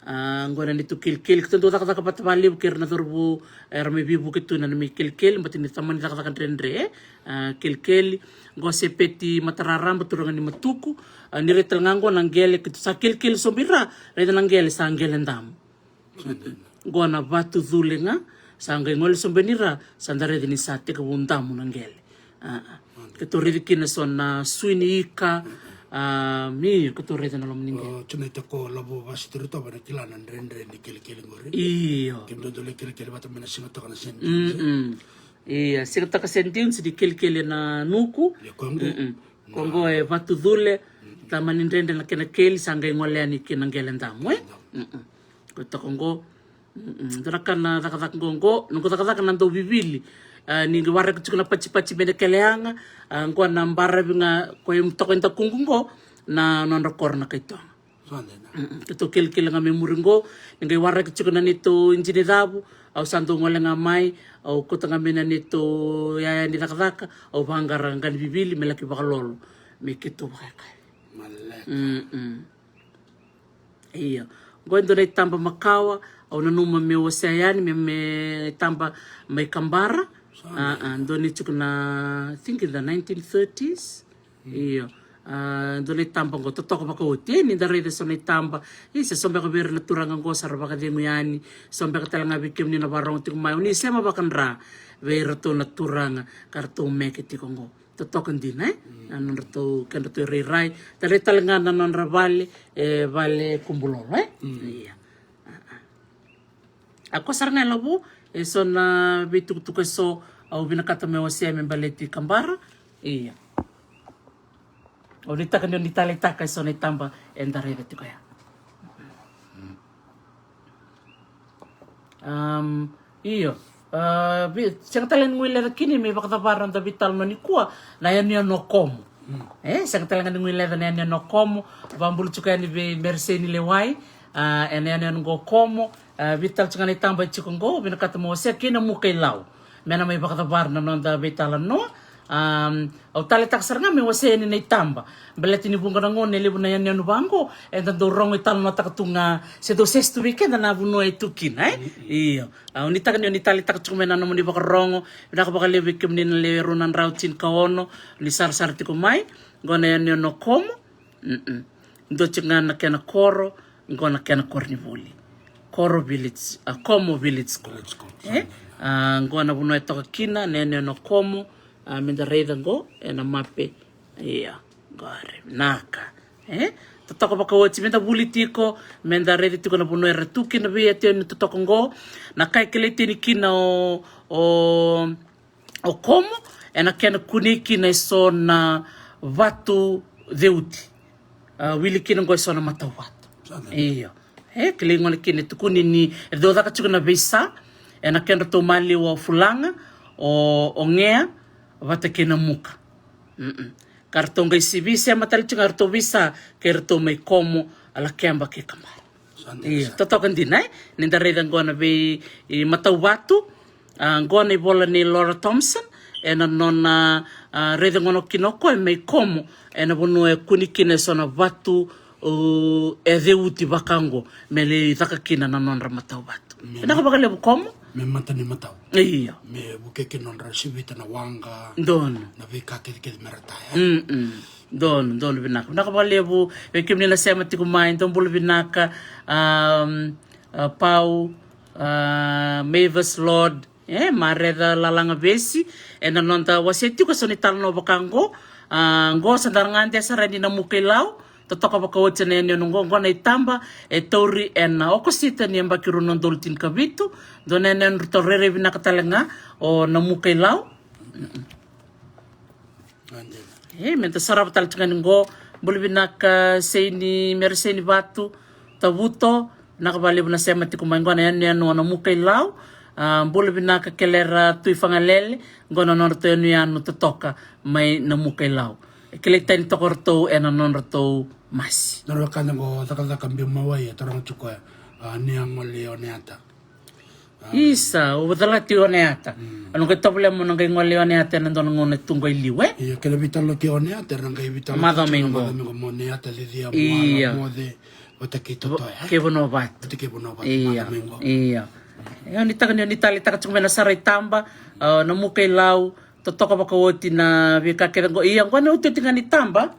a, qo na neitou kelikeli, keitou dau cakacaka vata vakalevu kei ira na cauravou era mai veivuke tu na, na mai kelikeli, baleta ni tamani cakacaka dredre, e, a, kelikeli. Qo Sepeti Matararaba, turaga ni Matuku, a, ni rai tale ga qo na qele, keitou sa kelikeli sobu i ra, raica na qele sa qele damu. Qo na vatu cule ga, sa qai gole sobu yani ra, sa da raica ni sa tekivu damu na qele. A, a. Keitou raica kina so na sui ni ika, a, mi, keitou raica na loma ni qele. O, tuna ita ko lavo vasi turu tova na kila na dredre ni kelikeli qori. Io. Kemudou dau lai kelikeli vata mai na Siga Toka na Sand Dunes. Mm-mm. Ia, Siga Toka Sand Dunes ni kelikeli na nuku. Ia, ko qo. Mm-mm. Ko qo e vatu cule, tamani dredre na kena keli, sa qai gole yani kina qele damu, e? Mm-mm. Ko toka qo, Mm, dua na ka na cakacaka qo, qo noqu cakacaka na dau vivili. A, ni qai waraki tiko na patipati mai na keleaga. A, qo na baravi ga ko e toka e dakuqu qo na nodra koro na Kaitoga. Keitou kelekele ga mai muri qo, ni qai waraki tiko na neitou ijini cavu, au sa dau gole ga mai, au kauta ga mai na neitou yaya ni cakacaka, au vaqara ga ni vivili me laki vakalolo me keitou vakayakai. Maleka. Mm-mm. Io. Qo e dua na itaba makawa, au nanuma me wasea yani me, me itaba mai Kabara. A, a, dua ni tiko na, I think in the nineteen thirties. Io. A, dua na itaba qo totoka vakaoti, e, ni da raica so na itaba. Isa, so beka vei ira na turaga qo sa ra vakacegu yani. So beka tale ga vei kemuni na varogo tiko mai, o ni sema vakadra vei iratou na turaga ka ratou meke tiko qo. Totoka dina, e? Na nodratou, kedratou irairai. Tarai tale ga na nodra vale, e, vale kubulolo, e? Ia. A, ko sara ga e lavu, e so na veitukutuku e so au vinakata me wasea me baleti Kabara. Ia. Au nuitaka ni o ni taleitaka e so na itaba eda raica tiko ya. Um, io. A, vi-, sega tale ni guileca kina me vakacavara na noda veitalanoa nikua na yanuyanu o Komo. E, sega tale ga ni guileca na yanuyanu o Komo. Vakabula tiko yani vei Meresei ni Lewai. A, ena yanuyanu qo o Komo. A, veitalanoa tiko ga na itaba e tiko qo, vinakata mo wasea kei Namuka i Lau. Me na mai vakacavara na noda veitalanoa. Um, au taleitaka sara ga me wasea yani na itaba. Baleta ni vuqa na gauna e levu na yanuyanu vaqo eda dau rogo italanoataka tu ga, se dau sese tu vei keda na vanua e tu kina, e? Io. Au nuitaka ni o ni taleitaka tiko mai na nomuni vakarogo. Vinaka vakalevu vei kemuni na lewe rua na drau tinikaono ni sarasara tiko mai. Qo na yanuyanu o Komo. Mm-mm. Dua tiko ga na kena koro, qo na kena koronivuli. Koro Village, a, Komo Village School. Village School. E? A, qo na vanua e toka kina na yanuyanu o Komo, a, meda raica qo ena mape. Ia, qori, vinaka. E? Totoka vakaoti, meda vuli tiko, meda raica tiko na vanua era tu kina vei ira na totoka qo. Na ka e kilai tani kina o, o o Komo, ena kena kunei kina e so na vatu ceuti. A, wili kina qo e so na matavatu. Io. E, kilai gona kina e tukuni ni, e dau caka tiko na veisa, ena kedratou maliwa o Fulaga, o, o Gea, vata kei Namuka. Mm-mm. Ka ratou qai sivi sema tale tiko ga ratou veisa, kei ratou mai Komo, a, Lakeba kei Kabara. Io, totoka dina, e? Ni da raica qo na vei, i, matavatu, a, qo na ivola nei Laura Thompson, ena nona, a, raica gona kina o koya mai Komo, ena vanua e kune kina e so na vatu, o, e ceuti vaka qo, me lai caka kina na nodra matavatu. Vinaka vakalevu Komo. Me mata ni matau. Io. Me vukei kina nodra sivita na waqa. Donu. Na veika kecekece me ra taya. Mm-mm. Donu, donu vinaka. Vinaka vakalevu vei kemuni na sema tiko mai, dou bula vinaka, um, a, Pau, a, Mavis Lord, e, Mareca Lalaga Vesi, ena noda wasea tiko e so na italanoa vaka qo, a, qo sa da gade sara ni Namuka i Lau, totoka vakaoti na yanuyanu qo, qo na itaba e tauri ena Okosita ni yabaki rua na udolu tinikavitu, dua na yanuyanu ratou rairai vinaka tale ga o Namuka i Lau. E, meda sarava tale tiko ga ni qo. Bula vinaka Seini, Mere Seinivatu Tavuto, vinaka vakalevu na sema tiko mai qo na yanuyanu o Namuka i Lau. A, bula vinaka Kelera Tui Fagalele, qo na nodratou yanuyanu totoka mai Namuka i Lau. E kilai tani toka o ratou ena nodratou masi. Nodra wekada qo Cakacaka Biu Mawai, e taroga tiko koya, a, ni a gole i Oneata. Isa, au vakacalati Oneata. Au na qai tovolea mo na qai gole i Oneata ena dua na gauna tu qo i liu, e? Io, kena veitalanoa kei Oneata, era na qai veitalanoa macawa mai qo. Macawa mai qo mo Oneata, Cicia, Moala, Moce, vata kei Totoya, e? Kei Vanuavatu. Vata kei Vanuavatu, macawa mai qo. Io. E, au nuitaka ni, ni taleitaka tiko mai na sara itaba, a, Namuka i Lau, totoka vakaoti na veika kece qo. Ia, qo na iotioti ga ni taba.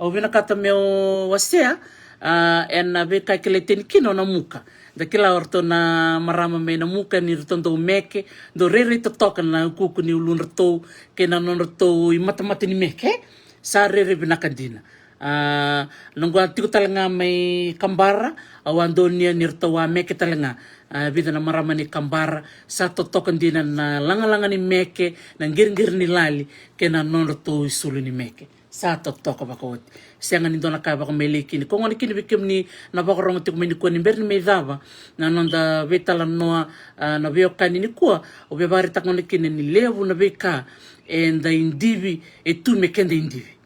Au vinakata meu wasea, a, ena veika e kilai tani kina o Namuka. Da kila o ratou na marama mai Namuka ni ratou dau meke, dau rairai totoka na ukuuku ni uludratou kei na nodratou imatamata ni meke. Sa rairai vinaka dina. A, noqu a tiko tale ga mai Kabara, au a donuya ni ratou a meke tale ga. A, vica na marama ni Kabara, sa totoka dina na lagalaga ni meke, na qiriqiri ni lali, kei na nodratou isulu ni meke. Sa totoka vakaoti. Sega ni dua na ka e vakamelei kina. Ko gona kina vei kemuni na vakarorogo tiko mai nikua, ni bera ni mai cava na noda veitalanoa, a, na veiwekani nikua, au via vakaraitaka gona kina ni levu na veika eda idivi, e tu me keda idivi.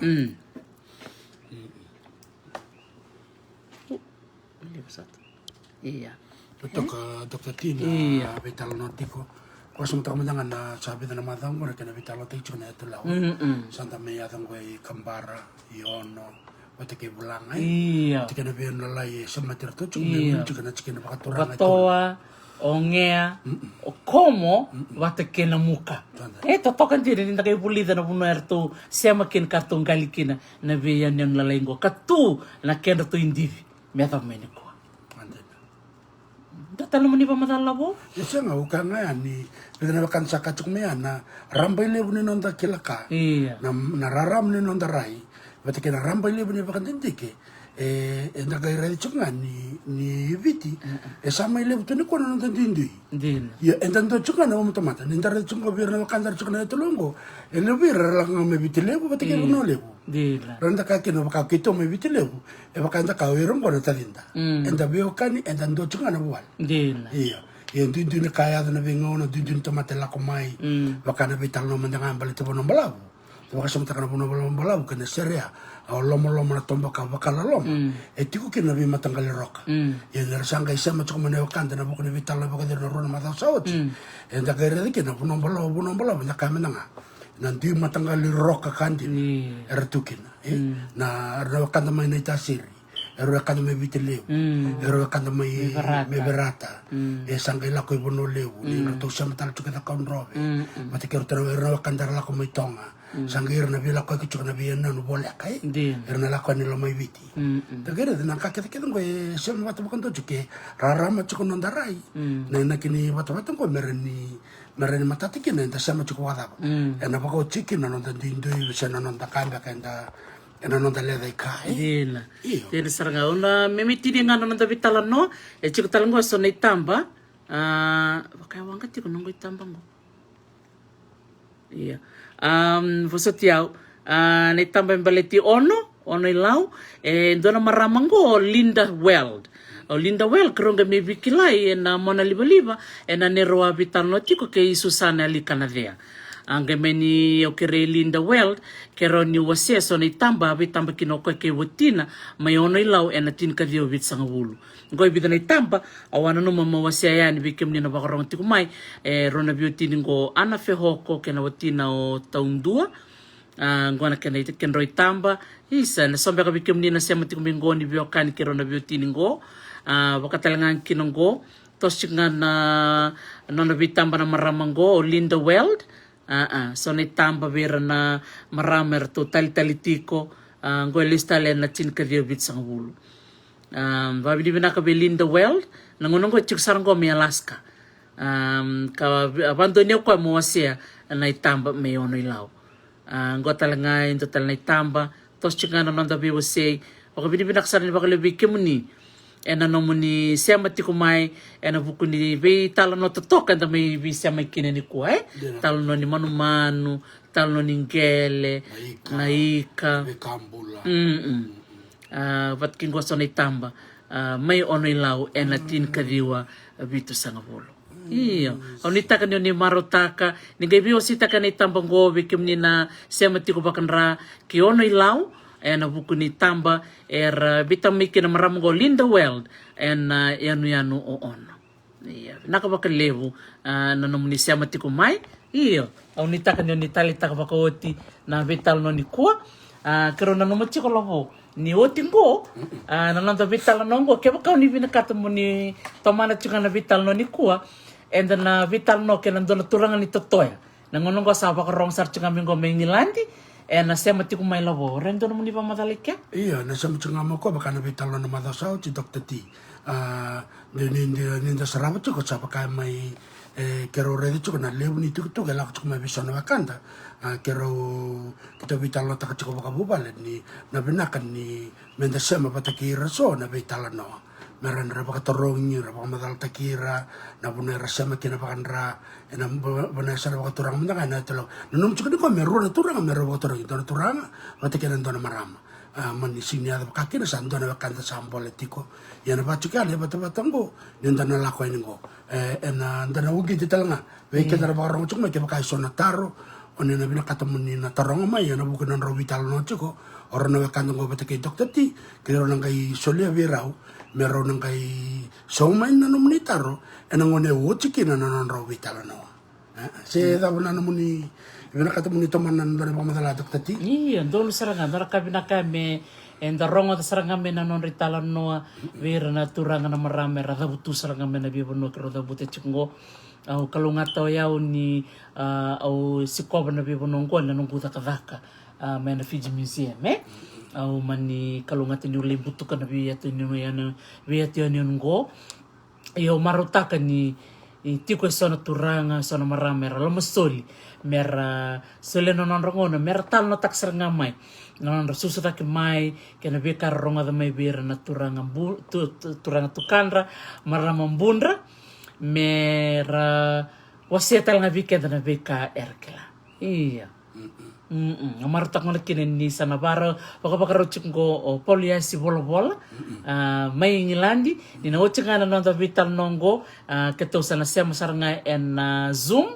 Mm. Ia. Totoka, Doctor T, na veitalanoa tiko. Ko sa mataka mada ga na sa vica na macawa qo na kena veitalanoataki tiko na Yatu Lau. Mm, mm. Sa da mai yaco qo i Kabara, i Ono, vata kei Vulaga, e. Ia. Tiko na veiyanuyanu lalai e semati iratou tiko, me vuli tiko na tikina vakaturaga e Vatoa, Ogea, Okomo, vata kei Namuka. Sa da. E totoka dina ni da qai vulica na vanua eratou sema kina ka ratou qali kina na veiyanuyanu lalai qo. Ka tu na kedratou idivi me yacova mai nikua. Sa da. Dua tale nomuni vakamacala vou? E sega, au kaya ga yani, vei na wekada sa ka tiko mai ya na raba i levu ni noda kila ka. Ia. Na, na rarama ni noda rai, vata kei na raba i levu ni vakadidike, e, eda qai raica tiko ga ni, ni Viti, e sa mai levu tu nikua na noda duidui. Dina. Ia, eda dua tiko ga na uma tamata, ni da raica tiko ga vei ira na wekada era tiko na Yatu Lau qo, e levu vei ira era lako ga mai Viti Levu, vata kei Vanua Levu. Dina. Ra da kaya kina vaka keitou mai Viti Levu, e vaka eda kaya o ira qo na tacida. Mm. Eda veiwekani, eda dua tiko ga na vuvale. Dina. Ia. Ia, duidui ni ka e yaco na veigauna, duidui ni tamata e lako mai. Mm. Vaka na veitalanoa mada ga e baleti Vanua Balavu. Vakasamataka na Vanua Balavu kei na sere ya, a, o Lomaloma na Toboka Vakaloloma. Mm. E tiko kina na veimataqali roka. Mm. Ia, ni ra sa qai sema tiko mai na wekada ena vuku ni veitalanoa vakacegu na rua na macawa sa oti. Mm. Eda qai raica kina na Vanua Balavu, Vanua Balavu, eda kaya mada ga na dui mataqali roka ka dina. Io. Era tu kina, e? Mm. Na, era na wekada mai Naitasiri, era wekada mai Viti Levu, mm, era wekada mai, mai Verata. Mai Verata. Mm. E sa qai lako i Vanua Levu, ni, mm, ratou sema tale tiko e Cakaudrove. Mm, mm. Vata kei ratou, era na wekada era lako mai Toga. Mm. Sa qai ira na veilakoyaki tiko na veiyanuyanu voleka, e? Dina. Era na lako yani loma i Viti. Mm, mm. Da qai raica na ka kecekece qo e sema vata vakadua tiko, e rarama tiko noda rai. Mm. Na inaki ni vatavata qo me ra ni me ra ni matata kina eda sema tiko vakacava. Mm. Ena vakaoti kina na noda duidui, se na noda ka beka eda, ena noda leca i ka, e? Dina. Io. Dina sara ga. Au na me, me tini ga na noda veitalanoa, e tiko tale qo so na itaba. A, vakayawaqa tiko noqu itaba qo. Ia. Am, vosoti au. A, na itaba e baleti Ono, Ono i Lau, e dua na marama qo o Linda Weld. O Linda Weld, keirau qai mai veikilai ena mona livaliva, ena neirau a veitalanoa tiko kei Susana Alikanacea. A, qai mai ni au kerei Linda Weld, keirau ni wasea so na itaba a veitaba kina o koya kei watina mai Ono i Lau ena tinikaciwa vitusagavulu. Qo e vica na itaba au a nanuma meu wasea yani vei kemuni na vakarorogo tiko mai, e rau na veiwatini qo, Ana Fehoko kei na watina o Taudua. A, qo na kena ita, kedrau itaba. Isa, na so beka vei kemuni na sema tiko mai qo ni veiwekani kei rau na veiwatini qo. A, vaka tale ga kina qo, toso tiko ga na nona veitaba na marama qo, o Linda Weld. A, a, so na itaba vei ira na marama eratou talitali tiko. A, qo e lesu tale ena tinikaciwa vitusagavulu. A, vakavinavinaka vei Linda Weld, na gauna qo e tiko sara qo mai Alaska. A, ka va-, vakadonui au koya mo wasea na itaba mai Ono i Lau. A, qo tale ga e dua tale na itaba, toso tiko ga na noda veiwasei. Vakavinavinaka sara ni vakalevu vei kemuni ena nomuni sema tiko mai ena vuku ni veitalanoa totoka eda mai veisema kina nikua, e? Dina. Talanoa ni manumanu, talanoa ni qele, na ika, na ika, veika bula. Mm, mm. A, vata kei qo so na itaba, a, mai Ono i Lau ena tinikaciwa vitusagavulu. Io, au nuitaka ni o ni marautaka, ni qai veiwaseitaka na itaba qo vei kemuni na sema tiko vakadra ki Ono i Lau, ena vuku ni taba era veitaba mai kina na marama qo Linda Weld, ena, a, yanuyanu o Ono. Ia, vinaka vakalevu, a, na nomuni sema tiko mai. Io, au nuitaka ni o ni taleitaka vakaoti na veitalanoa nikua. A, keirau nanuma tiko, Lavo, ni oti qo, a, na noda veitalanoa qo, kevaka o ni vinakata mo ni tomana tiko ga na veitalanoa nikua, eda na veitalanoa kei na dua na turaga ni Totoya. Na gauna qo sa vakarorogo sara tiko ga mai qo mai Igiladi, ena sema tiko mai, Lavo. Rai, dua nomuni vakamacala i ke? Io, na sema tiko ga mai o koya vaka na veitalanoa na macawa sa oti, Doctor T. A, ni, ni, ni, ni da sarava tiko sa vaka mai, e, keirau raica tiko na levu ni tukutuku e lako tiko mai vei so na wekada. A, keirau, keitou veitalanoataka tiko vakavuvale ni na vinaka ni meda sema vata kei ira so na veitalanoa. me ra, ra vakatarogi, ra vakamacalataki ira na vanua era sema kina vakadra, ena va-, vanua e sa na vakaturaga mada ga ena yatu Lau. Na nomu tiko ni ko me rua na turaga me ra vakatarogi, dua na turaga vata kei na dua na marama. A, mani sini yaca vaka kina sa dua na wekada sa bole tiko. Ia na vatuka na ivatavata qo ni da na lako yani qo. E, ena da na uqiti tale ga vei keda na vakarogo tiko mai kevaka e so na taro o ni na vinakata mo ni na taroga mai ena vuku ni nodrau veitalanoa tiko o rau na wekada qo vata kei Doctor T, kei rau na qai solia vei rau me rau na qai sau mai na nomuni taro ena gauna e oti kina na nodrau veitalanoa. E, se cava na nomuni vinakata mo ni tomana na dua na vakamacala, Doctor T? Io, donu sara ga, dua na ka vinaka me eda rogoca sara ga mai na nodra italanoa vei ira na turaga na marama era cavutu sara ga mai na veivanua keirau cavuta tiko qo. Au kalougata o yau ni, a, au sikova na veivanua oqo ena noqu cakacaka, a, mai na Fiji Museum, e? Au mani kalougata niu lai butuka na veiyatu ni, na veiyatu yanuyanu oqo. Ia au marautaka ni, e, tiko e so na turaga, e so na marama era lomasoli me ra solia na nodra gauna me ra talanoataka sara ga mai na nodra susucaki mai kei na veika ra rogoca mai vei ira na turaga bu-, tu-, tu-, turaga tukadra, marama budra, me ra wasea tale ga vei keda na veika era kila. Ia. Mm-mm. Au marautaka gona kina ni sa na vara vakavakarau tiko qo o Pauliasi Volavola, a, mai Igiladi, ni na oti ga na noda veitalanoa qo, a, keitou sa na sema sara ga ena, a, Zoom,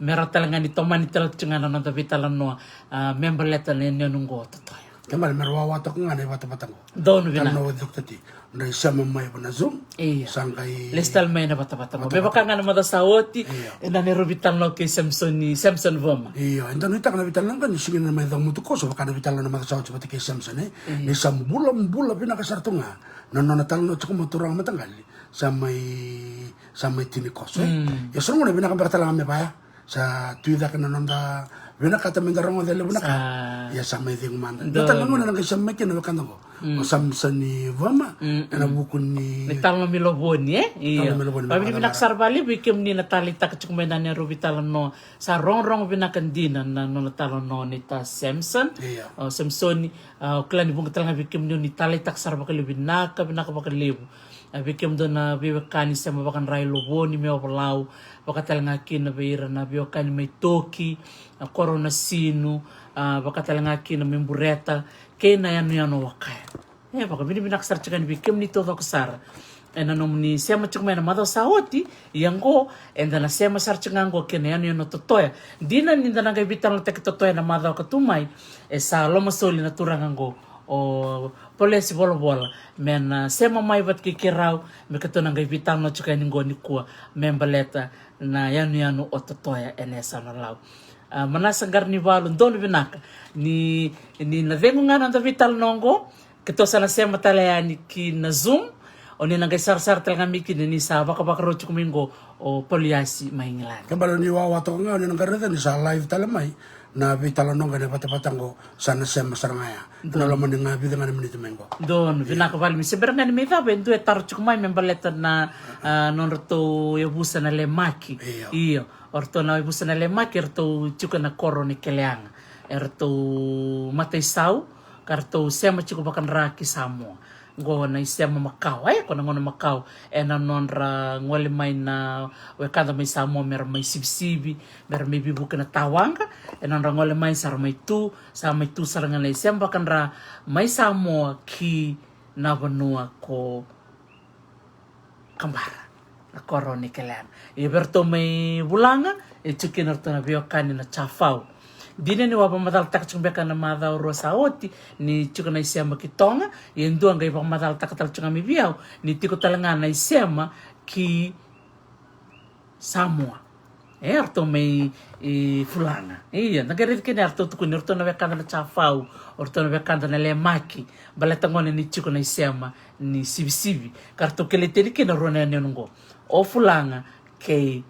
me rawa tale ga ni tomani tale tiko ga na noda veitalanoa, a, me baleta na yanuyanu qo o Totoya. Kena ibalebale me ra wawa toka ga na ivatavata qo. Donu vinaka. Talanoa o Doctor T. Dra isema mai va na Zoom. Io. Sa qai lesi tale mai na vatavata qo. Me vaka ga na macawa sa oti. Io. Eda na rau veitalanoa kei Samsoni, Samson Voma. Io, eda nuitaka na veitalanoa qo ni sega ni na mai cavutu koso vaka na veitalanoa na macawa sa oti vata kei Samson, e? Io. Ni sa bula, bula vinaka sara tu ga na nona talanoa tiko mai, turaga mataqali sa mai, sa mai tini koso, e? Mm. Ia so na gauna vinaka beka tale ga me vaya. Sa tu i cake na noda vinakata me da rogoca e levu na ka. Sa. Ia sa mai cegu mada. Donu. Dua tale na gauna na qai sema mai kina na wekada qo. Mm. O Samsoni Voma, mm, ena vuku ni, ni talanoa mai Lovoni, e? Io. Talanoa mai Lovoni, me vakavinaka sara vakalevu vei kemuni na taleitaka tiko mai na neirau veitalanoa. Sa rogorogo vinaka dina na nona talanoa nei ta Samson. Io. O Samsoni, a, au kila ni vuqa tale ga vei kemuni ni taleitaka sara vakalevu, vinaka, vinaka vakalevu. A, vei kemudou na veiwekani sema vakadra i Lovoni mai Ovalau, vaka tale ga kina vei ira na veiwekani mai Toki, a, koro Nasinu, a, vaka tale ga kina mai Bureta, kei na yanuyanu o Wakaya. E, vakavinavinaka sara tiko yani vei kemuni taucoko sara ena nomuni sema tiko mai na macawa sa oti. Ia qo, eda na sema sara tiko ga qo kei na yanuyanu o Totoya. Dina ni da na qai veitalanoataki Totoya na macawa ka tu mai, e sa lomasoli na turaga qo, o Polesi Volavola, me na sema mai vata kei keirau, me keitou na qai veitalanoa tiko yani qo nikua, me baleta na yanuyanu o Totoya ena yasana Lau. A, Manasa Qaranivalu, donu vinaka ni, ni na cegu ga na noda veitalanoa qo, keitou sa na sema tale yani ki na Zoom, o ni na qai sarasara tale ga mai kina ni sa vakavakarau tiko mai qo o Pauliasi mai Igiladi. Kena ibalebale ni wawa toka ga, o ni na qai raica ni sa live tale mai na veitalanoa qo, na vatavata qo, sa na sema sara ga ya. Donu. Na loma ni ga vica ga na miniti mai qo. Donu, io. Vinaka vakalevu. Me se bera ga ni mai cava, e dua e taro tiko mai me baleta na, a, nodratou yavusa na Lemaki. Io. Io. O ratou na yavusa na Lemaki, eratou tiko ena koro ni Keleaga. Eratou mataisau, ka ratou sema tiko vakadra ki Samoa. Qo na isema makawa, e, qo na gauna makawa. Ena nodra gole mai na wekada mai Samoa me ra mai sivisivi, me ra mai veivuke na tawaqa. Ena nodra gole mai sa ra mai tu, sa mai tu sara ga na isema vakadra mai Samoa ki na vanua ko Kabara, na koro ni Keleaga. Ia vei ratou mai Vulaga, e tiko kina ratou na veiwekani na Jafau. Dina ni au a vakamacalataka tiko beka na macawa rua sa oti ni tiko na isema ki Toga, ia e dua qai vakamacalataka tale tiko ga mai vei au ni tiko tale ga na isema ki Samoa. E, eratou mai, e, Fulaga. Ia, da qai raici kina eratou tukuni, eratou na wekada na Jafau, eratou na wekada na Lemaki, baleta gona ni tiko na isema ni sivisivi, ka ratou kilai tani kina rua na yanuyanu qo, o Fulaga kei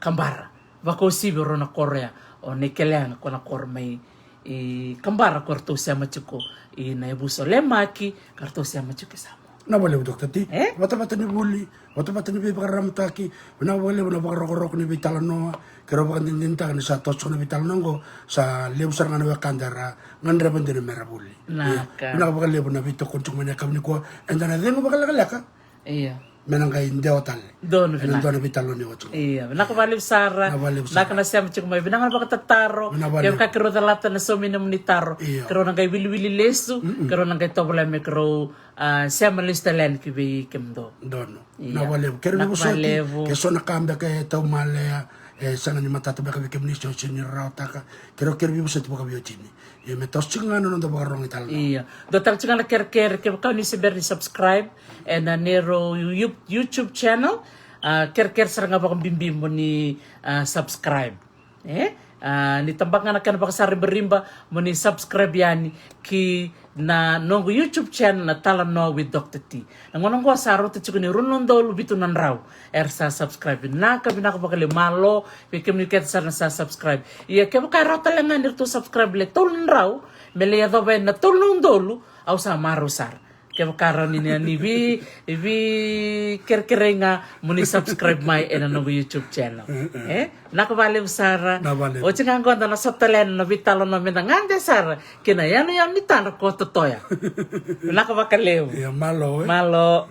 Kabara. Vakauasivi o rau na koro ya, o Naikeleaga ko na koro mai i Kabara, ko ratou sema tiko i na yavusa o Lemaki, ka ratou sema tiko i Samoa. Na vakalevu, Doctor T. E? Vatavata ni vuli, vatavata ni veivakararamataki, vinaka vakalevu na vakarokoroko ni veitalanoa, keirau vakadinadinataka ni sa toso na veitalanoa oqo, sa levu sara ga na wekada era gadreva dina mera vuli. Naka. Ia, vinaka vakalevu na veitokoni tiko mai na yakavi nikua, eda na cegu vakalekaleka, Ia. Me na qai dewa tale. Donu Ena vinaka. Dua na veitalanoa ni oti. Ia, vinaka vakalevu sara. Vinaka vakalevu sara. Vinaka na sema tiko mai. Vinaka na vakatataro. Vinaka vakalevu. Kevaka keirau calata na saumi na nomuni taro, Ia. Keirau na qai wiliwili lesu. Keirau na qai tovolea me keirau, ah, sema lesu tale yani ki vei kemudou. Donu. Ia. Vinaka vakalevu. Keirau Vinaka vosoti. Vakalevu. Ke so na ka beka e tau malea, e sega ni matata beka vei kemuni, se o sega ni rarawataka, keirau, keirau vosoti vakaveiwatini. Ia me toso tiko ga na noda vakarogo i tale na. Ia. Dua tale tiko ga na kerekere, kevaka ni se bera ni subscribe ena neirau You-, YouTube channel, ah, kerekere sara ga vakabibi mo ni, ah, subscribe. E? Ah, ni tabaka ga na kena vakasaribariba mo ni subscribe yani ki na noqu YouTube channel na Talanoa with Doctor T. Na gauna oqo sa rauta tiko ni rua na udolu vitu na drau era sa subscribe. Vinaka, vinaka vakalevu, malo vei kemuni kece sara na sa subscribe. Ia kevaka e rawa tale ga ni ratou subscribe le tolu na drau me lai yacova yani na tolu na udolu, au sa marau sara. Kevaka rawa ni, ni, ni vei, veikerekerei ga mo ni subscribe mai ena noqu YouTube channel. E? Vinaka vakalevu sara. Vinaka vakalevu. Oti ga qo da na sota tale yani na veitalanoa me da gade sara ki na yanuyanu ni tadra ko Totoya. Vinaka vakalevu. Ia, malo, e? Malo.